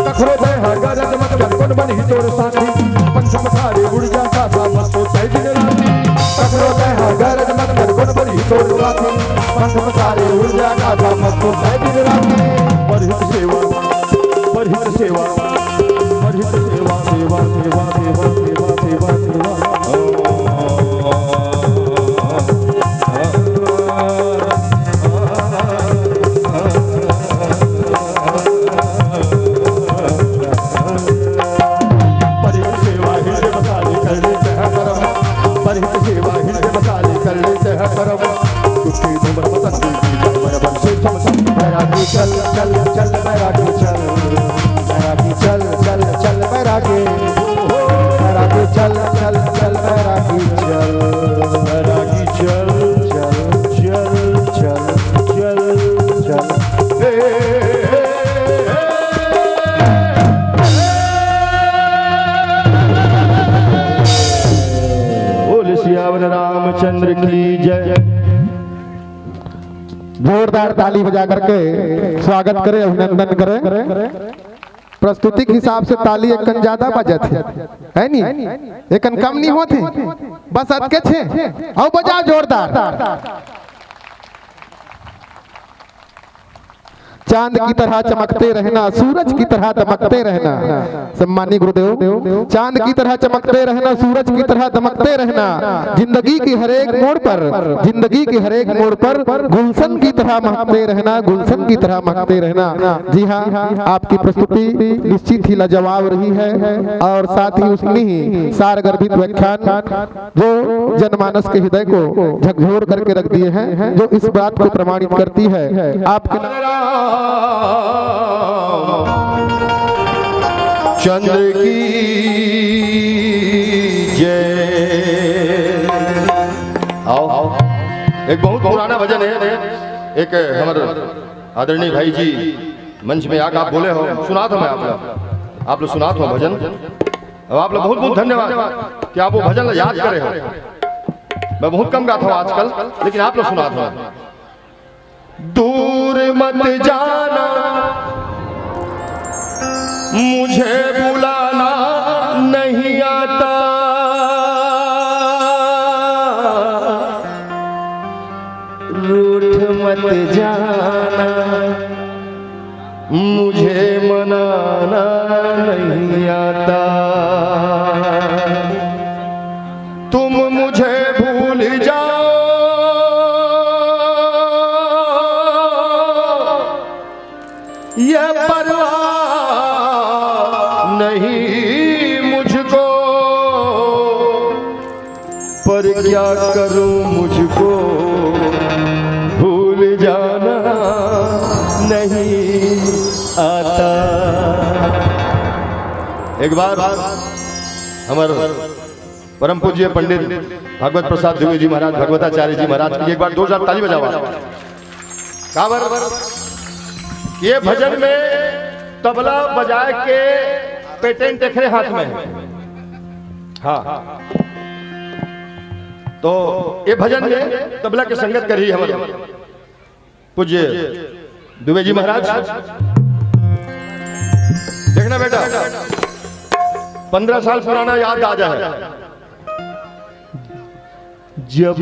कखरो दे हर गरज मत कर, कौन बनही तोर साथी? पंच मसारे उड़ जा, सादा मत हो, तय दिन राती। कखरो दे हर गरज मत कर, कौन बनही तोर साथी? पंच मसारे उड़ जा, सादा मत हो, तय दिन राती। परहित सेवा, परहित सेवा, परहित सेवा, सेवा, सेवा, सेवा, सेवा, सेवा, सेवा। परिहित सेवा हृदय मसाले कर लेते हैं करम। परिहित सेवा हृदय मसाले कर लेते हैं करम। उसकी धूमर पतंग की जल बराबर से चमचम। बैरागी चल, चल, चल, बैरागी चल। बैरागी चल, चल, चल, बैरागी। बैरागी चल, चल, चल, बैरागी चल। बैरागी चल, चल, चल, चल, चल, चल। हे, हे, हे, हे। बोल सियावर रामचंद्र की जय। जोरदार ताली बजा करके स्वागत करें, अभिनंदन करें। प्रस्तुति के हिसाब से ताली एकन ज्यादा बजत हे, है नी? एकन कम नहीं होत हे, बस अतकेच हे। अउ बजाओ जोरदार। चांद की तरह चमकते रहना, सूरज की तरह दमकते रहना। सम्मानी गुरुदेव, चांद की तरह चमकते रहना, सूरज की तरह दमकते रहना। जिंदगी के हर एक मोड़ पर, जिंदगी के हर एक मोड़ पर गुलशन की तरह महकते रहना, गुलशन की तरह महकते रहना। जी हाँ, आपकी प्रस्तुति निश्चित ही लाजवाब रही है और साथ ही उतनी ही सारगर्भित व्याख्यान जो जनमानस के हृदय को झकझोर करके रख दिए हैं, जो इस बात को प्रमाणित करती है। आपके चंद्र की जय। आओ, आओ। एक बहुत पुराना भजन है। एक हमर आदरणीय भाई जी मंच में आके आप बोले हो, सुनात हों मैं आप ला, आप ला सुनात हों भजन। अब आप ला बहुत बहुत धन्यवाद कि आप वो भजन ला याद करे हो। मैं बहुत कम गाता हूँ आजकल, लेकिन आप ला सुनात हों। दूर मत जाना, मुझे बुलाना नहीं आता। रूठ मत जाना, मुझे मनाना नहीं आता। तुम मुझे भूल जाओ, ये परवाह नहीं मुझको, पर क्या करूं, मुझको भूल जाना नहीं आता। एक बार हमर परम पूज्य पंडित भागवत प्रसाद द्विवेदी महाराज, भगवताचार्य जी महाराज की एक बार जोरदार ताली बजावा। काबर ये भजन में तबला बजाए के पेटेंट एकरे हाथ में है। हाँ, तो ये भजन में तबला के संगत करी हमर पूज्य दुबे जी महाराज। देखना बेटा, पन्द्रह साल पुराना याद आ जाए। जब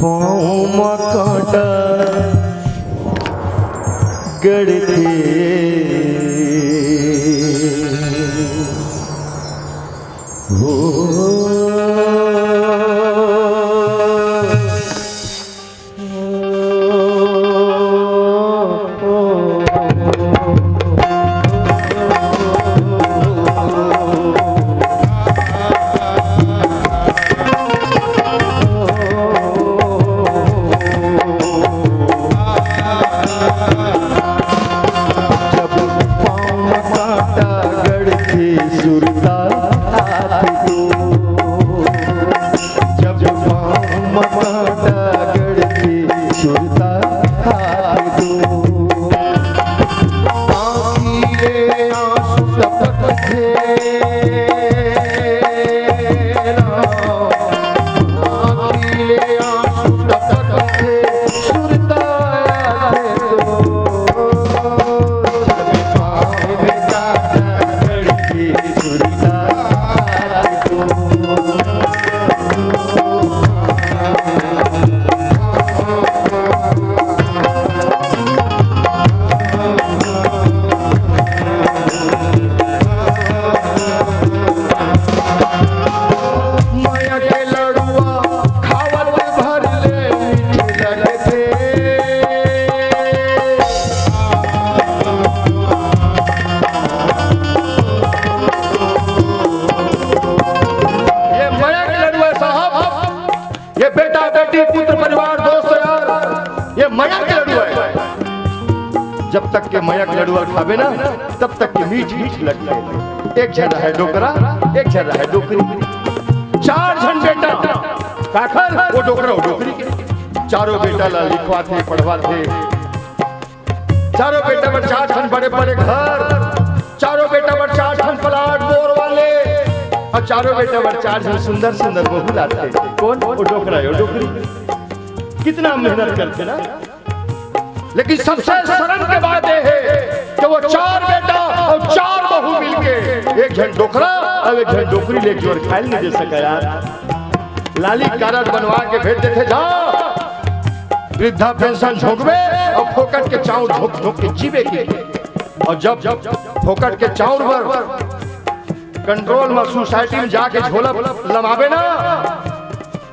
पाँव म कांटा गड़थे हो, जब पाँव म कांटा गड़थे सुरता हाथ दो, जब पाँव म कांटा गड़थे सुरता हाथ दो, आँखी ले आँसू टपकथे राम, आँखी ले आँसू टपकथे सुरता हाथ दो। मया के लड़ुआ खावत भर ले मीठ लगथे। ये मया के लड़ुआ साहब, ये बेटा बेटी पुत्र परिवार दोस्त यार, ये मया के लड़ुआ है। जब तक के मया के लड़ुआ खाबे ना, तब तक के मीठ मीठ लगथे। एक झन रहे डोकरा, एक झन रहे डोकरी, चार झन बेटा। काखर वो डोकरा, वो डोकरी के चारों बेटा ला लिखवाथे, पढ़वाथे। चारों बेटा बर चार झन बड़े बड़े घर, चारों बेटा बर चार झन प्लाट बोर वाले, अउ चारों बेटा बर चार झन सुंदर सुंदर बहू लाथे। कोन? वो डोकरा, वो डोकरी। कितना मेहनत करथे ना। लेकिन सबसे शर्म के बात ये हे कि वो चार बेटा अउ चार बहू मिलके एक झन डोकरा अउ एक झन डोकरी ले एक जोर खाए ल नइ दे सका यार। लाली कारड बनवा के भेज देथे, जा वृद्धा पेंशन झोंकबे अउ फोकट के चाउर झोंक झोंक के जीबे के। अउ जब फोकट के चाउर बर कंट्रोल म सोसाइटी म जाके झोला लमाबे ना,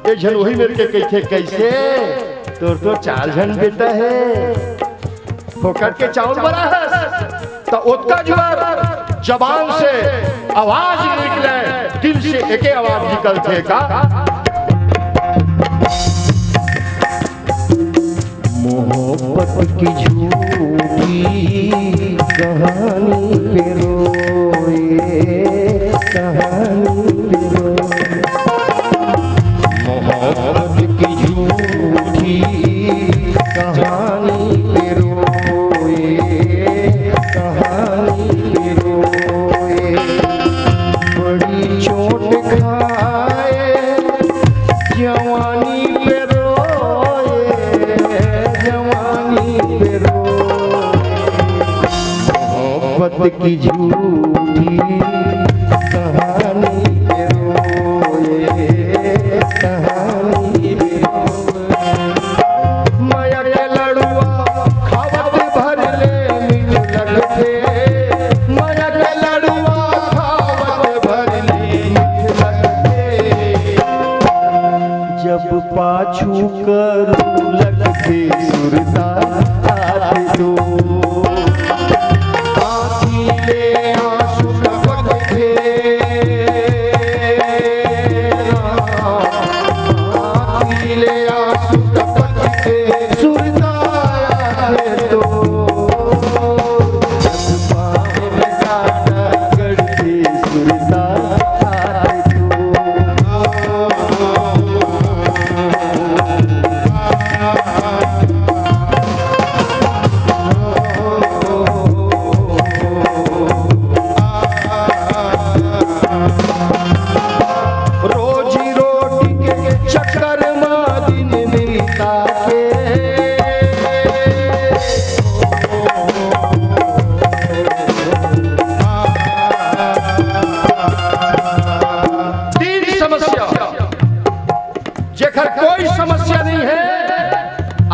एक झन वही मेर के कहिथे, "कइसे? तोर तो चार झन बेटा हे, फोकट के चाउर बर आहस।" त ओतका जुआर जबान से आवाज निकले, दिल से एके आवाज निकलथे का? मोहब्बत की झूठी कहानी पे रोए, कहानी पे रोए। मोहब्बत की झूठी कहानी जवानी पे रोए, जवानी पे रोए, मोहब्बत की झूठी कहानी पे रोए, कहानी पे रोए। मया के लड़ुआ खावत भर ले मीठ लगथे, मया के लड़ुआ खावत भर ले मीठ लगथे। जब पाछू करू लगथे सुरता आथे तो, आँखी ले आँसू टपकथे, आँखी ले आँसू टपकथे, सुरता आथे तो। रोजी रोटी के चक्कर मा दिन बिता के। तीन समस्या, जेकर कोई समस्या नहीं है,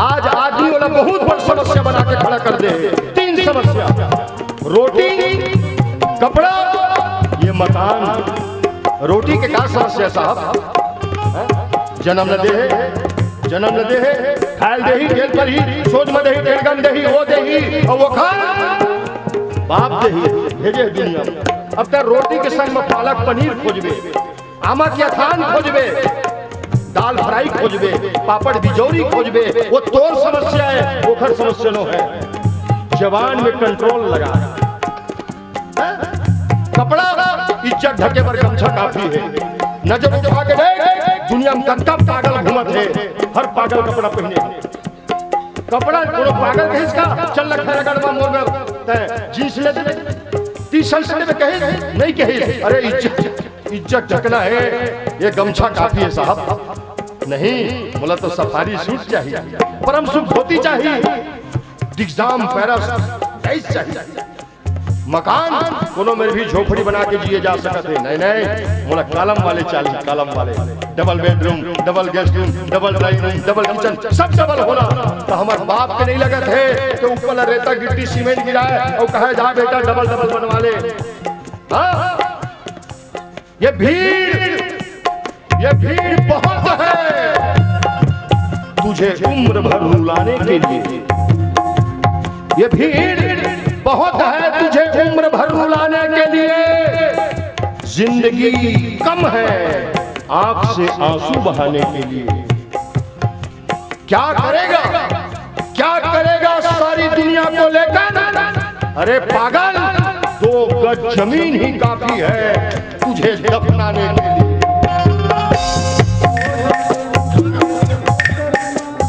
आज आदमी वाला बहुत बड़ समस्या बना के खड़ा कर दे। तीन समस्या, रोटी, कपड़ा, ये मकान। रोटी के का समस्या साहब? हैं? जन्म न दे हे, जन्म न दे हे, खायल दे ही, जेल पर ही, सोच म दे ही, टेड़गन दे ही, वो दे ही, और वो खा बाप दे ही, भेजे हे दुनिया में। अब तक रोटी के संग में पालक पनीर खोजबे, आमा के अथान खोजबे, दाल फ्राई खोजबे, पापड़ बिजौरी खोजबे, वो तोर समस्या है, ओखर समस्या नो है। जबान में कंट्रोल लगा। हैं? कपड़ा इज्जत ढके बर गमछा काफी है। नजर उठा के देख, दुनिया में कत्ता पागल घूमत है, हर पागल कपड़ा पहने। कपड़ा कोनो पागल कहिस का, चल लखा रगड़ मा मोर बर, तै जींस ले दे, टी शर्ट ले दे कहिस, नहीं कहिस। अरे इज्जत, इज्जत ढकना है, ये गमछा काफी है साहब। नहीं, मोला तो सफारी सूट चाहिए, परम सुख धोती चाहिए, डिग्जाम पैरस टाइस चाहिए। मकान कोनो मेर भी झोपड़ी बना के जिए जा सकत हे। नहीं, नहीं, मोला कॉलम वाले चाहिए, कॉलम वाले। Double bedroom, double guest room, double dining room, double kitchen, सब डबल होला। तो हमर बाप के नहीं लगत हे कि ऊपर ला रेता गिट्टी सीमेंट गिराए और कहे, "जा बेटा, डबल डबल बनवा ले।" हाँ, ये भीड़, ये भीड़ बहुत है तुझे उम्र भर रुलाने के लिए। ये भीड़ बहुत है तुझे उम्र भर रुलाने के लिए। जिंदगी कम है आंख से आंसू बहाने के लिए। क्या करेगा, क्या करेगा सारी दुनिया को लेकर? अरे पागल, दो गज जमीन ही काफी है तुझे दफनाने के लिए।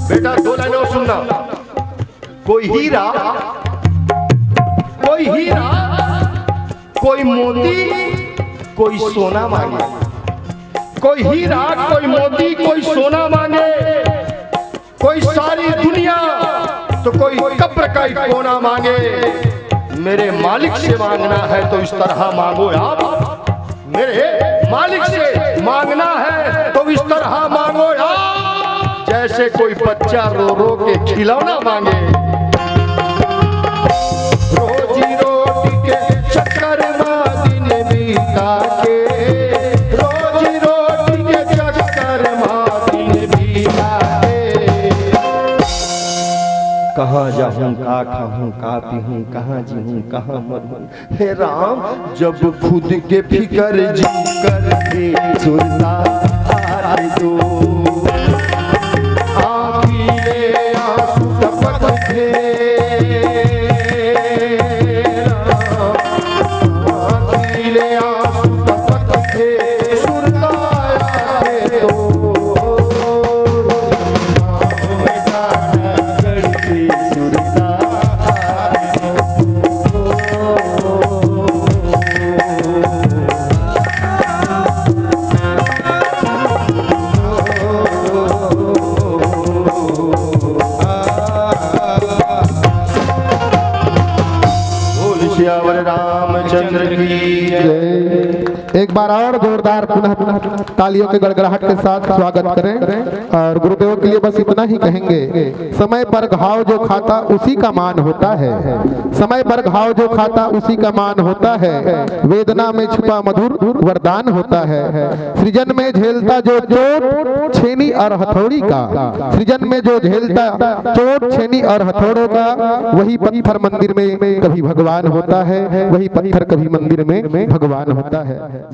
बेटा, दो लाइनें और सुनना। कोई हीरा, कोई हीरा, कोई मोती, कोई सोना मांगे। कोई हीरा, कोई मोती, कोई सोना मांगे, कोई सारी दुनिया, तो कोई कब्र का ही कोना मांगे। मेरे मालिक से मांगना है तो इस तरह मांगो आप। मेरे मालिक से मांगना है तो इस तरह मांगो यार, जैसे कोई बच्चा रो रो के खिलौना मांगे। रोजी रोटी के चक्कर मा दिन बीता के, रोजी रोटी के चक्कर मा दिन बीता के। कहाँ जाहूँ, का खाहूँ, का पीहूँ, कहाँ जीहूँ, कहाँ मरूँ, हे राम, जब खुद के फिकर जी करके सुरता हार दो। आँखी ले आंसू टपक थे, आँखी ले आंसू टपक थे, सुरता हार दो। एक बार और जोरदार पुनः तालियों के गड़गड़ाहट के साथ स्वागत करें। और गुरुदेव के लिए बस इतना ही कहेंगे, समय पर घाव जो खाता उसी का मान होता है, समय पर घाव जो खाता उसी का मान होता है, वेदना में छुपा मधुर वरदान होता है। सृजन में झेलता जो चोट छेनी और हथौड़ी का, सृजन में जो झेलता चोट छेनी और हथौड़ों का, वही पत्थर मंदिर में कभी भगवान होता है, वही पत्थर कभी मंदिर में भगवान होता है।